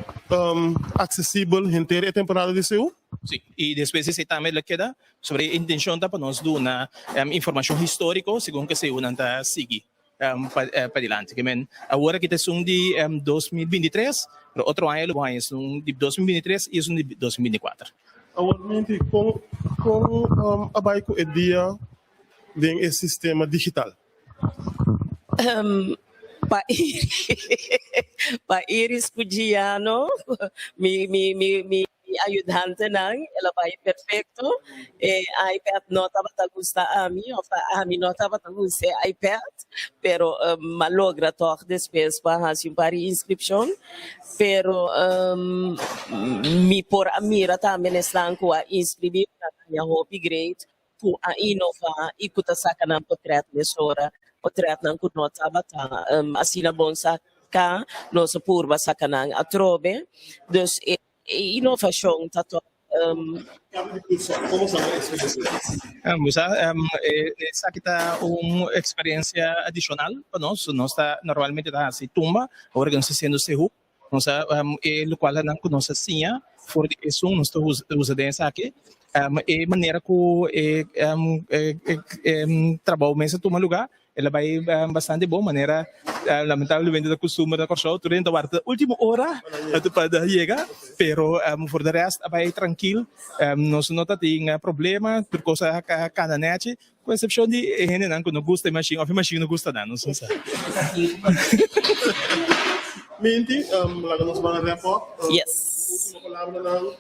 [SPEAKER 1] aksesibel henter e temporada di Seú?
[SPEAKER 17] Sí, i despues di esei tambe lo keda. Sobre e intencion ta pa nos duna informacion historico segun cu seúnan ta sigui padilanti. Ke men awor aki ta esun di 2023, pero otro aña lo bo haña esun di 2023 y esun di 2024.
[SPEAKER 1] Awor Minty, con con a bay cu e dia den e sistema digital?
[SPEAKER 6] Pa pa Iris cu Giano, mi mi mi mi ayudantenan, el a bai perfecto. E iPad no tabata gusta ami, of ami no tabata gusta e iPad, pero m'a logra tog despues pa haci un par di inscripcion. Pero mi por a mira tambe n'esnan cu a inscribi, nan a haña hopi great. ku a inová i ku ta saka nan potrèt mesora, potrètnan ku no tabata asina bon saká, nos a purba saka nan atrobe. Dus e inovashon ta tòg.
[SPEAKER 17] Bo sa, esaki ta un eksperensia adishonal pa nos. Nos ta normalmente ta hasi tumba, awor ku nos ta hasiendo sehu. Nos a e lokualnan ku nos a siña for di esun nos ta usa den esaki. E manera ku e trabou mes a tuma lugá el a bai bastante bon manera lamentablemente ta kustumber na Kòrsou tur hende ta warda último ora pa yega pero for de rèst a bai trankil nos no ta tin problema tur kos a kana nèchi Ku eksepshon di e hendenan ku no gusta e mashin òf e mashin no gusta nan, nos no sa.
[SPEAKER 1] Minty, laga nos ban wrap up.
[SPEAKER 6] Yes.
[SPEAKER 1] Ultimo palabranan,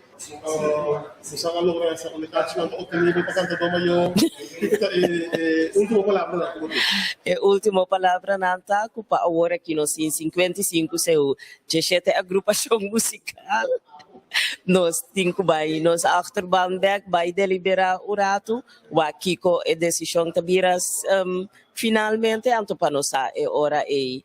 [SPEAKER 1] boso a logra esa un kachinan ta obtenibel pa Kantadó Mayó. Kiko ta e ultimo palabranan ku bo tin?
[SPEAKER 6] E ultimo palabranan ta ku pa awor aki nos tin 55 seu 17 agrupashon musikal. Nos tin ku bai nos achterban bek, bai deliberá un ratu. Wak kiko e desishon ta bira finalmente, anto pa nos sa e ora ei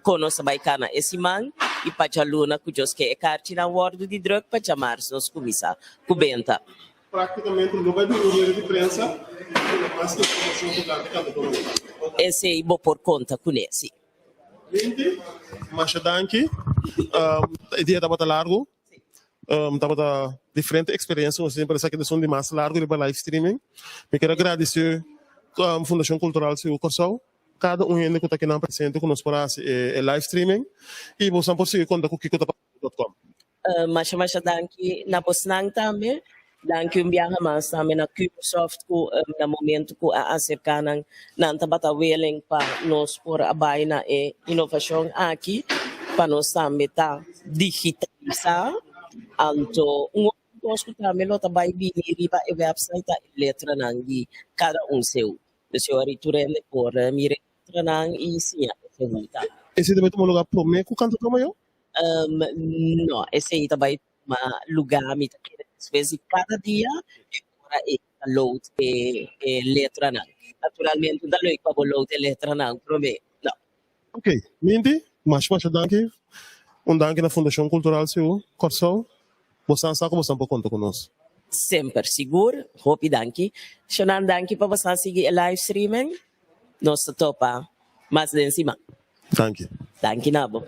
[SPEAKER 6] kon nos ta bai kana e siman i pa djaluna ku Dios ke e karchinan wòrdu di drùk pa djamars nos kuminsá ku benta.
[SPEAKER 1] Práktikamente no bai bin un rueda di prensa pa duna mas informashon tokante Kantadó Mayor.
[SPEAKER 6] Esei bo por konta kuné, sí.
[SPEAKER 1] Minty, masha danki. E dia tabata largu. Tabata diferente experiencia nos tin, pero esaki ta esun di mas largo riba live streaming. Mi kier a gradici Fundacion Cultural Seú Kòrsou, kada un hende ku ta kinan presente ku nos por hasi e live streaming i bosan por sigui konta ku kiko ta pasando dot com.
[SPEAKER 6] Masha masha danki na bosnan tambe. Danki un biaha mas tambe na Curasoft ku na momento ku a aserká nan, nan tabata willing pa nos por a bai na e inovashon aki pa nos tambe ta digitalisá. Anto un otro kos ku tambe lo ta bai bini riba e website ta e letranan di kada un seu. Dus yo a ritu rende por mira e letranan i siña e seú tambe.
[SPEAKER 1] Esei ta bai tuma lugá promé ku Kantadó Mayó?
[SPEAKER 6] No, esei ta bai tuma lugá mi ta kere despues di kada dia e ora e ta load e e letranan. Naturalmente no ta leuk pa bo load e letranan promé, no.
[SPEAKER 1] Ok, Mindy, masha masha danki. Un danki na Fundashon Kultural Seú Kòrsou. Bosan sa ku bosan por konta ku nos.
[SPEAKER 6] Semper sigur. Hopi danki. Shonan danki pa bosan sigui e live streaming. Nos ta topa mas den siman.
[SPEAKER 1] Danki.
[SPEAKER 6] Danki na bo.